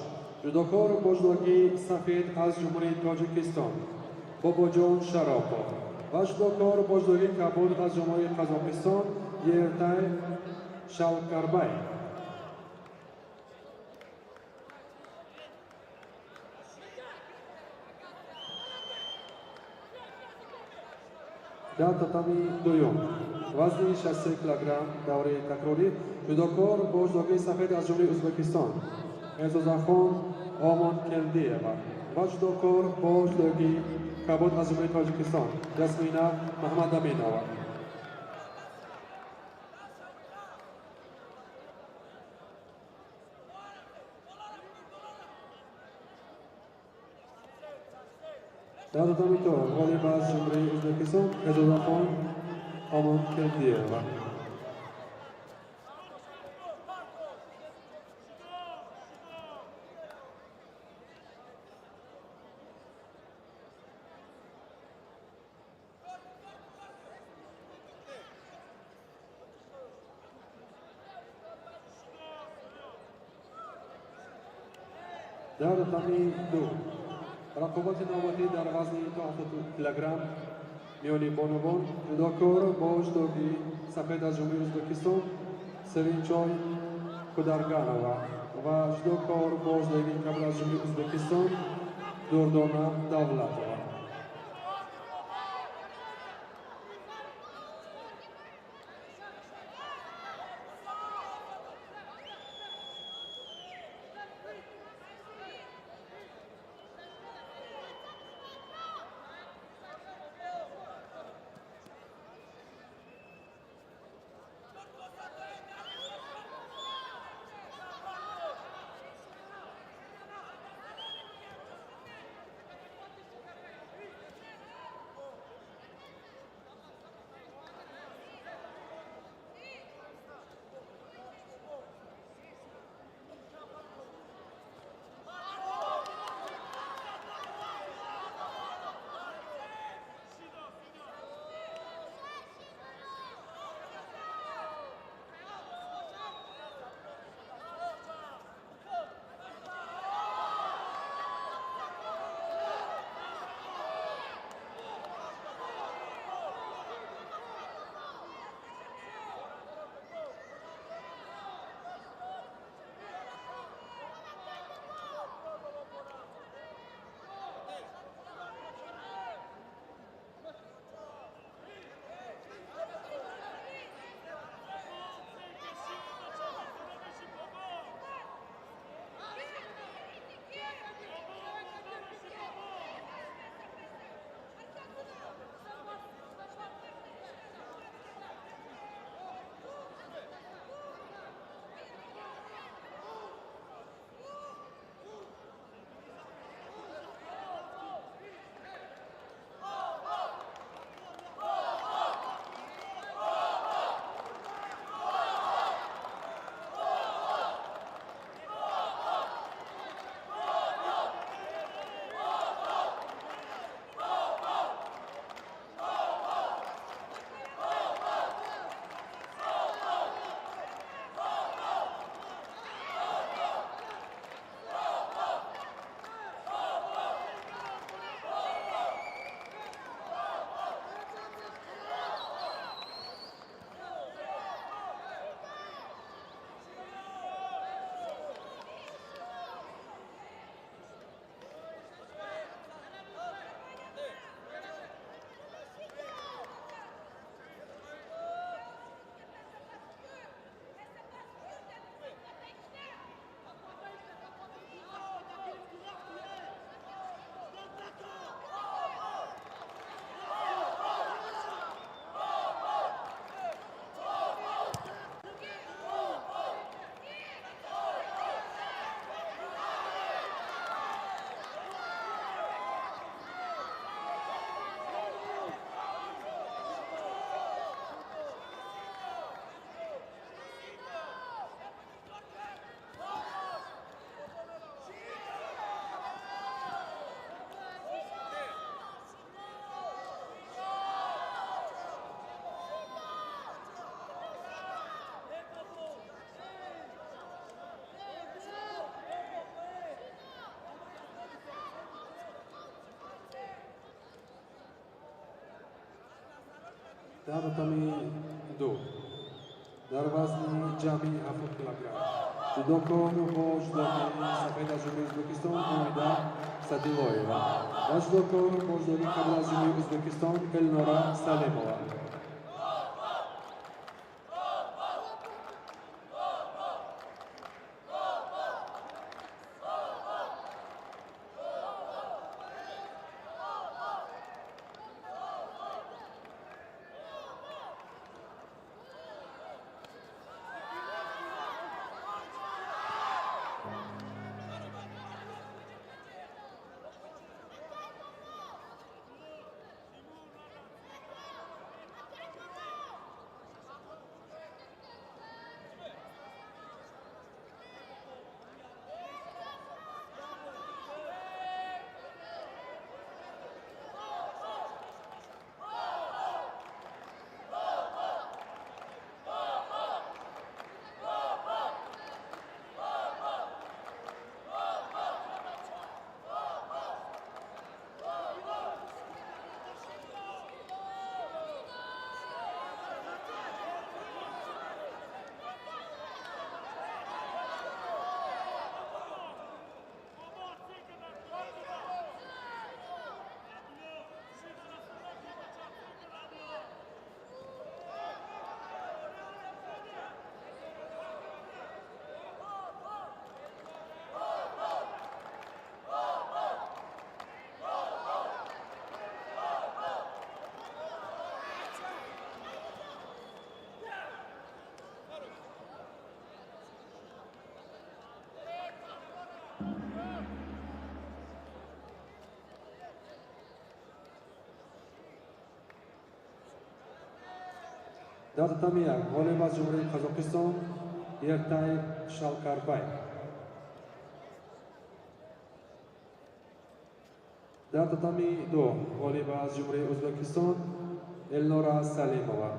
Ҷудокор бо ҷудогии сафед аз Ҷумҳурии Тоҷикистон Бобоҷон Шаропов ва ҷудокор бо ҷудогии кабуд аз Ҷумҳурии Қазоқистон Ертай Шалкарбай. Дар татами дуюм вазни 63 килограмм, давраи такрорӣ, ҷудокор бо ҷудогии сафед аз Ҷумҳурии Ӯзбекистон Эъзозахон Омонкелдиева ва ҷудокор бо ҷудогии кабуд аз Ҷумҳурии Тоҷикистон Ясмина Маҳмадаминова. Дар татами ду ғолиб аз Ҷумҳурии Ӯзбекистон Эъзозахон Омонкелдиева. Дар татами ду рақобати навбатӣ дар вазни то 70 килограмм миёни бонувон, ҷудокор бо ҷудогии сафед аз Ҷумҳурии Ӯзбекистон Севинчой Кударганова ва ҷудокор бо ҷудогии кабуд аз Ҷумҳурии Ӯзбекистон Дурдона Давлатова. Дар татами ду дар вазни ҷамъи 70 килограмм ҷудокор бо ҷудоки сафед аз Ҷумҳурии Ӯзбекистон Умида Садилоева ва ҷудокор бо ҷудоки кабуд аз Ҷумҳурии Ӯзбекистон Элнора Салимова. Дар татами як ғолиб аз Ҷумҳурии Қазоқистон Ертай Шалкарбай. Дар татами ду ғолиб аз Ҷумҳурии Ӯзбекистон Элнора Салимова.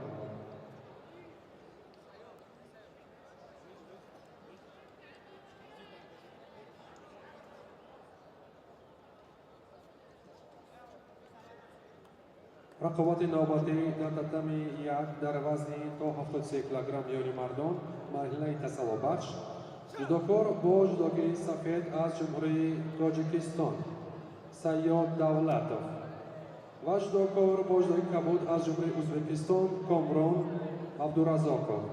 Рақобати навбатӣ дар татами як дар вазни то 73 килограмм миёни мардон марҳилаи тасаллобахш ҷудокор бо ҷудокии сафед аз Ҷумҳурии Тоҷикистон Сайёд Давлатов ва ҷудокор бо ҷудокии кабуд аз Ҷумҳурии Ӯзбекистон Комрон Абдуразоқов.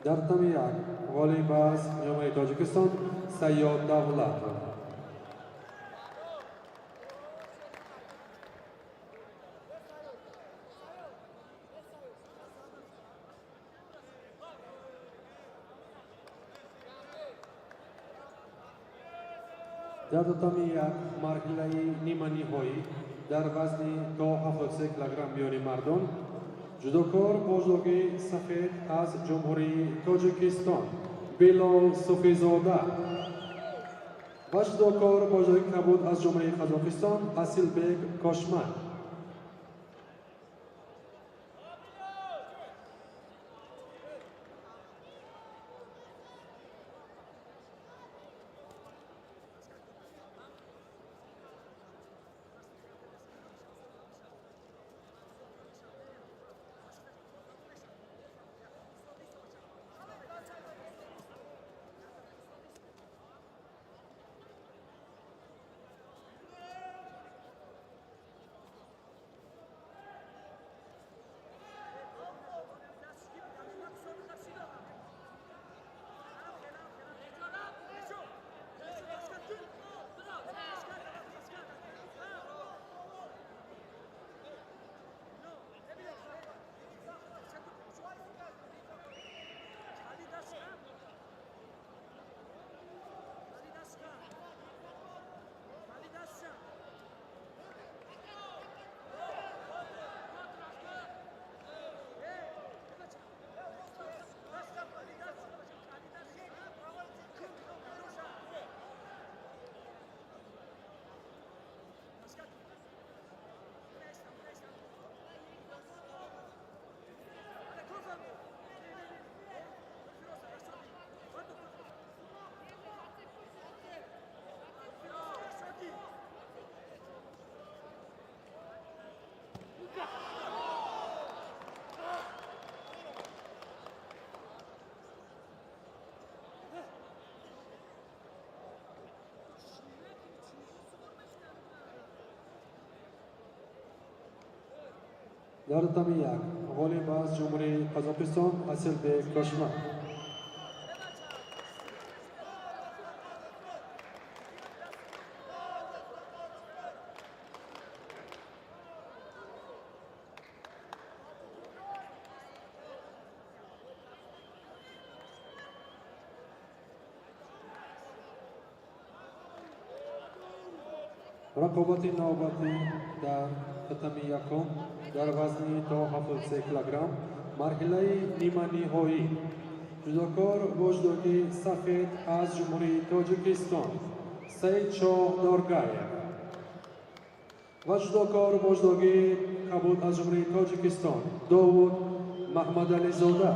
Дар татами як ғолиб аз Ҷумҳурии Тоҷикистон Сайёд Давлатов. Дар татами як марҳилаи ниманиҳоӣ дар вазни то 73 килограмм миёни мардон ҷудокор бо ҷудоки сафед аз Ҷумҳурии Тоҷикистон Билол Суфизода ва ҷудокор бо ҷудоки кабуд аз Ҷумҳурии Қазоқистон Асилбек Кошман. Дар татами як ғолиб аз Ҷумҳурии Қазоқистон Асилбек Кошман. Рақобати навбатӣ дар татами якум дар вазни то 73 килограмм марҳилаи ниманиҳоӣ ҷудокор бо ҷудоки сафед аз Ҷумҳурии Тоҷикистон Саидшоҳ Доргаев ва ҷудокор бо ҷудоки кабуд аз Ҷумҳурии Тоҷикистон Довуд Маҳмадализода.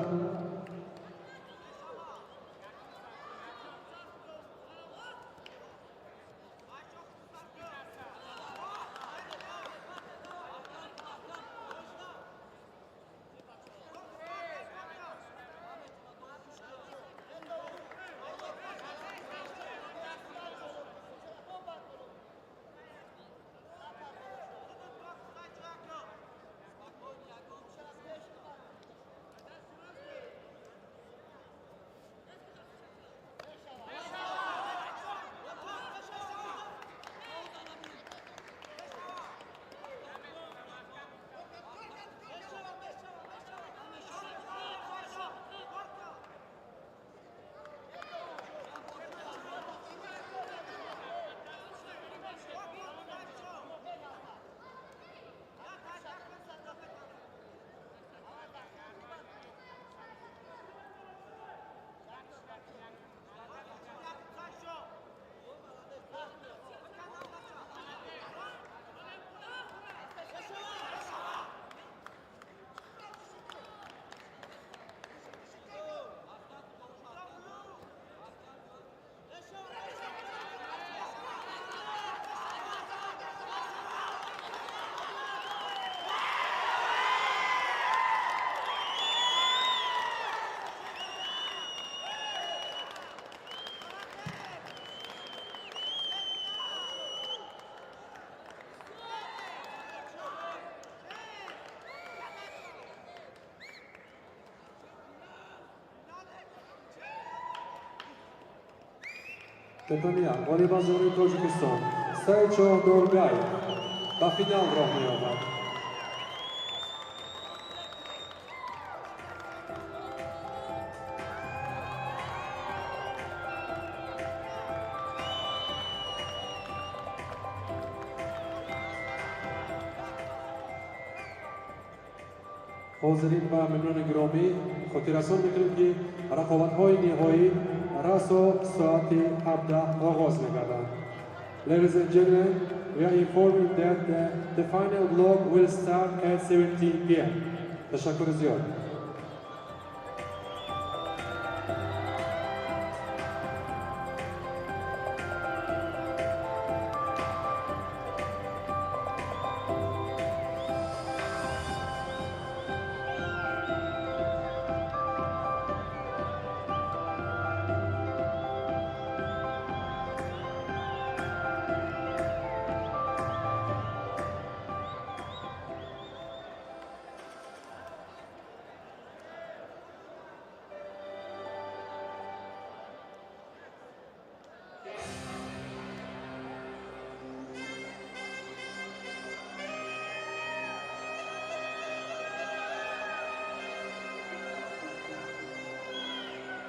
Татами як, ғолиб аз Ҷумҳурии Тоҷикистон Саидшоҳ Доргаев ба финал роҳ меёбад. Ҳозирин ва меҳмонони гиромӣ, хотиррасон мекунем, ки рақобатҳои ниҳоӣ расо соати 17 оғоз мегарданд. Ladies and gentlemen, we are informing that the final block will start at 17 p.m. Ташаккури зиёд.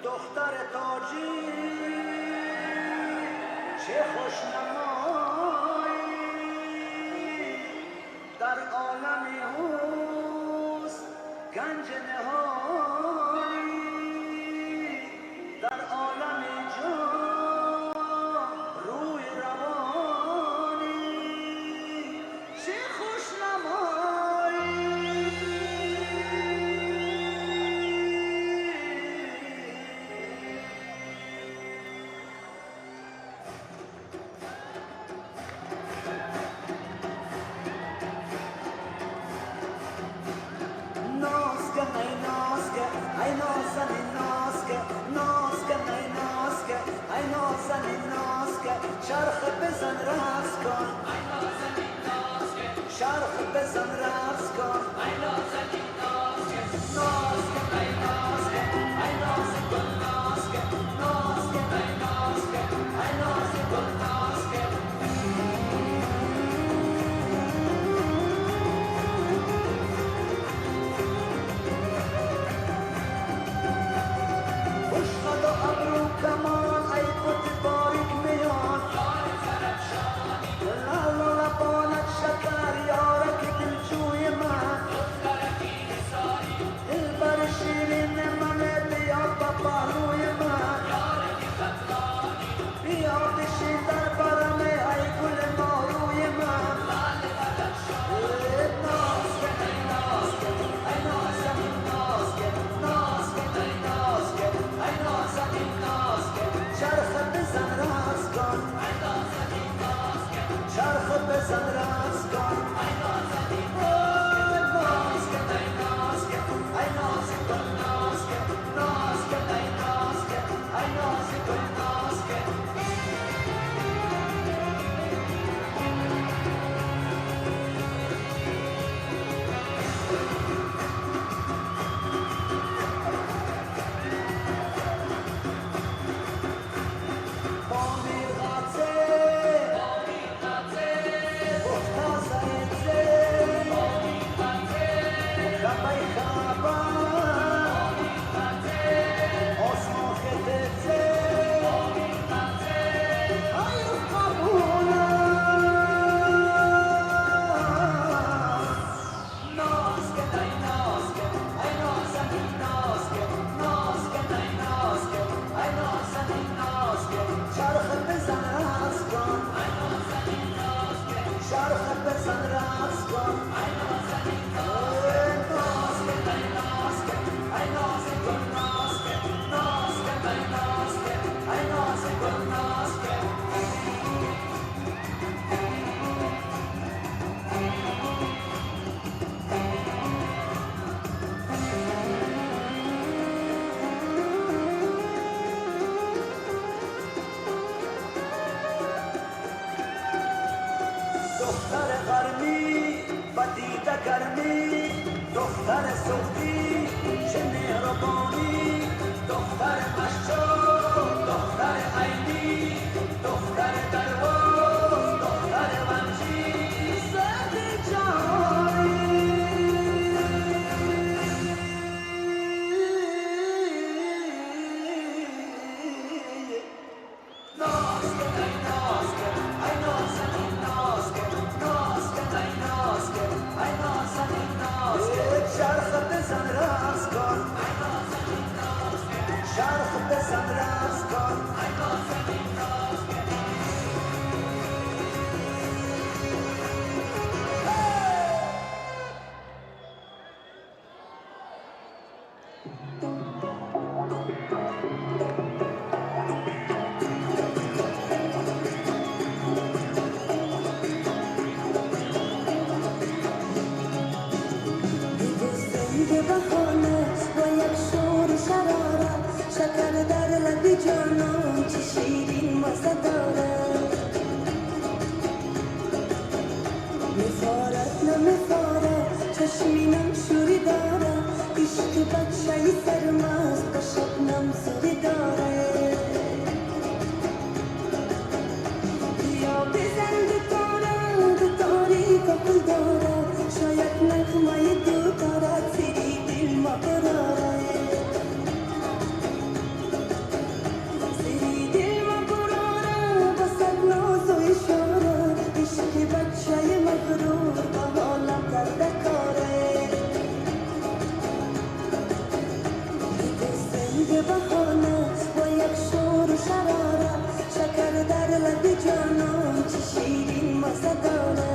دختر تاجی چه خوش نمایی، در عالم حسن گنج نهانی، در عالم جان روی روانی، چه خوش نمایی. ناز کن ای ناز کن ای نازنین، ناز کن، ناز کن ای ناز کن ای نازنین، ناز کن، چرخ بزن رقص کن، چرخ بزن رقص کن. ناز کن ای ناز کن ای ناز گل، ناز کن، ناز کن ای ناز کن ای ناز گل، ناز کن. خوش قد و ابرو کمان، ای بت باریک میان، لعل و لبانت شکر، یارک دلجوی من، دلبر شیرین من، بیا با پهلوی من، بیا بشین در برم ای گل ماروی من. ناز کن ای ناز کن ای نازنین، ناز کن، ناز کن ای ناز کن ای نازنین، ناز کن، چرخ بزن رقص کن، چرخ بزن رقص کن. ناز کن ای ناز کن ای ناز گل، ناز کن، ناز کن ای ناز کن ای ناز گل، ناز کن. با میغاته گفتا زنده خبای خبر آسمان خطته ای قبوله. ناز کن ای ناز کن ای نازنین، ناز کن، ناز کن ای ناز کن ای نازنین، ناز کن، چرخ بزن رقص کن، چرخ بزن رقص کن. ناز کن ای ناز کن ای ناز گل، ناز کن، ناز کن ای ناز کن ای ناز گل، ناز کن. دختر غرمی و دیده گرمی، دختر سعودی چه مهربانی، دختر مشا، دختر عینی، بگو بهانه با یک شور و شراره، شکر در لب جانان چه شیرین مزه داره. میخارد نمیخاره چشمینم شوری داره، عشق بچه سرمست به شبنم سوری داره. بیا بزن دوتاره دوتاری کپل داره، شاید نغمه دوتاره سری دل ما براره. سری دل ما براره با صد ناز و اشاره، عشق بچه مغرور با حالم کرده کاره. بگو بهانه با یک شور و شراره، شکر در لب جانان چه شیرین مزه داره.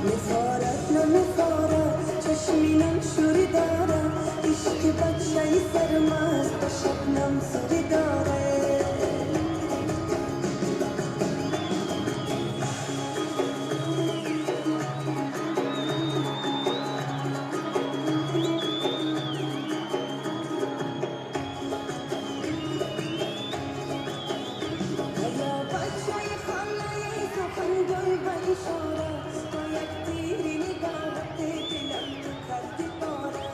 میخارد نمیخاره چشمینم شوری داره، عشق بچه سرمست به شبنم سوری داره. یا بچه خانه سخن به اشاره، با یک تیر نگاهت دلم تو کردی پاره.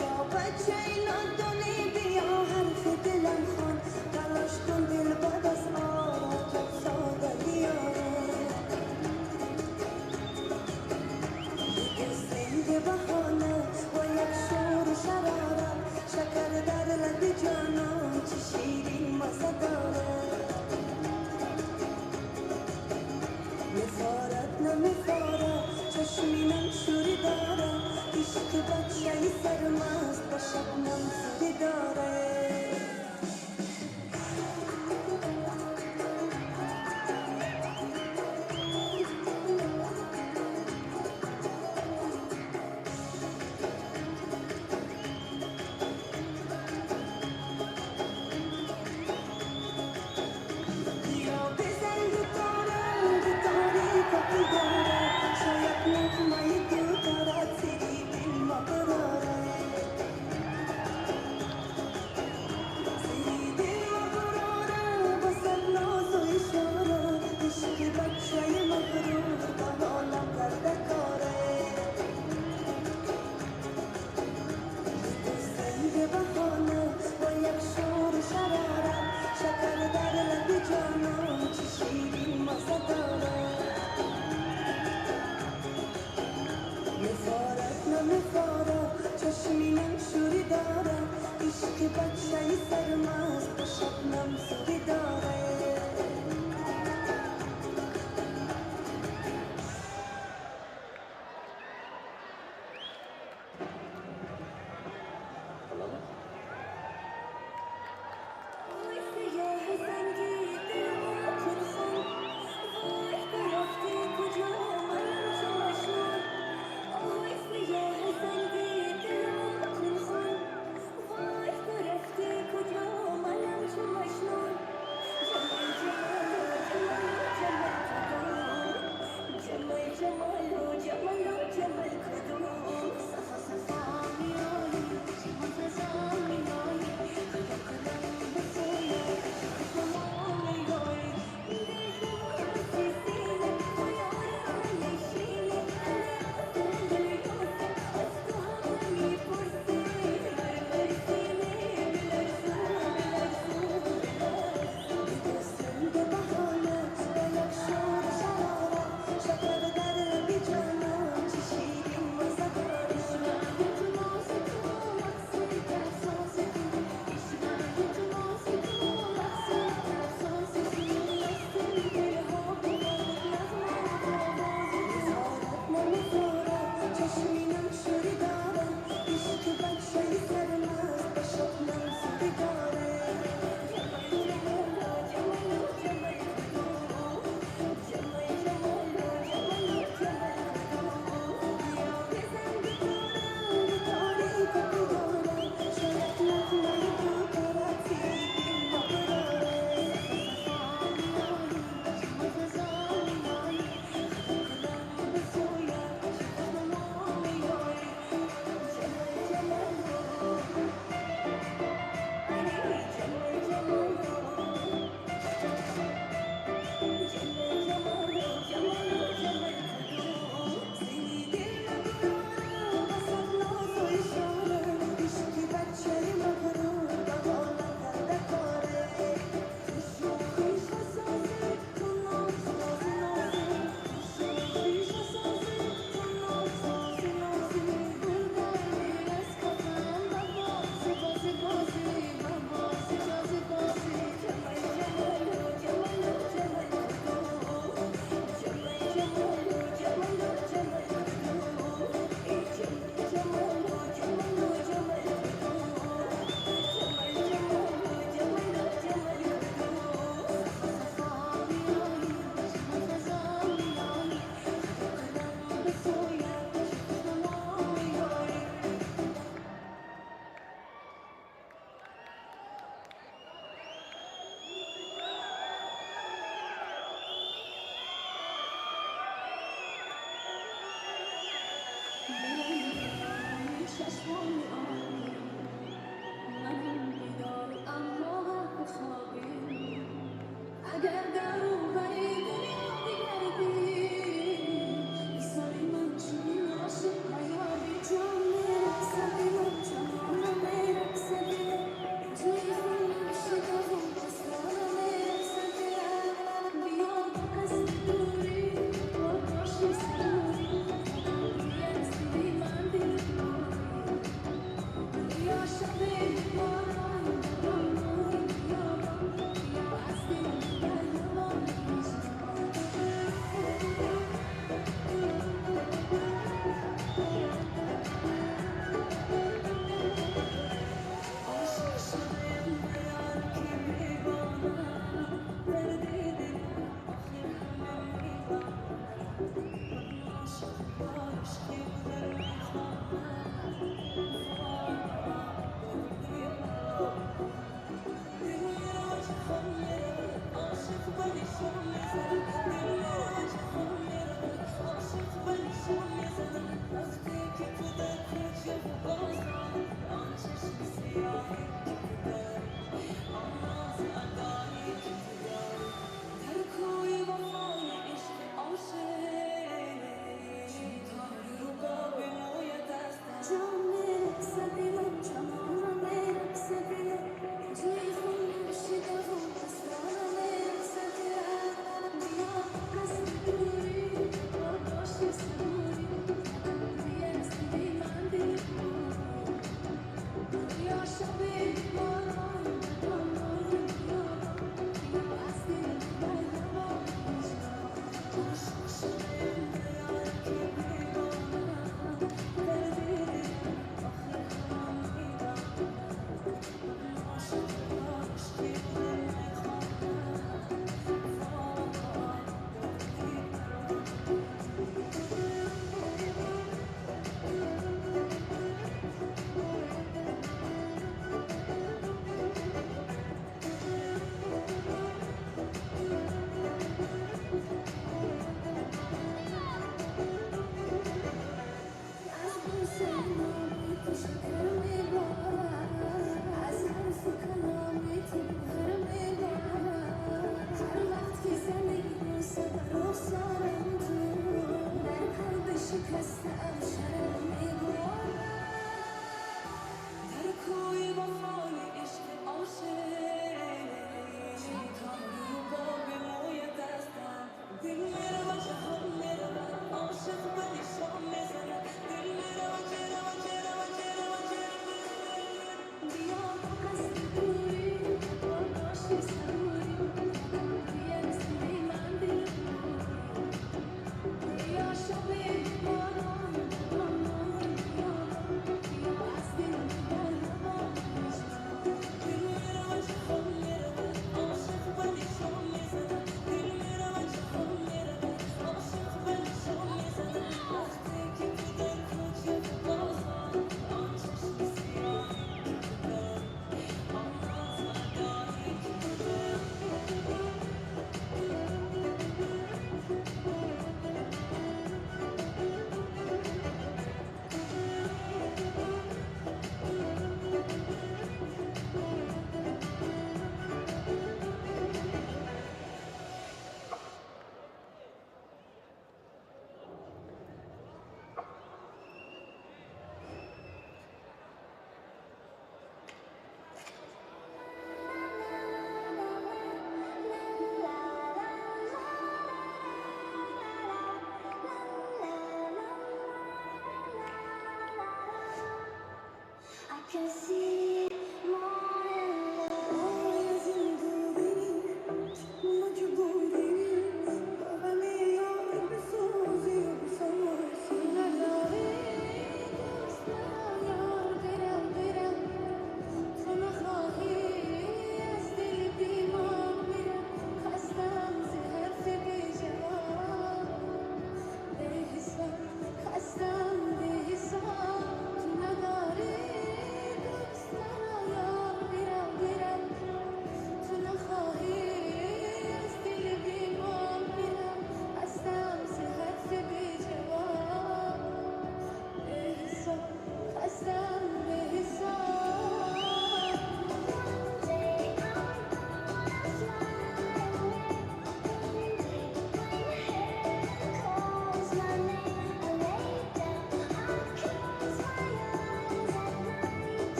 یا بچه نادونی بیا حرف دلم خوان، تلاش کن دل بد از آر عجب ساده بیاره. بگو زنگ بهانه با یک شور و شراره، شکر در لب جانان چه شیرین مزه داره. میخارد نمیخاره چشمینم شوری داره، عشق بچه سرمست به شبنم سوری داره. بیا بزن دوتاره دوتاری کپل داره، شاید نغمه دوتاره سری دل ما براره.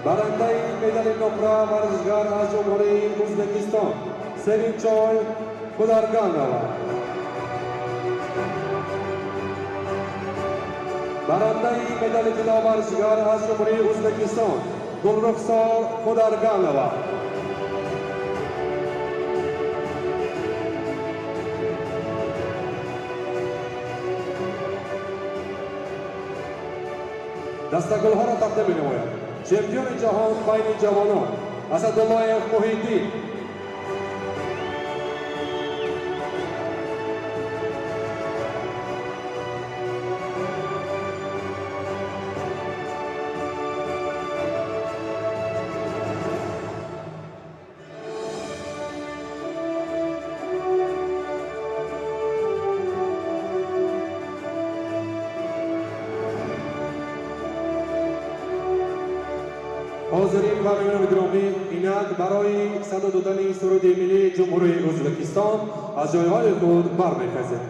Барандаи медали нуқра варзишгар аз Ҷумҳурии Ӯзбекистон Севинчой Хударганова. Барандаи медали тилло варзишгар аз Ҷумҳурии Ӯзбекистон Гулрухсор Хударганова. Дастагулҳоро тақдим менамояд чемпиони ҷаҳон байни ҷавонон Асадуллоев Муҳиддин. Ҳозирин ва меҳмонони гиромӣ, инак барои садо додани суруди миллии Ҷумҳурии Ӯзбекистон аз ҷойҳои худ бармехезем.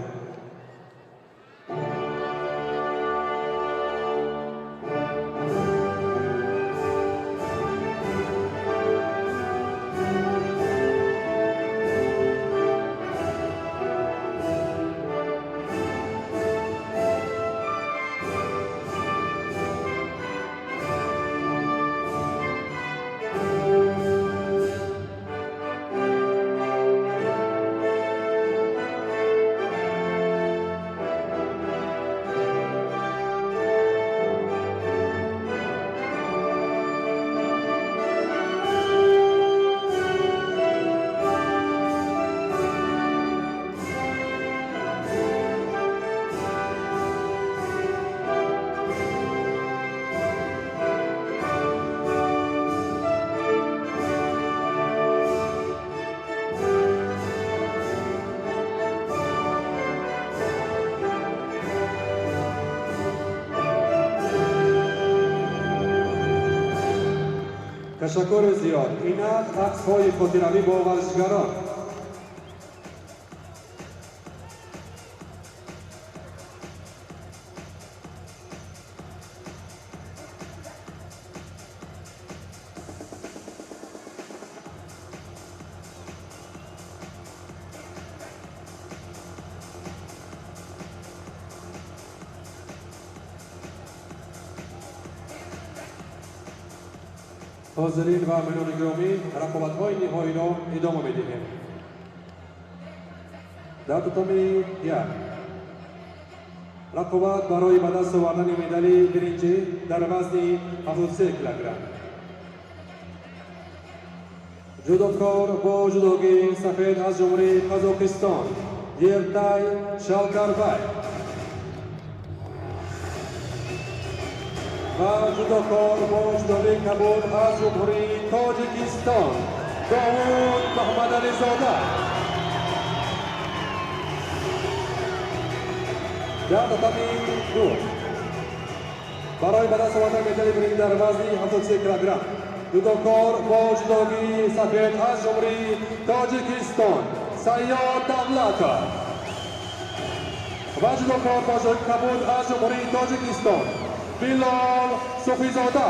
Ташаккури зиёд. Инак аксҳои хотиравӣ бо варзишгарон. Ҳозирин ва меҳмонони гиромӣ, рақобатҳои ниҳоиро идома медиҳем. Дар татами як рақобат барои ба даст овардани медали биринҷӣ дар вазни 73 килограмм. Ҷудокор бо ҷудогии сафед аз Ҷумҳурии Қазоқистон Ертай Шалкарбай ва ҷудокор бо ҷудогии кабуд аз Ҷумҳурии Тоҷикистон Довуд Муҳаммадализода. Дар татами ду барои ба даст овардани медали биринҷӣ дар вазни 73 килограмм ҷудокор бо ҷудогии сафед аз Ҷумҳурии Тоҷикистон Сайёд Давлатов ва ҷудокор бо ҷудогии кабуд аз Ҷумҳурии Тоҷикистон Билол Суфизода.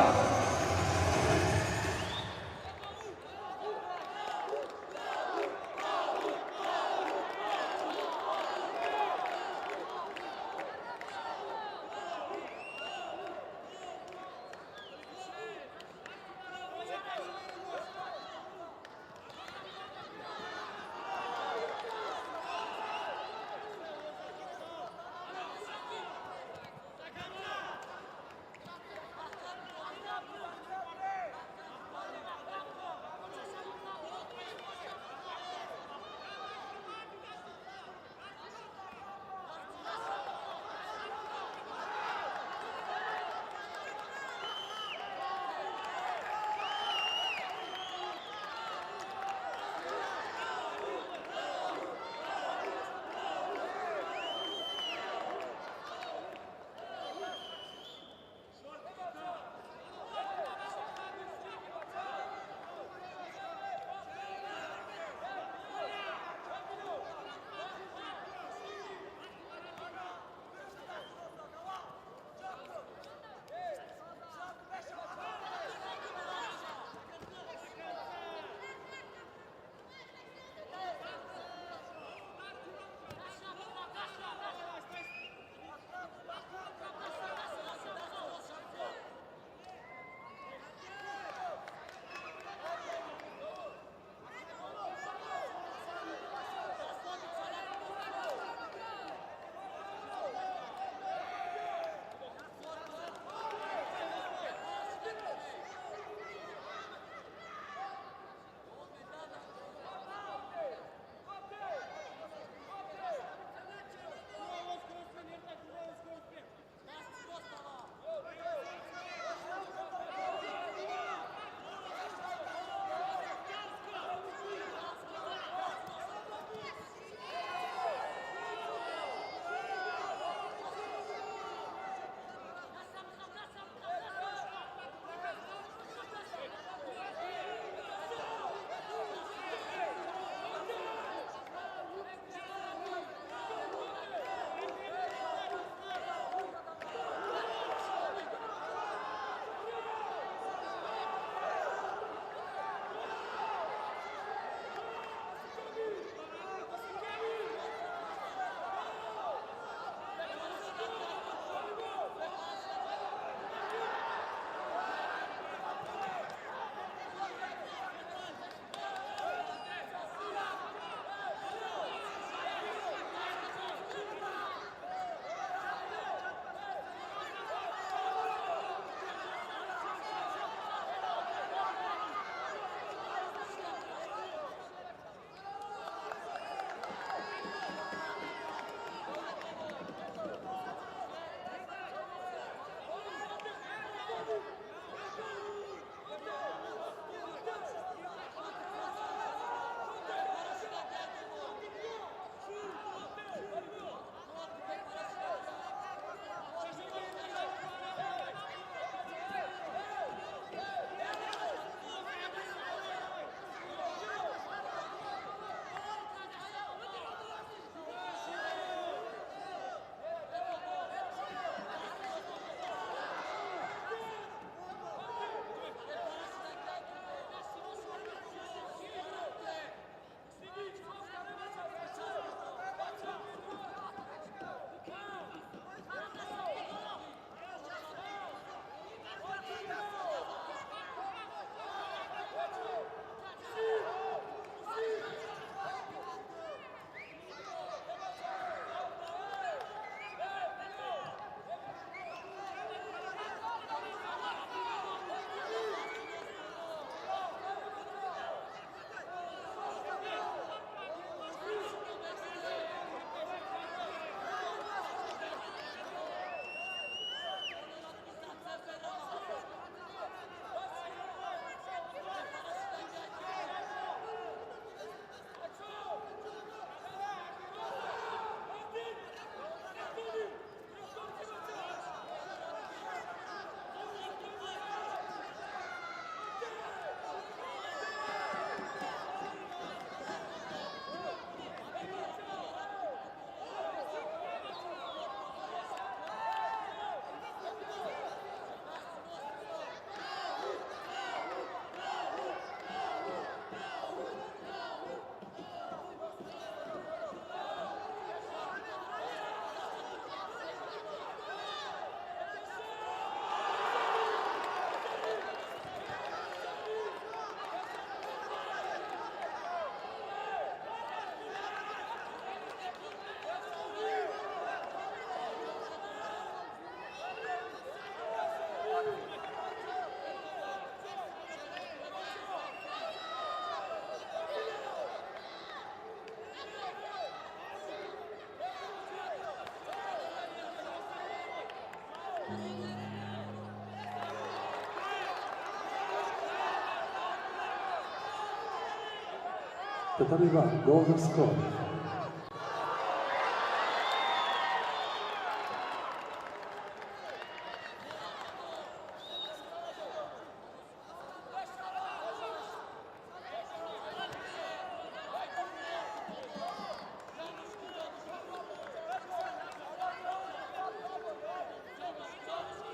Татами 1, golden score.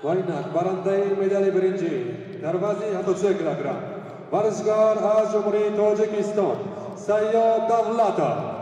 Ва инак барандаи медали биринҷӣ дар вазни 73 килограмм, варзишгар аз Ҷумҳурии Тоҷикистон Сайёд Давлатов.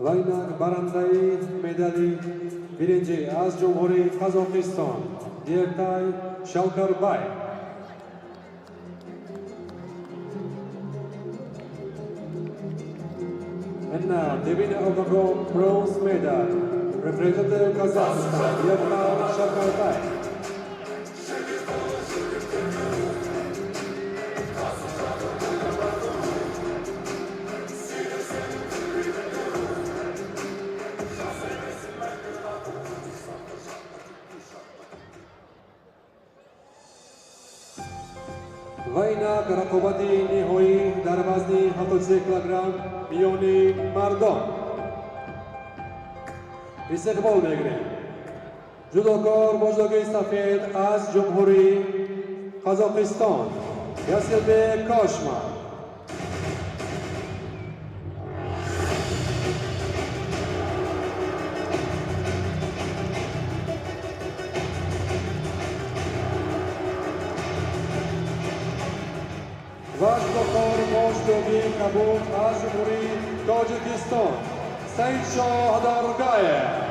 Ва инак барандаи медали биринҷӣ аз Ҷумҳурии Қазоқистон Ертай Шалкарбай. And now, the winner of the bronze medal, representative Kazakhstan, Yertai Shalkarbay. Ва инак рақобати ниҳоӣ дар вазни 73 килограмм миёни мардон. Истиқбол мегирем ҷудокор бо ҷудогии сафед аз Ҷумҳурии Қазоқистон Ясилбек Кошман. Ва ҷудокор бо ҷудогии кабуд аз Ҷумҳурии Тоҷикистон Саидшоҳ Ҳадаргаев.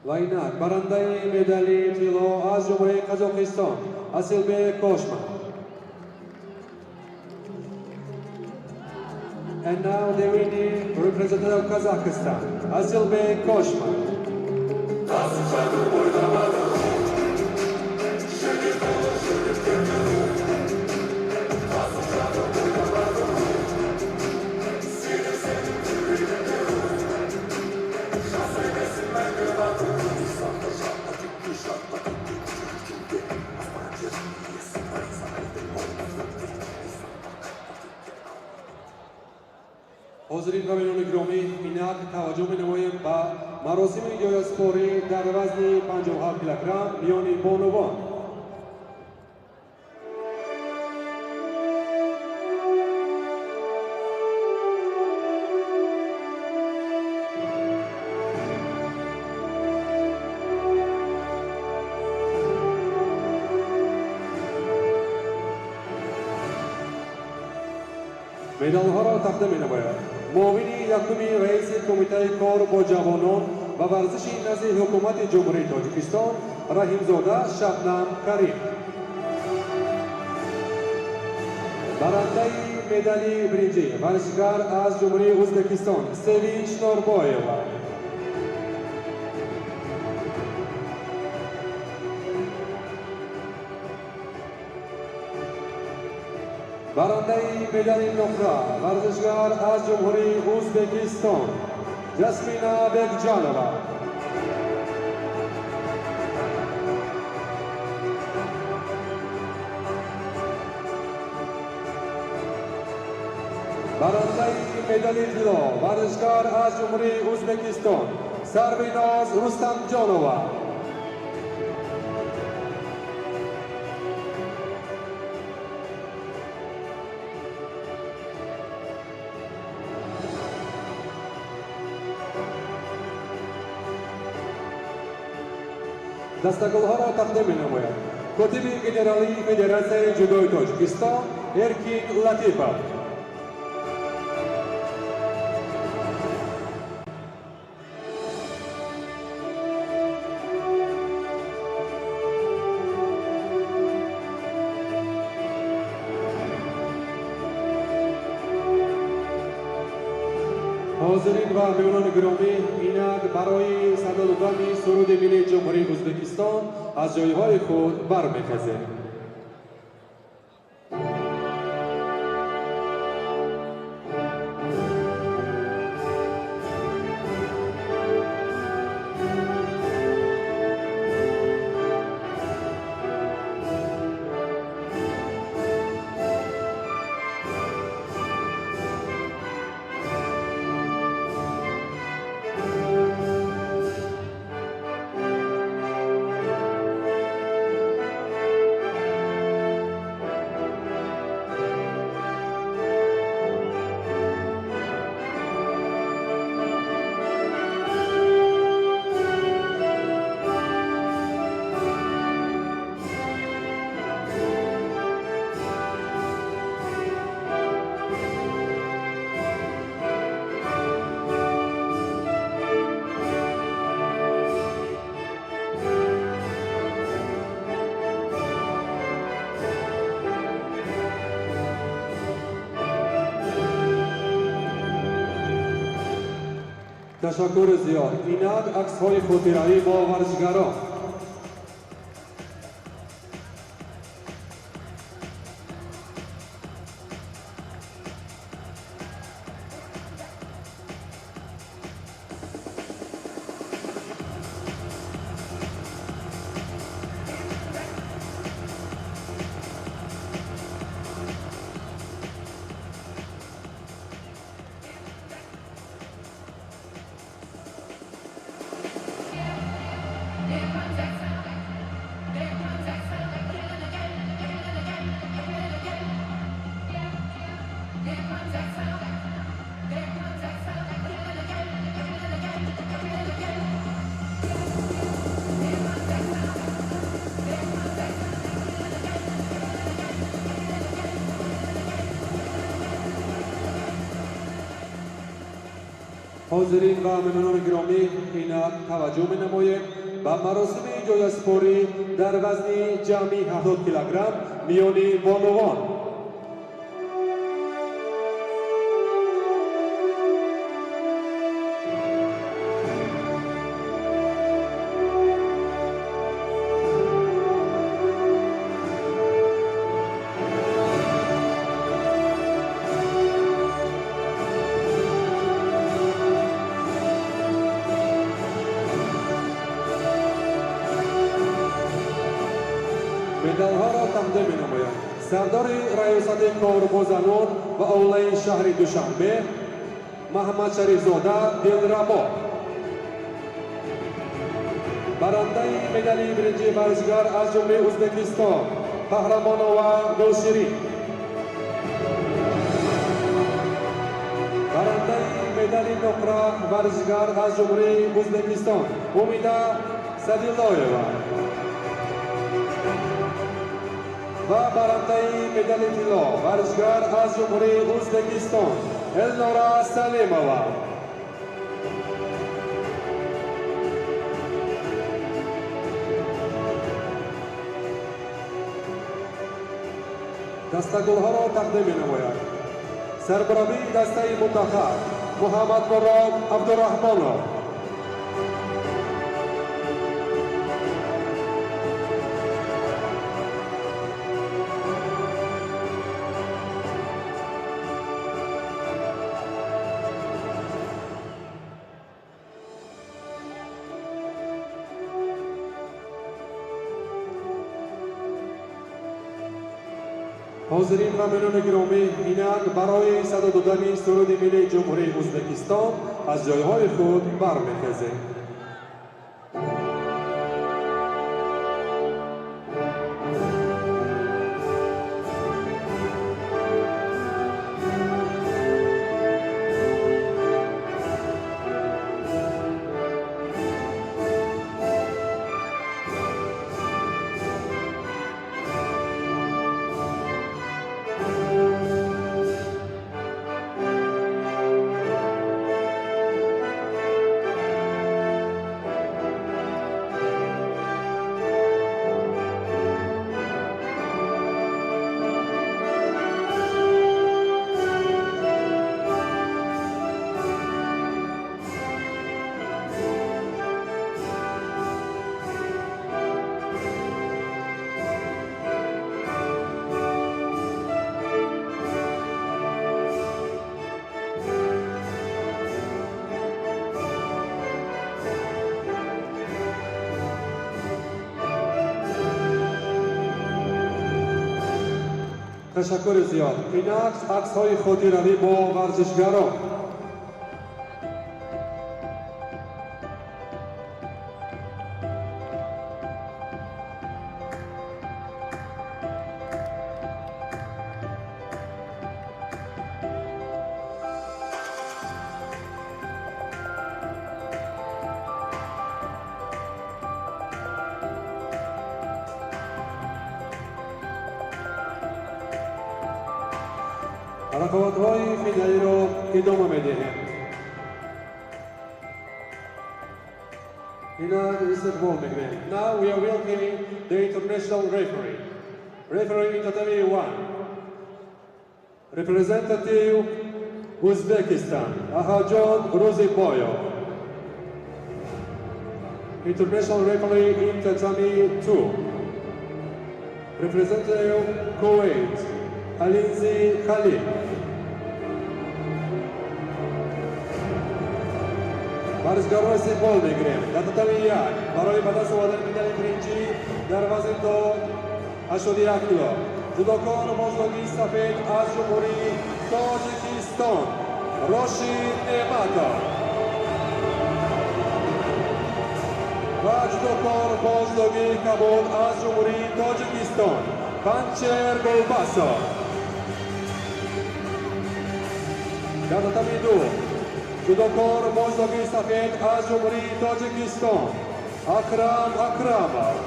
Ва инак барандаи медали тилло аз Ҷумҳурии Қазоқистон Асилбек Кошман. And now the winning representative of Kazakhstan, Asilbek Koshman. Ҳозирин ва меҳмонони гиромӣ, инак таваҷҷӯҳ менамоем ба маросими ҷоизаспорӣ дар вазни 57 килограмм миёни бонувон. Медалҳоро тақдим менамояд муовини якуми раиси Кумитаи кор бо ҷавонон ва варзиши назди Ҳукумати Ҷумҳурии Тоҷикистон Раҳимзода Шабнам Карим. Барандаи медали биринҷӣ варзишгар аз Ҷумҳурии Ӯзбекистон Севинч Норбоева. Барандаи медали нуқра варзишгар аз Ҷумҳурии Ӯзбекистон Жасмина Бекҷанова. Барандаи медали тилло варзишгар аз Ҷумҳурии Ӯзбекистон Сарвиноз Рустамҷонова. Дастагулҳоро тақдим менамояд котиби генералии Федератсияи ҷудои Тоҷикистон Эркин Латипов. Ҳозирин ва меҳмонони гиромӣ, инак барои садо додани суруди миллии Ҷумҳурии Ӯзбекистон аз ҷойҳои худ бармехезем. Ташаккури зиёд. Инак аксҳои хотиравӣ бо варзишгарон. Yeah. Ҳозирин ва меҳмонони гиромӣ, инак таваҷҷӯҳ менамоем ба маросими ҷоизаспорӣ дар вазни ҷамъи 70 килограмм миёни бонувон. Медалҳоро тақдим менамояд сардори раёсати кор бо занон ва оилаи шаҳри Душанбе Маҳамадшарифзода Дилрабо. Барандаи медали биринҷии варзишгар аз Ҷумҳурии Ӯзбекистон Қаҳрамонова Гулширин. Барандаи медали нуқра варзишгар аз Ҷумҳурии Ӯзбекистон Умида Садилоева ва барандаи медали тилло варзишгар аз Ҷумҳурии Ӯзбекистон Элнора Салимова. Дастагулҳоро тақдим менамояд сармураббии дастаи мунтахаб Муҳаммадмурод Абдураҳмонов. Ҳозирин ва меҳмонони гиромӣ, инак барои садо додани суруди миллии Ҷумҳурии Ӯзбекистон аз ҷойҳои худ бармехезем. Ташаккури зиёд. Инак аксҳои хотиравӣ бо варзишгарон. Рақобатҳои финалиро идома медиҳем. Инак истиқбол мекунем. Now we are welcoming the international referee. Referee in tatami 1. Representative Uzbekistan, Ahajon Ruziboyev. International referee in tatami 2. Representative Kuwait, Alinzi Khalil. Варзишгарро истиқбол мекунем. Дар татами 1 барои ба даст овардани медали биринҷӣ дар вазни то 81 кило ҷудокор мозлогии сафед аз Ҷумҳурии Тоҷикистон Рошид Неъматов ва ҷудокор мозлогии кабуд аз Ҷумҳурии Тоҷикистон Панчер Голбасов. Дар татами 2 ҷудокор мозлогии сафед аз Ҷумҳурии Тоҷикистон Акрам Акрамов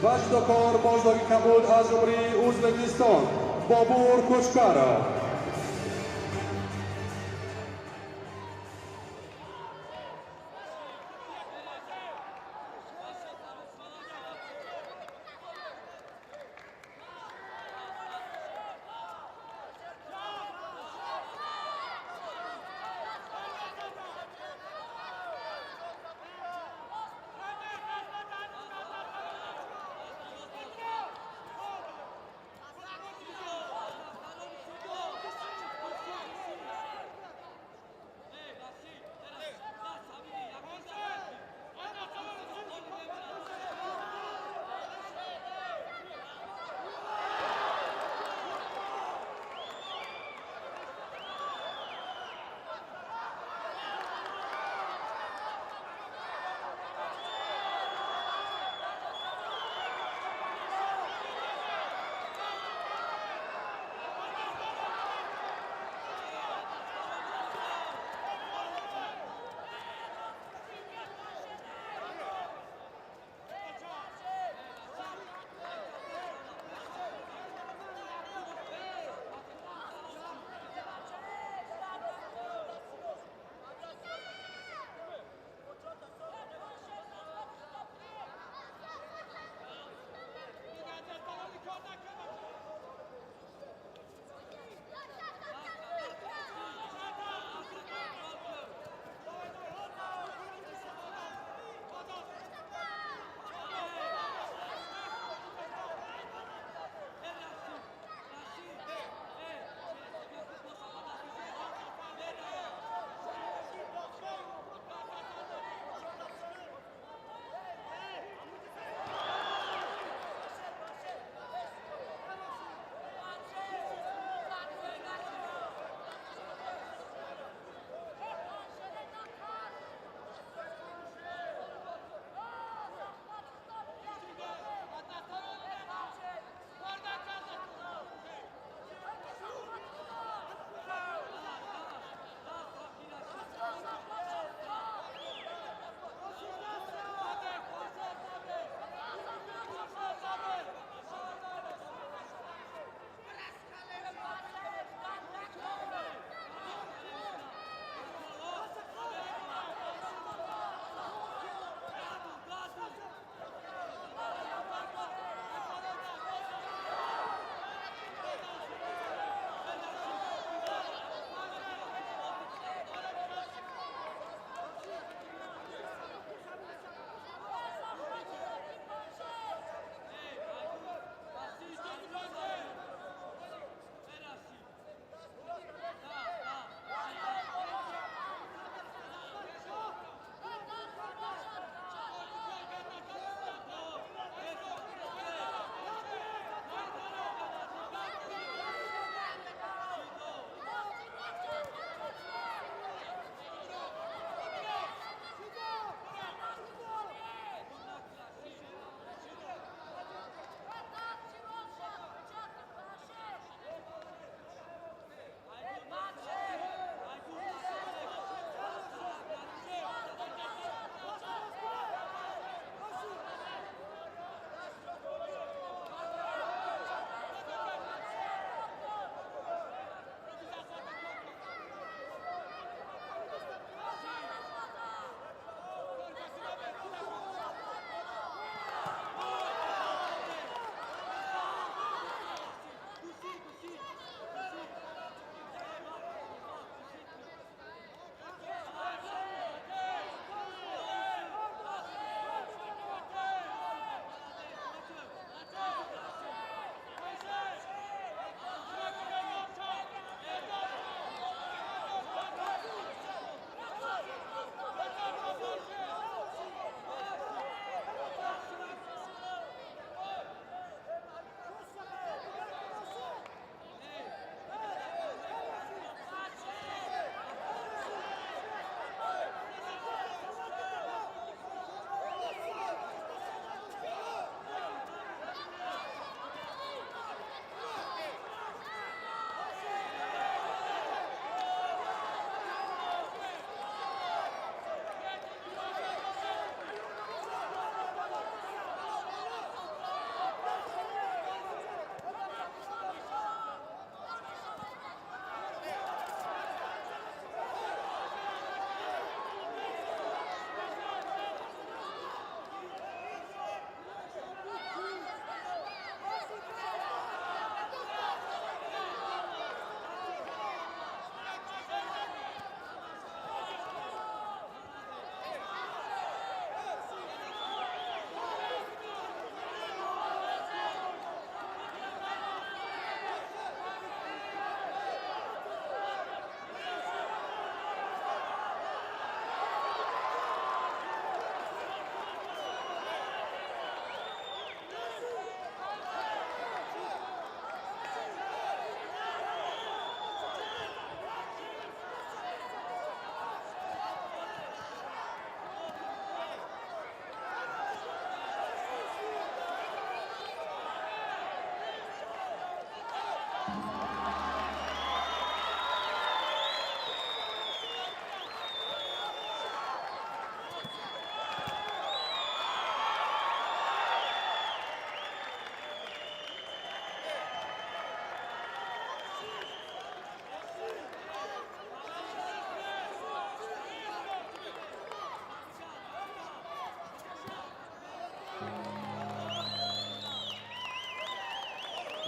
ва ҷудокор мозлогии кабуд аз Ҷумҳурии Ӯзбекистон Бобур Кучкаров.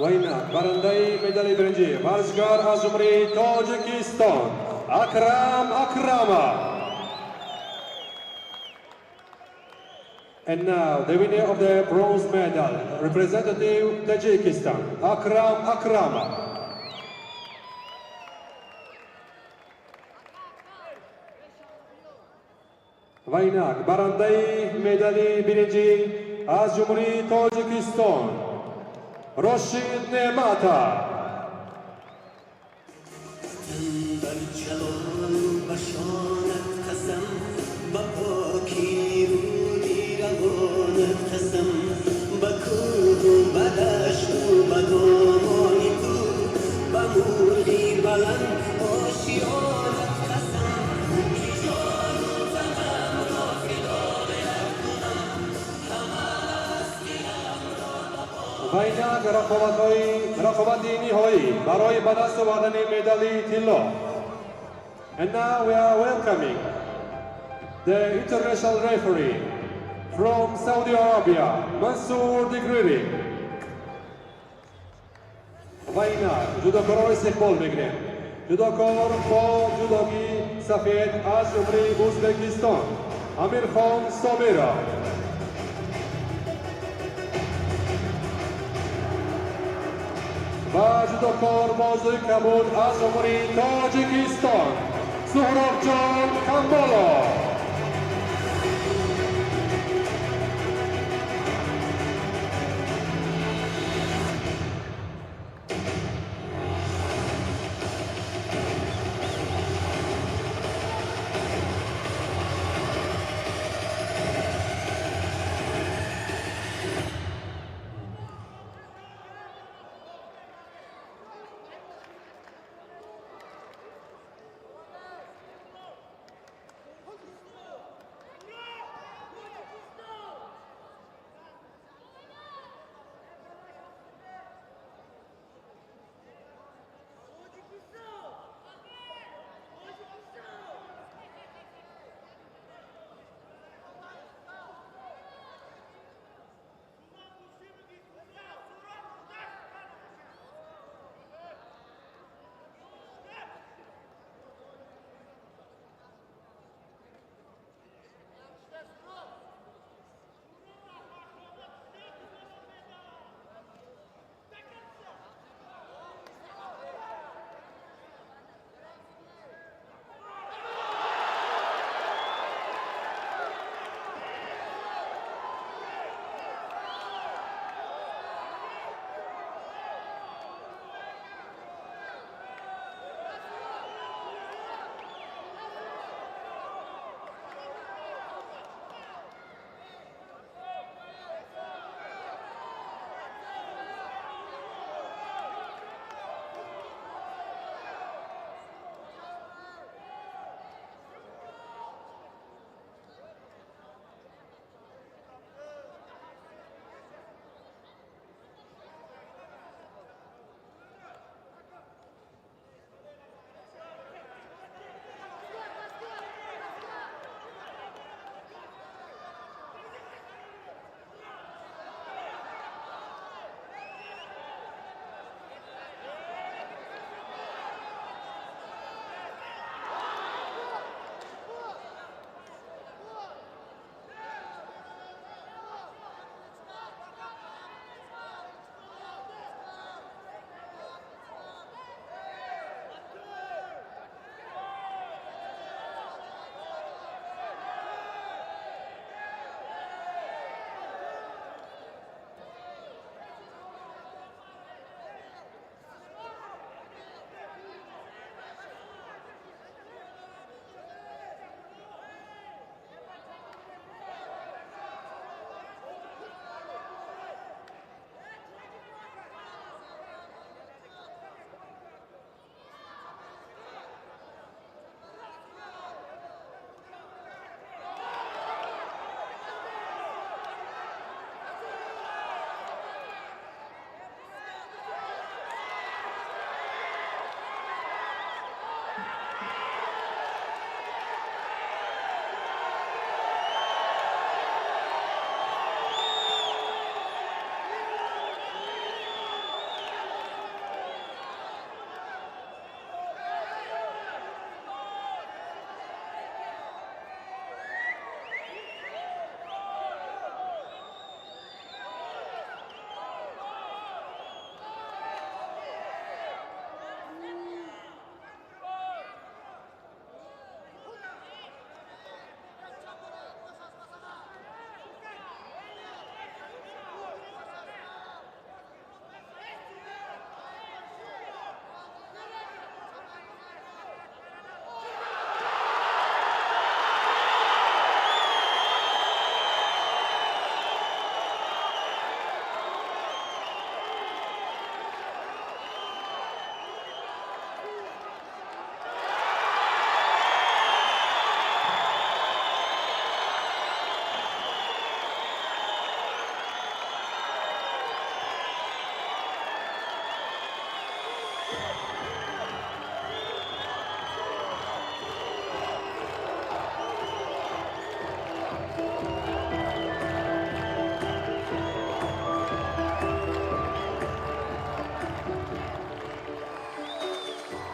Ва инак барандаи медали биринҷӣ, варзишгар аз Ҷумҳурии Тоҷикистон Акрам Акрамов. And now the winner of the bronze medal, representative Tajikistan, Akram Akramov. Ва инак барандаи медали биринҷӣ аз Ҷумҳурии Тоҷикистон Рошид Неъматов. بر جلال و بشانت قسم، به پاکی رودی روانت قسم، به کوه و به دشت و به دامان تو، به مرغی بلند آشیانت قسم که جان و تنم را فدای کنم. Ва инак рақобати ниҳоӣ барои ба даст овардани медали тилло. And now we are welcoming the international referee from Saudi Arabia, Mansour Digriri. Ва инак ҷудокорро истиқбол мекунем. Ҷудокор бо ҷудоги сафед аз Ҷумҳурии Ӯзбекистон Амирхон Собиров ва ҷудокор бо ҷудоги кабуд аз Ҷумҳурии Тоҷикистон Суҳробҷон Камболов.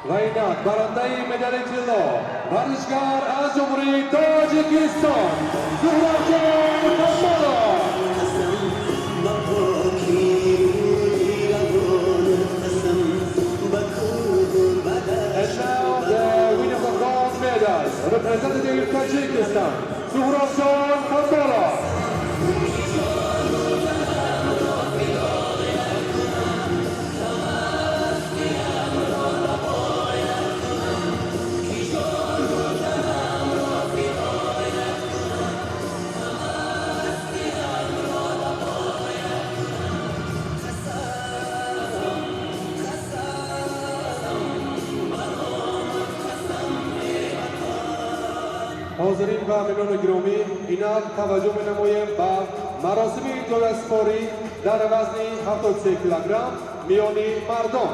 Ва инак барандаи медали тилло, варзишгар аз Ҷумҳурии Тоҷикистон, Зуҳробҷон Камолов. قسم به پاکی روی روانت قسم به کوه و به And now the winner of the gold medal, representative Tajikistan, Zuhrobjon Kamolov. Ҳозирин ва меҳмонони гиромӣ, инак таваҷҷӯҳ менамоем ба маросими ҷоизасупорӣ дар вазни 73 килограмм миёни мардон.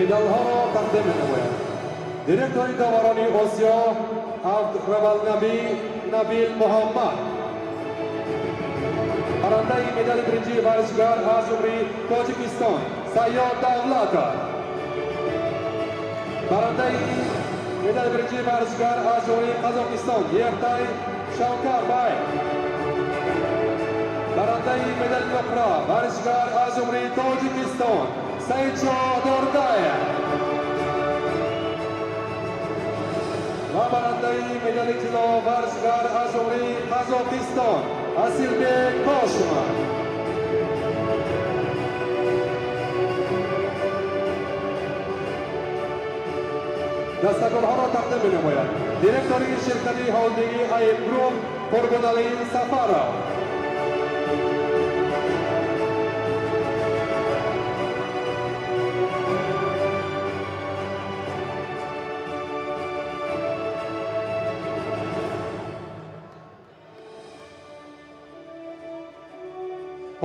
Медалҳоро тақдим менамояд директори доварони Осиё Абдравалнаби Набил Муҳаммад. Барандаи медали биринҷии варзишгар аз Ҷумҳурии Тоҷикистон, Сайёд Давлатов. Барандаи медали биринҷии варзишгар аз Ҷумҳурии Қазоқистон, Ертай Шавкарбай. Барандаи медали нуқра, варзишгар аз Ҷумҳурии Тоҷикистон, Саидшоҳ Дордаев ва барандаи медали тилло, варзишгар аз Ҷумҳурии Қазоқистон, Асилбек Кошимов. Дастагулҳоро тақдим менамояд директори ширкати холдинги АМ Груп Қурбоналӣ Сафаров.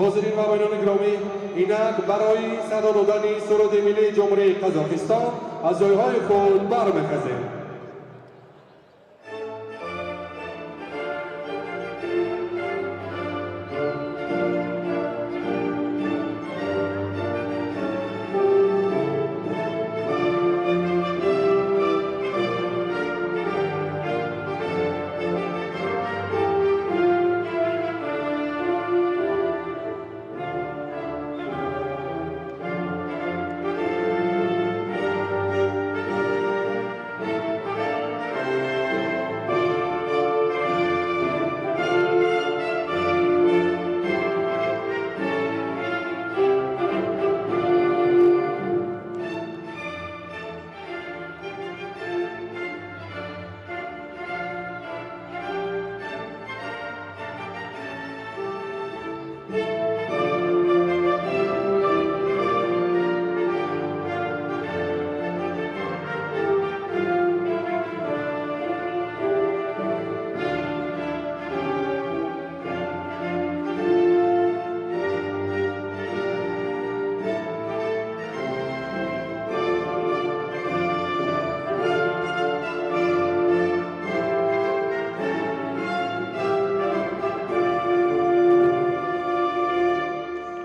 Ҳозирин ва меҳмонони гиромӣ, инак барои садо додани суруди миллии Ҷумҳурии Қазоқистон аз ҷойҳои худ бармехезем.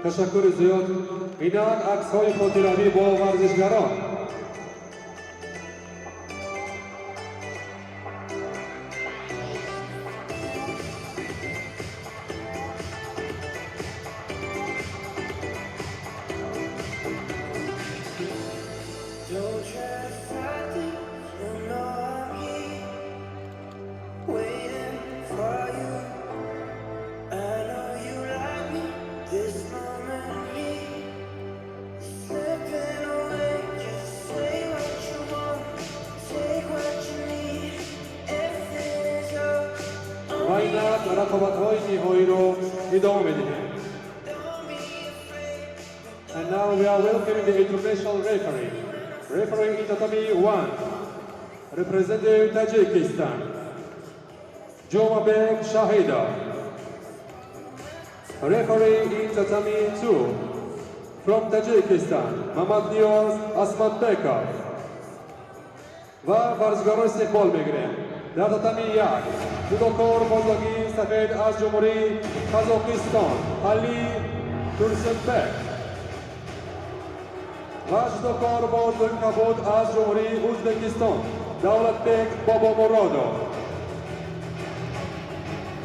Ташаккури зиёд. Инак аксҳои хотиравӣ бо варзишгарон. Don't try to fight it, you know I'm here, waiting for you. I know you like me, this moment here, slipping away. Just say what you want, take what you need, everything is yours. Ва инак рақобатҳои ниҳоиро идома медиҳем. Don't be afraid, And now we are welcoming the international referee. Referee in tatami 1, representing Tajikistan, Jumabek Shahidov. Referee in tatami 2, from Tajikistan, Mamad Niyoz Asmatbekov. Ва варзишгаро истиқбол мегирем. Дар татами 1, ҷудокор бозлагии сафед аз Ҷумҳурии Қазоқистон, Али Турсунбек, ва ҷудокор бозлаги кабуд аз Ҷумҳурии Ӯзбекистон, Давлатбек Бобомуродов.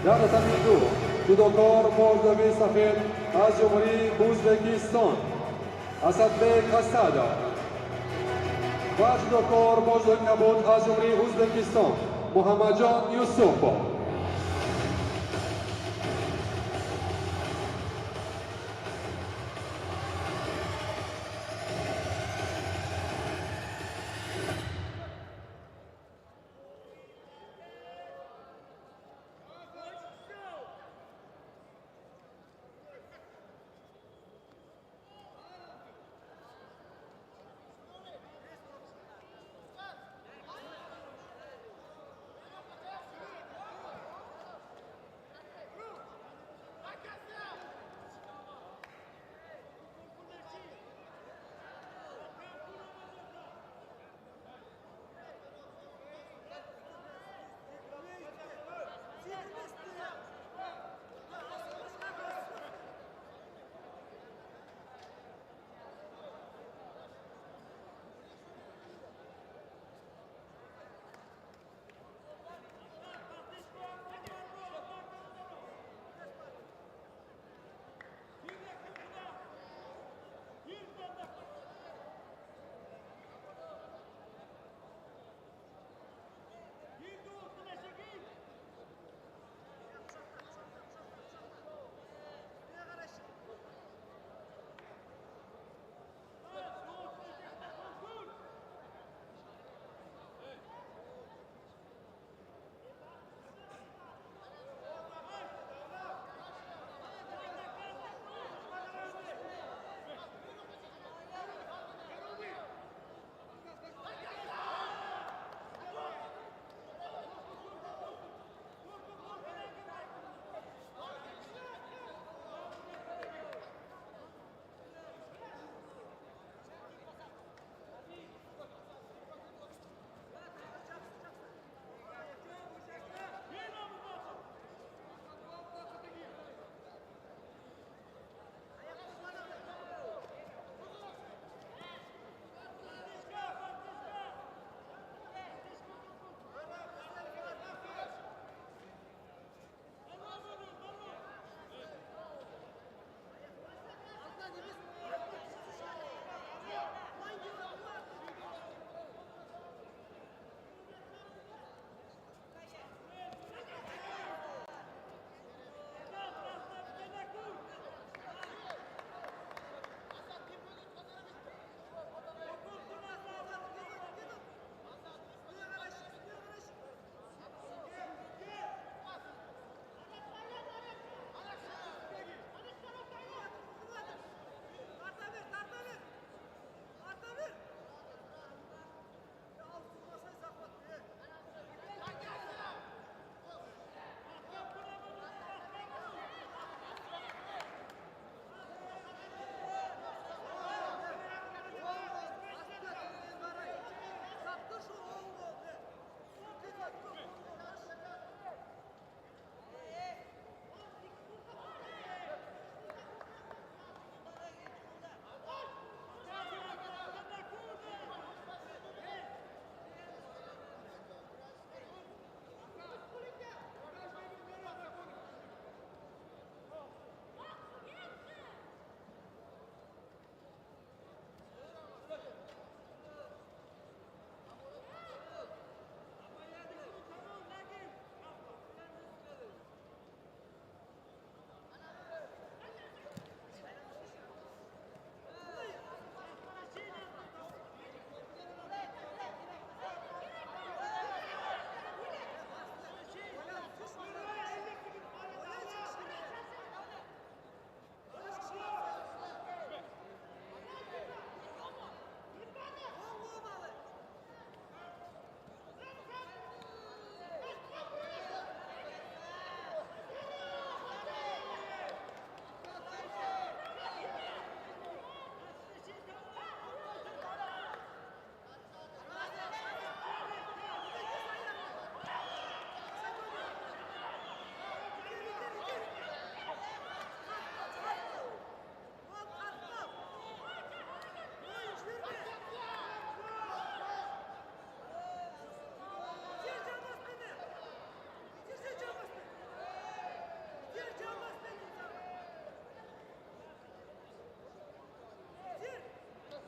Дар татами 2, ҷудокор бозлаги сафед аз Ҷумҳурии Ӯзбекистон, Асадбек Асадов, ва ҷудокор бозлаги кабуд аз Ҷумҳурии Ӯзбекистон, Муҳаммадҷон Юсупов.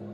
Дар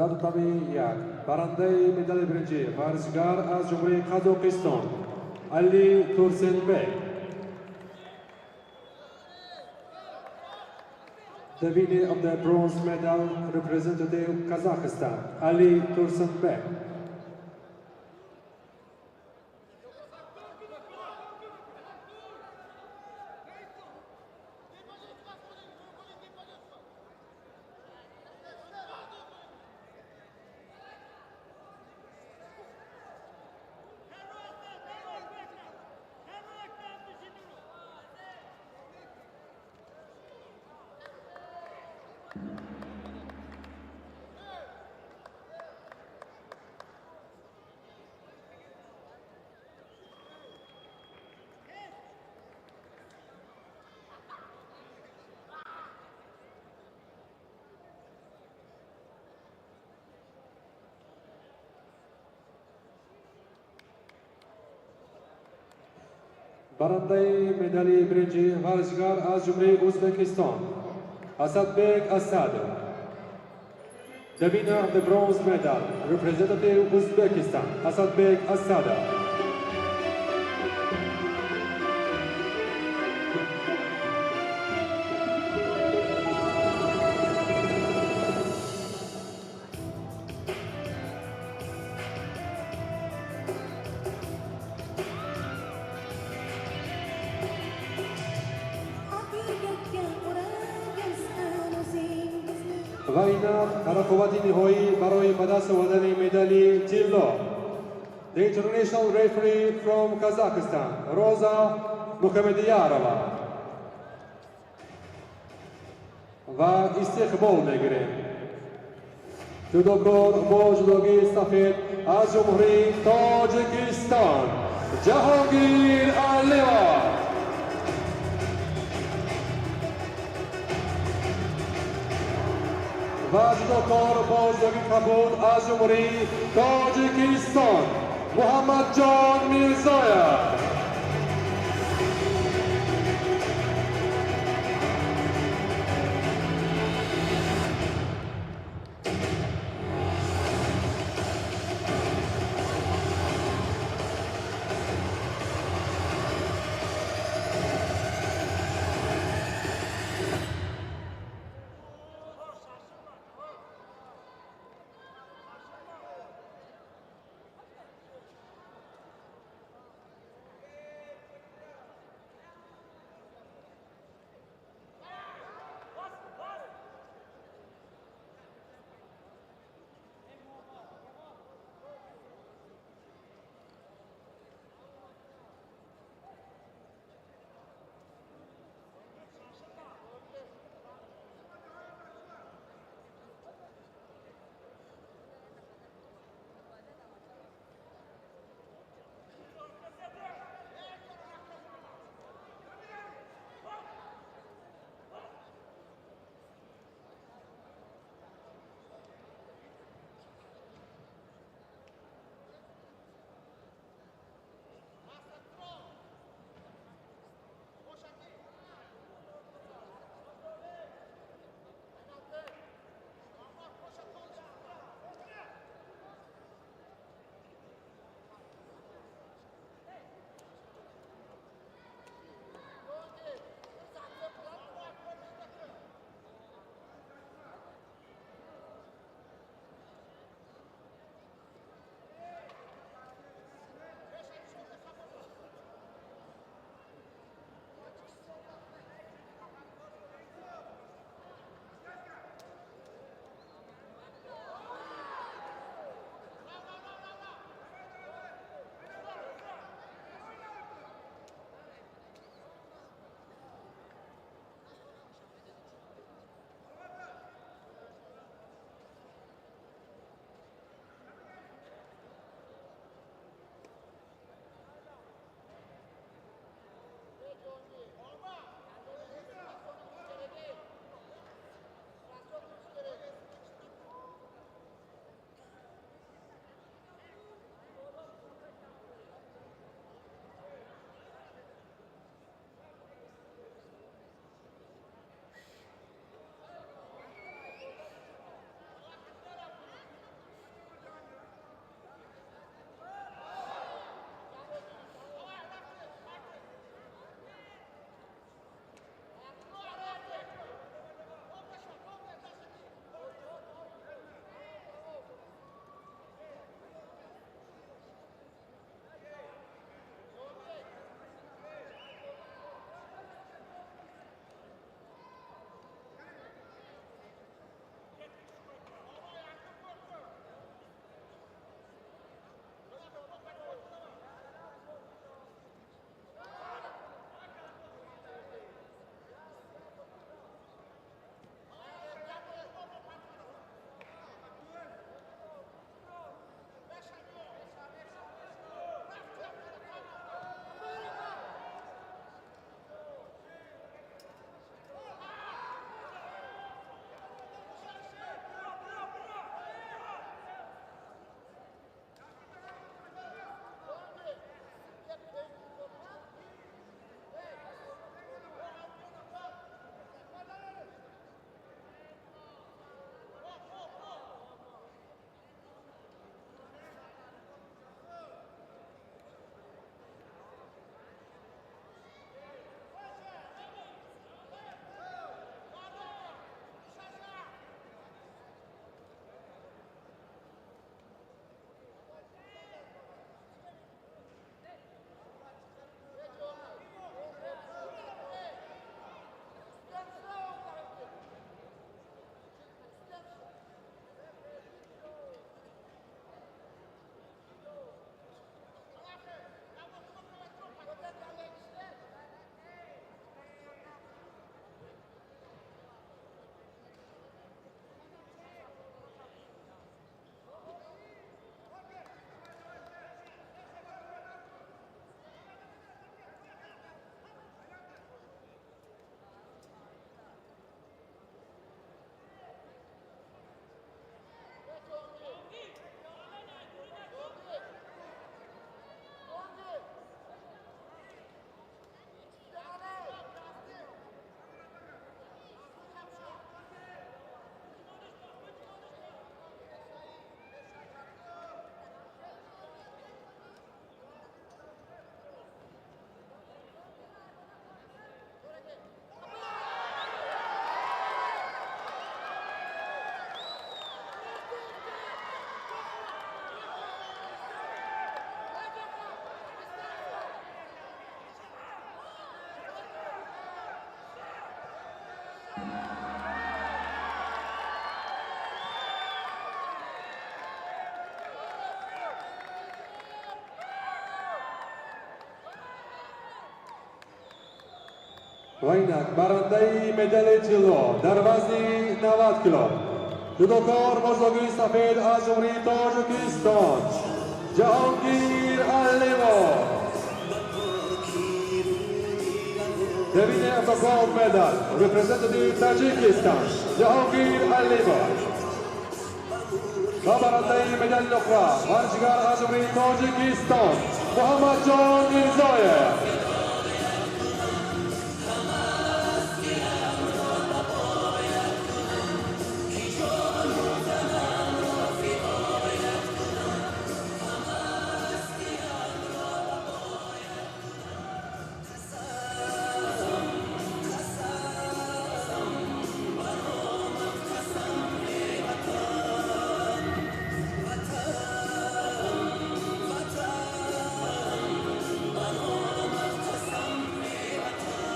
татами як барандаи медали биринҷӣ варзишгар аз Ҷумҳурии Қазоқистон Али Турсенбек. The winner of the bronze medal, representative Kazakhstan, Ali Tursenbek. Барандаи медали биринҷӣ варзишгар аз Ҷумҳурии Ӯзбекистон Асадбек Асадов. The winner of the bronze medal, representative Uzbekistan, Asadbek Asadov. Ва инак рақобати ниҳоӣ барои ба даст овардани медали тилло. The international referee from Kazakhstan, Роза Мухаммедиярова. Ва истиқбол мегирем ҷудокор бо ҷудогии сафед аз Ҷумҳурии Тоҷикистон Ҷаҳонгир Алимов ва ҷудокор бо ҷудогии кабуд аз Ҷумҳурии Тоҷикистон Муҳаммадҷон Мирзоев. Ва инак барандаи медали тилло дар вазни 90 кило, ҷудокор бо ҷудогии сафед аз Ҷумҳурии Тоҷикистон, Ҷаҳонгир Алимов. The winner of the gold medal, representative Tajikistan, Jahongir Alimov. Ва барандаи медали нуқра, варзишгар аз Ҷумҳурии Тоҷикистон, Муҳаммадҷон Мирзоев.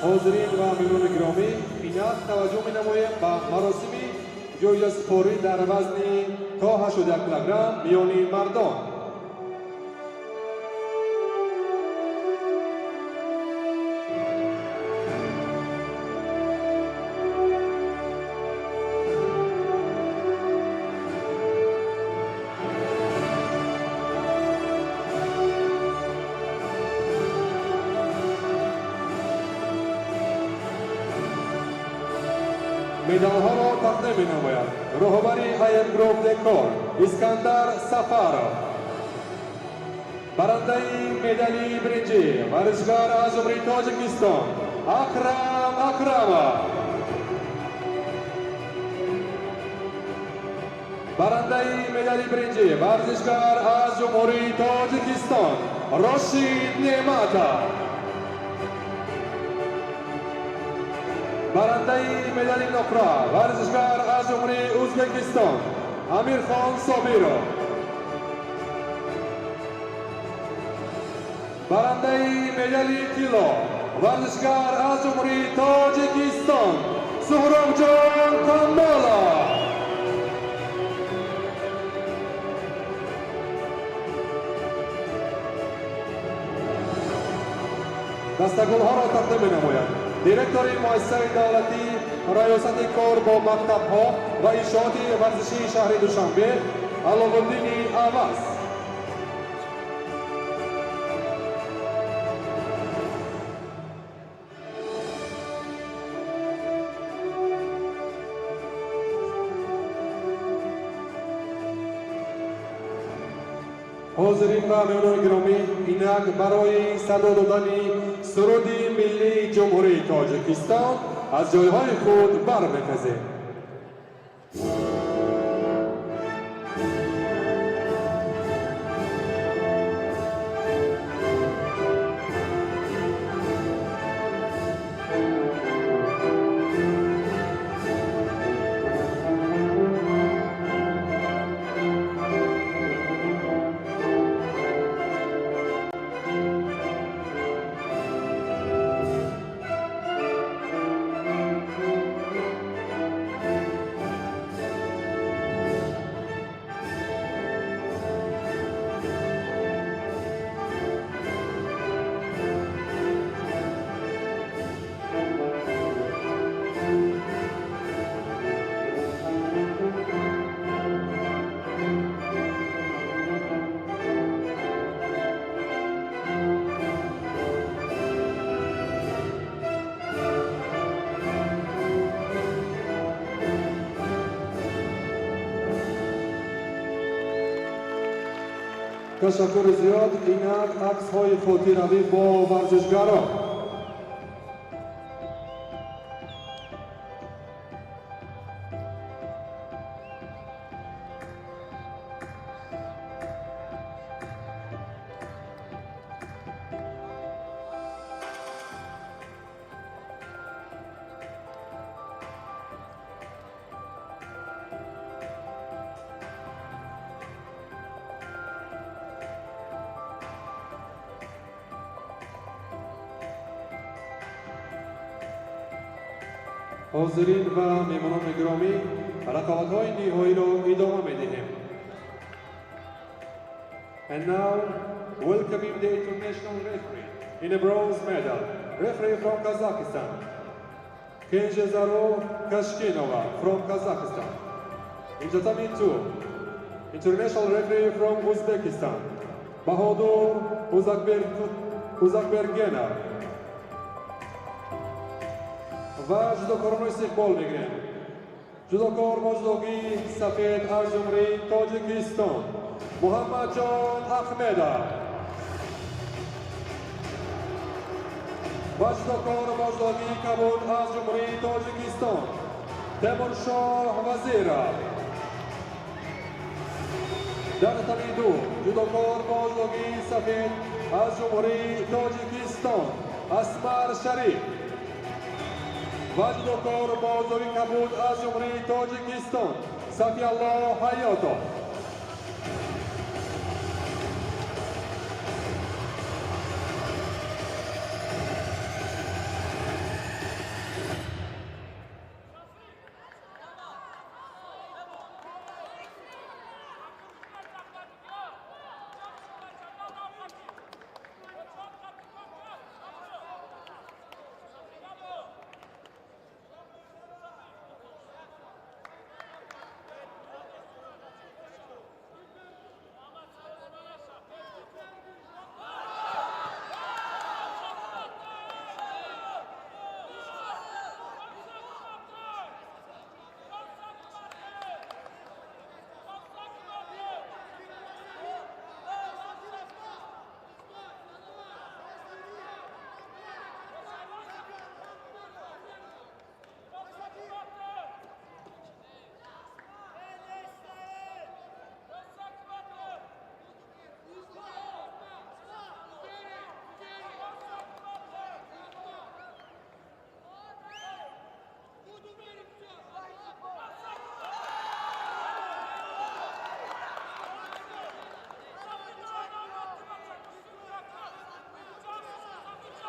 Ҳозирин ва меҳмонони гиромӣ, инак таваҷҷӯҳ менамоем ба маросими ҷоизасупорӣ дар вазни то 81 килограмм миёни мардон. Медалҳоро тақдим менамояд роҳбари АМ Груп Декор Искандар Сафаров. Барандаи медали биринҷӣ, варзишгар аз Ҷумҳурии Тоҷикистон, Акрам Акрамов. Барандаи медали биринҷӣ, варзишгар аз Ҷумҳурии Тоҷикистон, Рошид Неъматов. Барандаи медали нуқра, варзишгар аз Ҷумҳурии Ӯзбекистон, Амирхон Собиров. Барандаи медали тилло, варзишгар аз Ҷумҳурии Тоҷикистон, Суҳробҷон Камолов. Дастагулҳоро тақдим менамояд директори муассисаи давлатии раёсати кор бо мактабҳо ва иншооти варзишии шаҳри Душанбе Аловуддини Аваз. Ҳозирин ва меҳмонони гиромӣ, инак барои садо додани суруди миллии Ҷумҳурии Тоҷикистон аз ҷойҳои худ бармехезем. Ташаккури зиёд. Инак аксҳои хотиравӣ бо варзишгарон. Ҳозирин ва меҳмонони гиромӣ, рақобатҳои ниҳоиро идома медиҳем. And now, welcoming the international referee in a bronze medal, referee from Kazakhstan, Kenjezaro Kashkinova from Kazakhstan. In tatami 2, international referee from Uzbekistan, Bahodur Uzakbergenov. Ва ҷудокороно истиқбол мегирем. Ҷудокор бо ҷудогии сафед аз Ҷумҳурии Тоҷикистон, Муҳаммадҷон Ахмедов. Ва ҷудокор бо ҷудогии кабуд аз Ҷумҳурии Тоҷикистон, Темуршоҳ Вазиров. Дар татами 2, ҷудокор бо ҷудогии сафед аз Ҷумҳурии Тоҷикистон, Асмар Шариф. Ва ҷудокор бо ҷудогии кабуд аз Ҷумҳурии Тоҷикистон, Сафиалло Ҳаётов.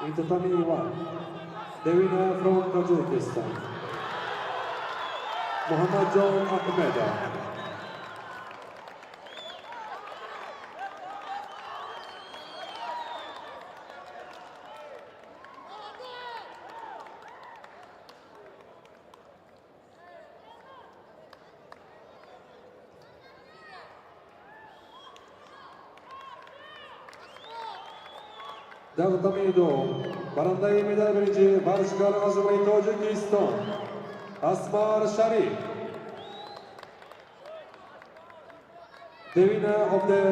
In tatami 1, the winner from Tajikistan, Muhammad John Akhmedov. Дар татами 2, барандаи медали биринҷӣ, варзишгар аз Ҷумҳурии Тоҷикистон, Асмар Шариф. The winner of the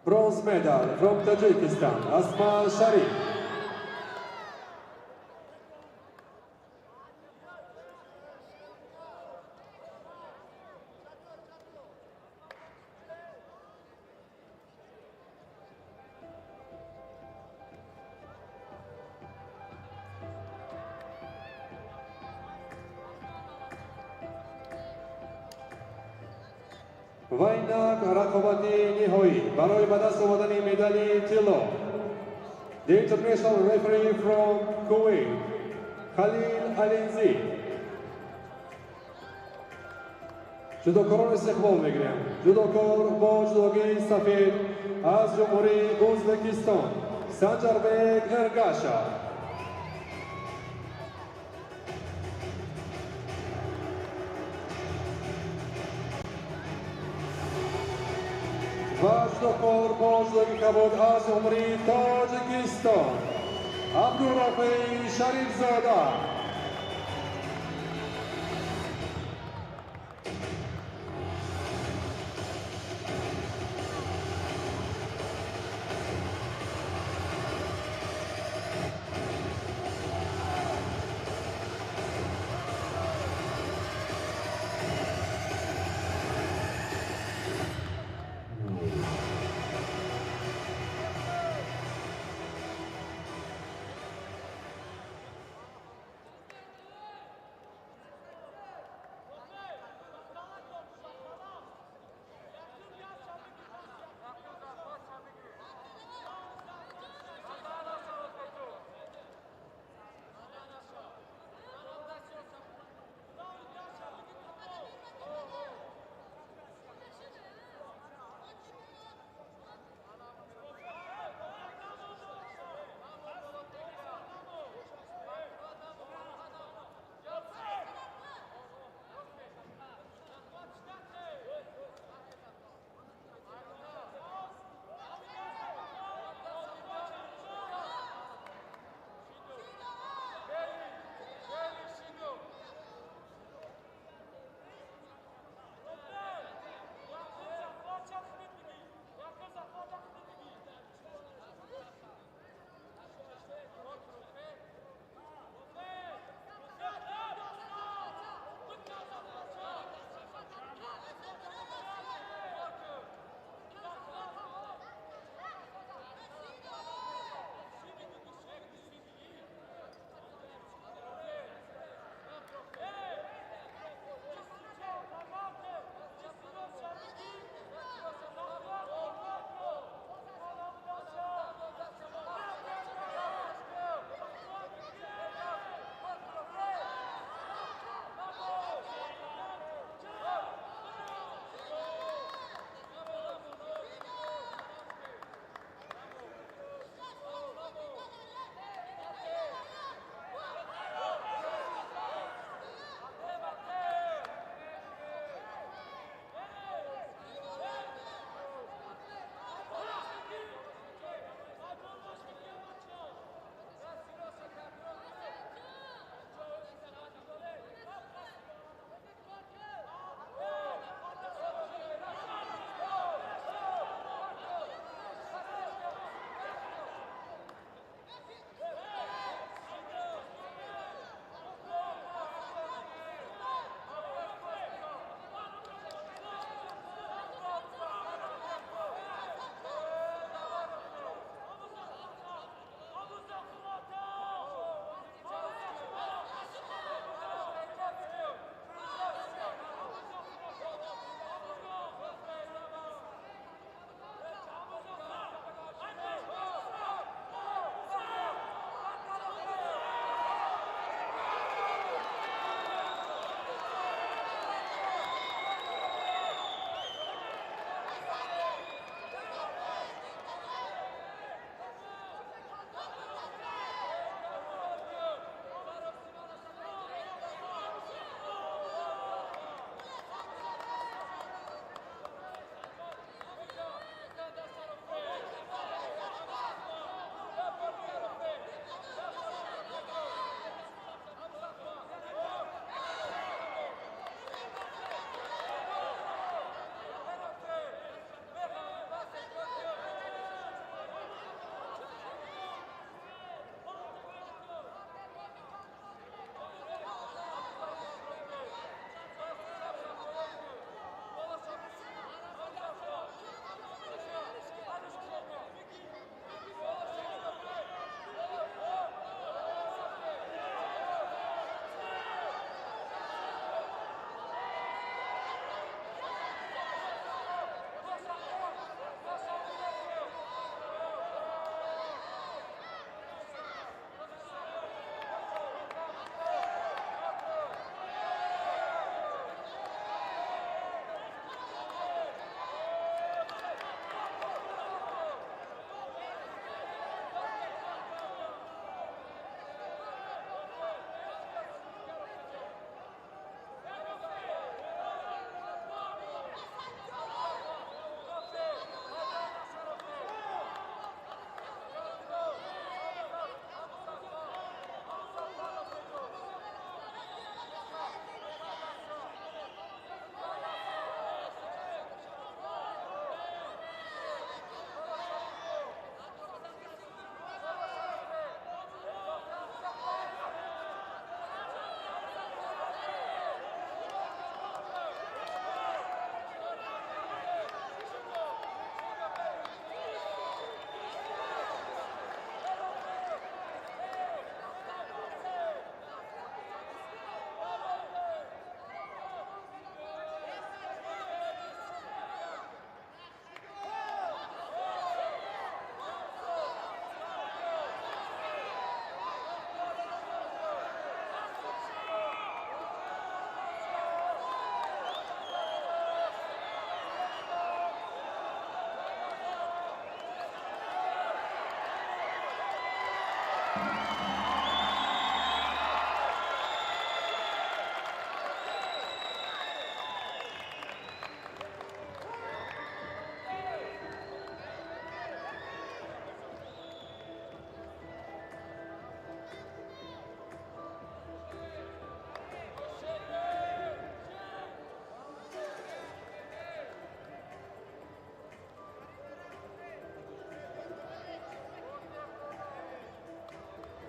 bronze medal from Tajikistan, Asmar Sharif. Ва инак рақобати ниҳоӣ барои ба даст овардани медали тилло. The international referee from Kuwait, Khalil Alinzi. Ҷудокорон истиқбол мегирем. Ҷудокор бо ҷудогии сафед аз Ҷумҳурии Ӯзбекистон, Санҷарбек Эргашев. Ва ҷудокор бо ҷудогии кабуд аз Ҷумҳурии Тоҷикистон, Абдурофеи Шарифзода.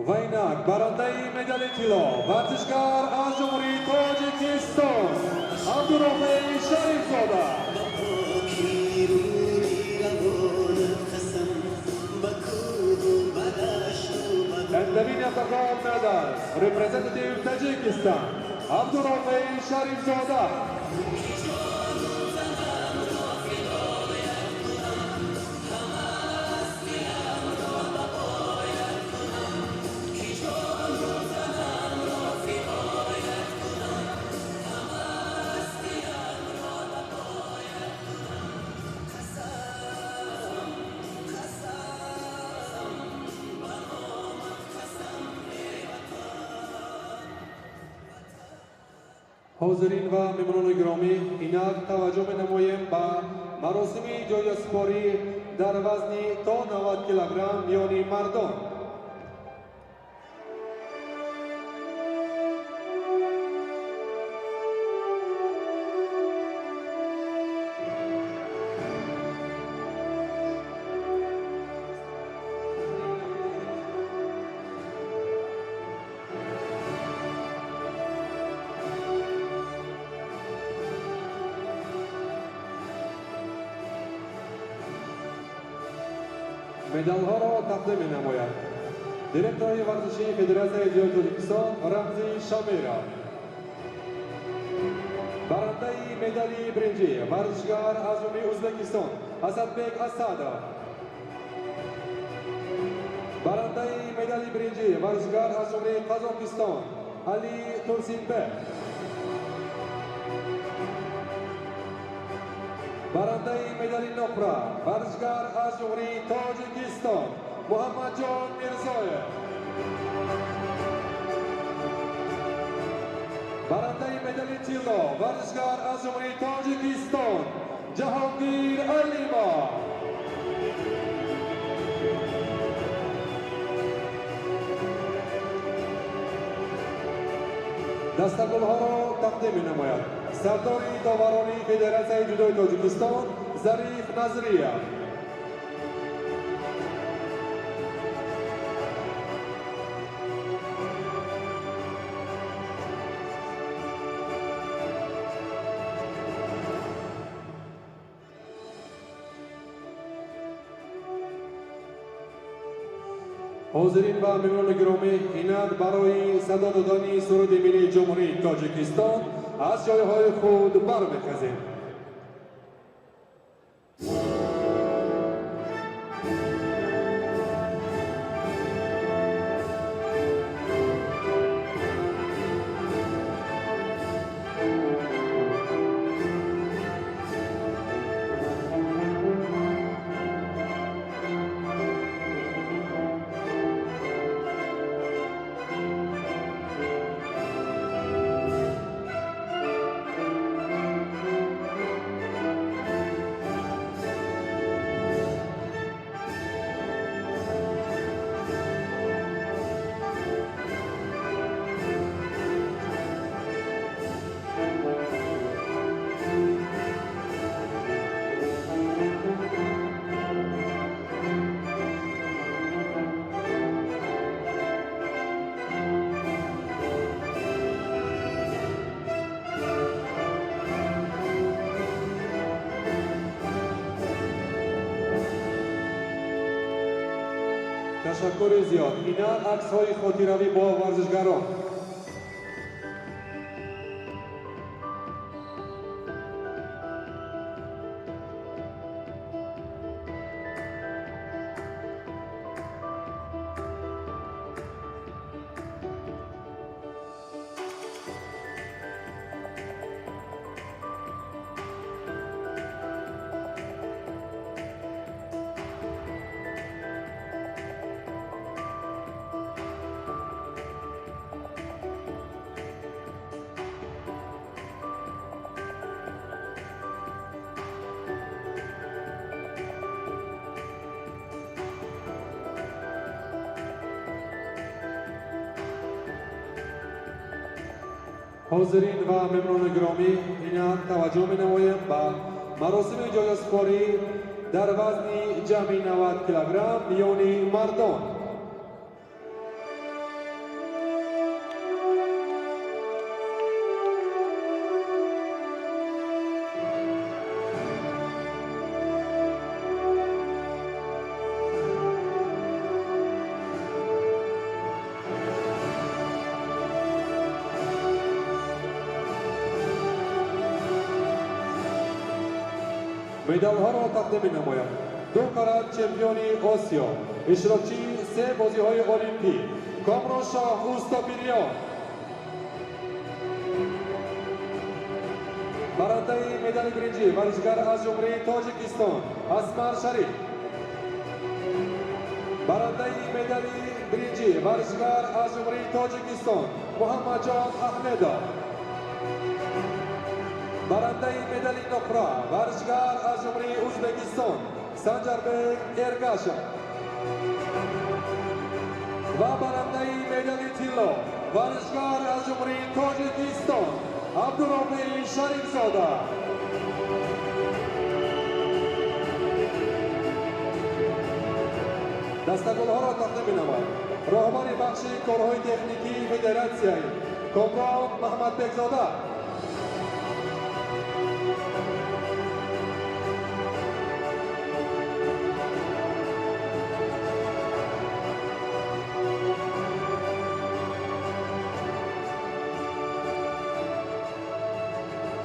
Ва инак барандаи медали тилло, варзишгар аз Ҷумҳурии Тоҷикистон, Абдурофеи Шарифзода. Ба покии рӯи равонат қасам, ба кӯҳу ба дашту ба And the winner of the gold medal, representative Tajikistan, Abdurofei Sharifzoda. Ҳозирин ва меҳмонони гиромӣ, инак таваҷҷӯҳ менамоем ба маросими ҷоизасупорӣ дар вазни то 90 килограмм миёни мардон. Медалҳоро тақдим менамояд директори варзишии Федератсияи ҷудои Тоҷикистон Рамзи Шамиров. Барандаи медали биринҷӣ, варзишгар аз Ҷумҳурии Ӯзбекистон, Асадбек Асадов. Барандаи медали биринҷӣ, варзишгар аз Ҷумҳурии Қазоқистон, Али Турсинбек. Барандаи медали нуқра, варзишгар аз Ҷумҳурии Тоҷикистон, Муҳаммадҷон Мирзоев. Барандаи медали тилло, варзишгар аз Ҷумҳурии Тоҷикистон, Ҷаҳонгир Алимов. Дастагулҳоро тақдим менамояд сардори доварони Федератсияи ҷудои Тоҷикистон Зариф Назриев. Ҳозирин ва меҳмонони гиромӣ, инак барои садо додани суруди миллии Ҷумҳурии Тоҷикистон аз ҷойҳои худ бармехезем. Ташаккури зиёд. Инак аксҳои хотиравӣ бо варзишгарон. Ҳозирин ва меҳмонони гиромӣ, инак таваҷҷӯҳ менамоем ба маросими ҷоизасупорӣ дар вазни ҷамъи 90 килограмм миёни мардон. Медалҳоро тақдим менамояд ду карат чемпиони Осиё, иштирокчии се бозиҳои Олимпӣ Комроншоҳ Устопириён. Барандаи медали биринҷӣ варзишгар аз Ҷумҳурии Тоҷикистон Асмар Шариф. Барандаи медали биринҷӣ варзишгар аз Ҷумҳурии Тоҷикистон Муҳаммадҷон Аҳмедов. Барандаи медали нуқра варзишгар аз Ҷумҳурии Ӯзбекистон Санҷарбек Эргашев ва барандаи медали тилло варзишгар аз Ҷумҳурии Тоҷикистон Абдурофи Шарифзода. Дастагулҳоро тақдим менамояд роҳбари бахши корҳои техникии федератсияи Комрон Маҳмадбекзода.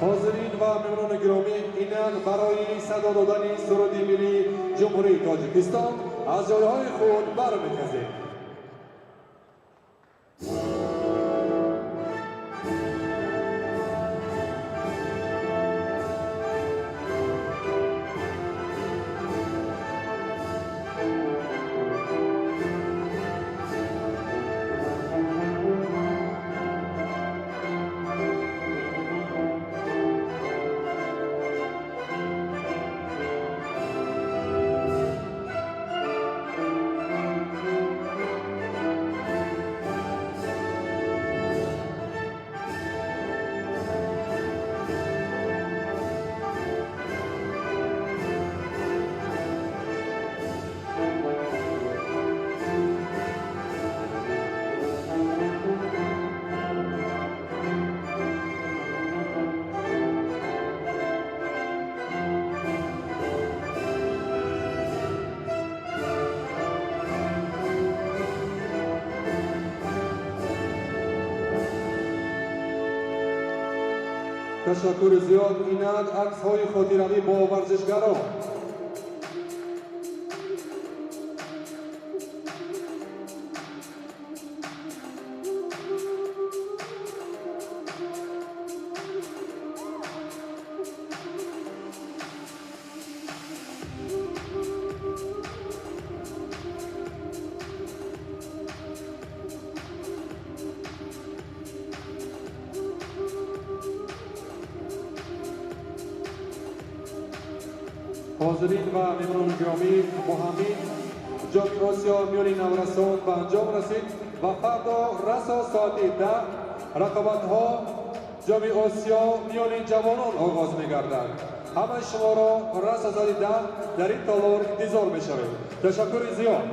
Ҳозирин ва меҳмонони гиромӣ, инак барои садо додани суруди миллии Ҷумҳурии Тоҷикистон аз ҷойҳои худ бармехезем. Ташаккури зиёд. Инак аксҳои хотиравӣ бо варзишгарон. Ҳозирин ва меҳмонони гиромӣ, бо ҳамин Ҷоми Осиё миёни наврасон ба анҷом расид ва фардо расо соати 10 рақобатҳо Ҷоми Осиё миёни ҷавонон оғоз мегардад. Ҳамаи шуморо расо соати 10 дар ин толор интизор мешавем. Ташаккури зиёд.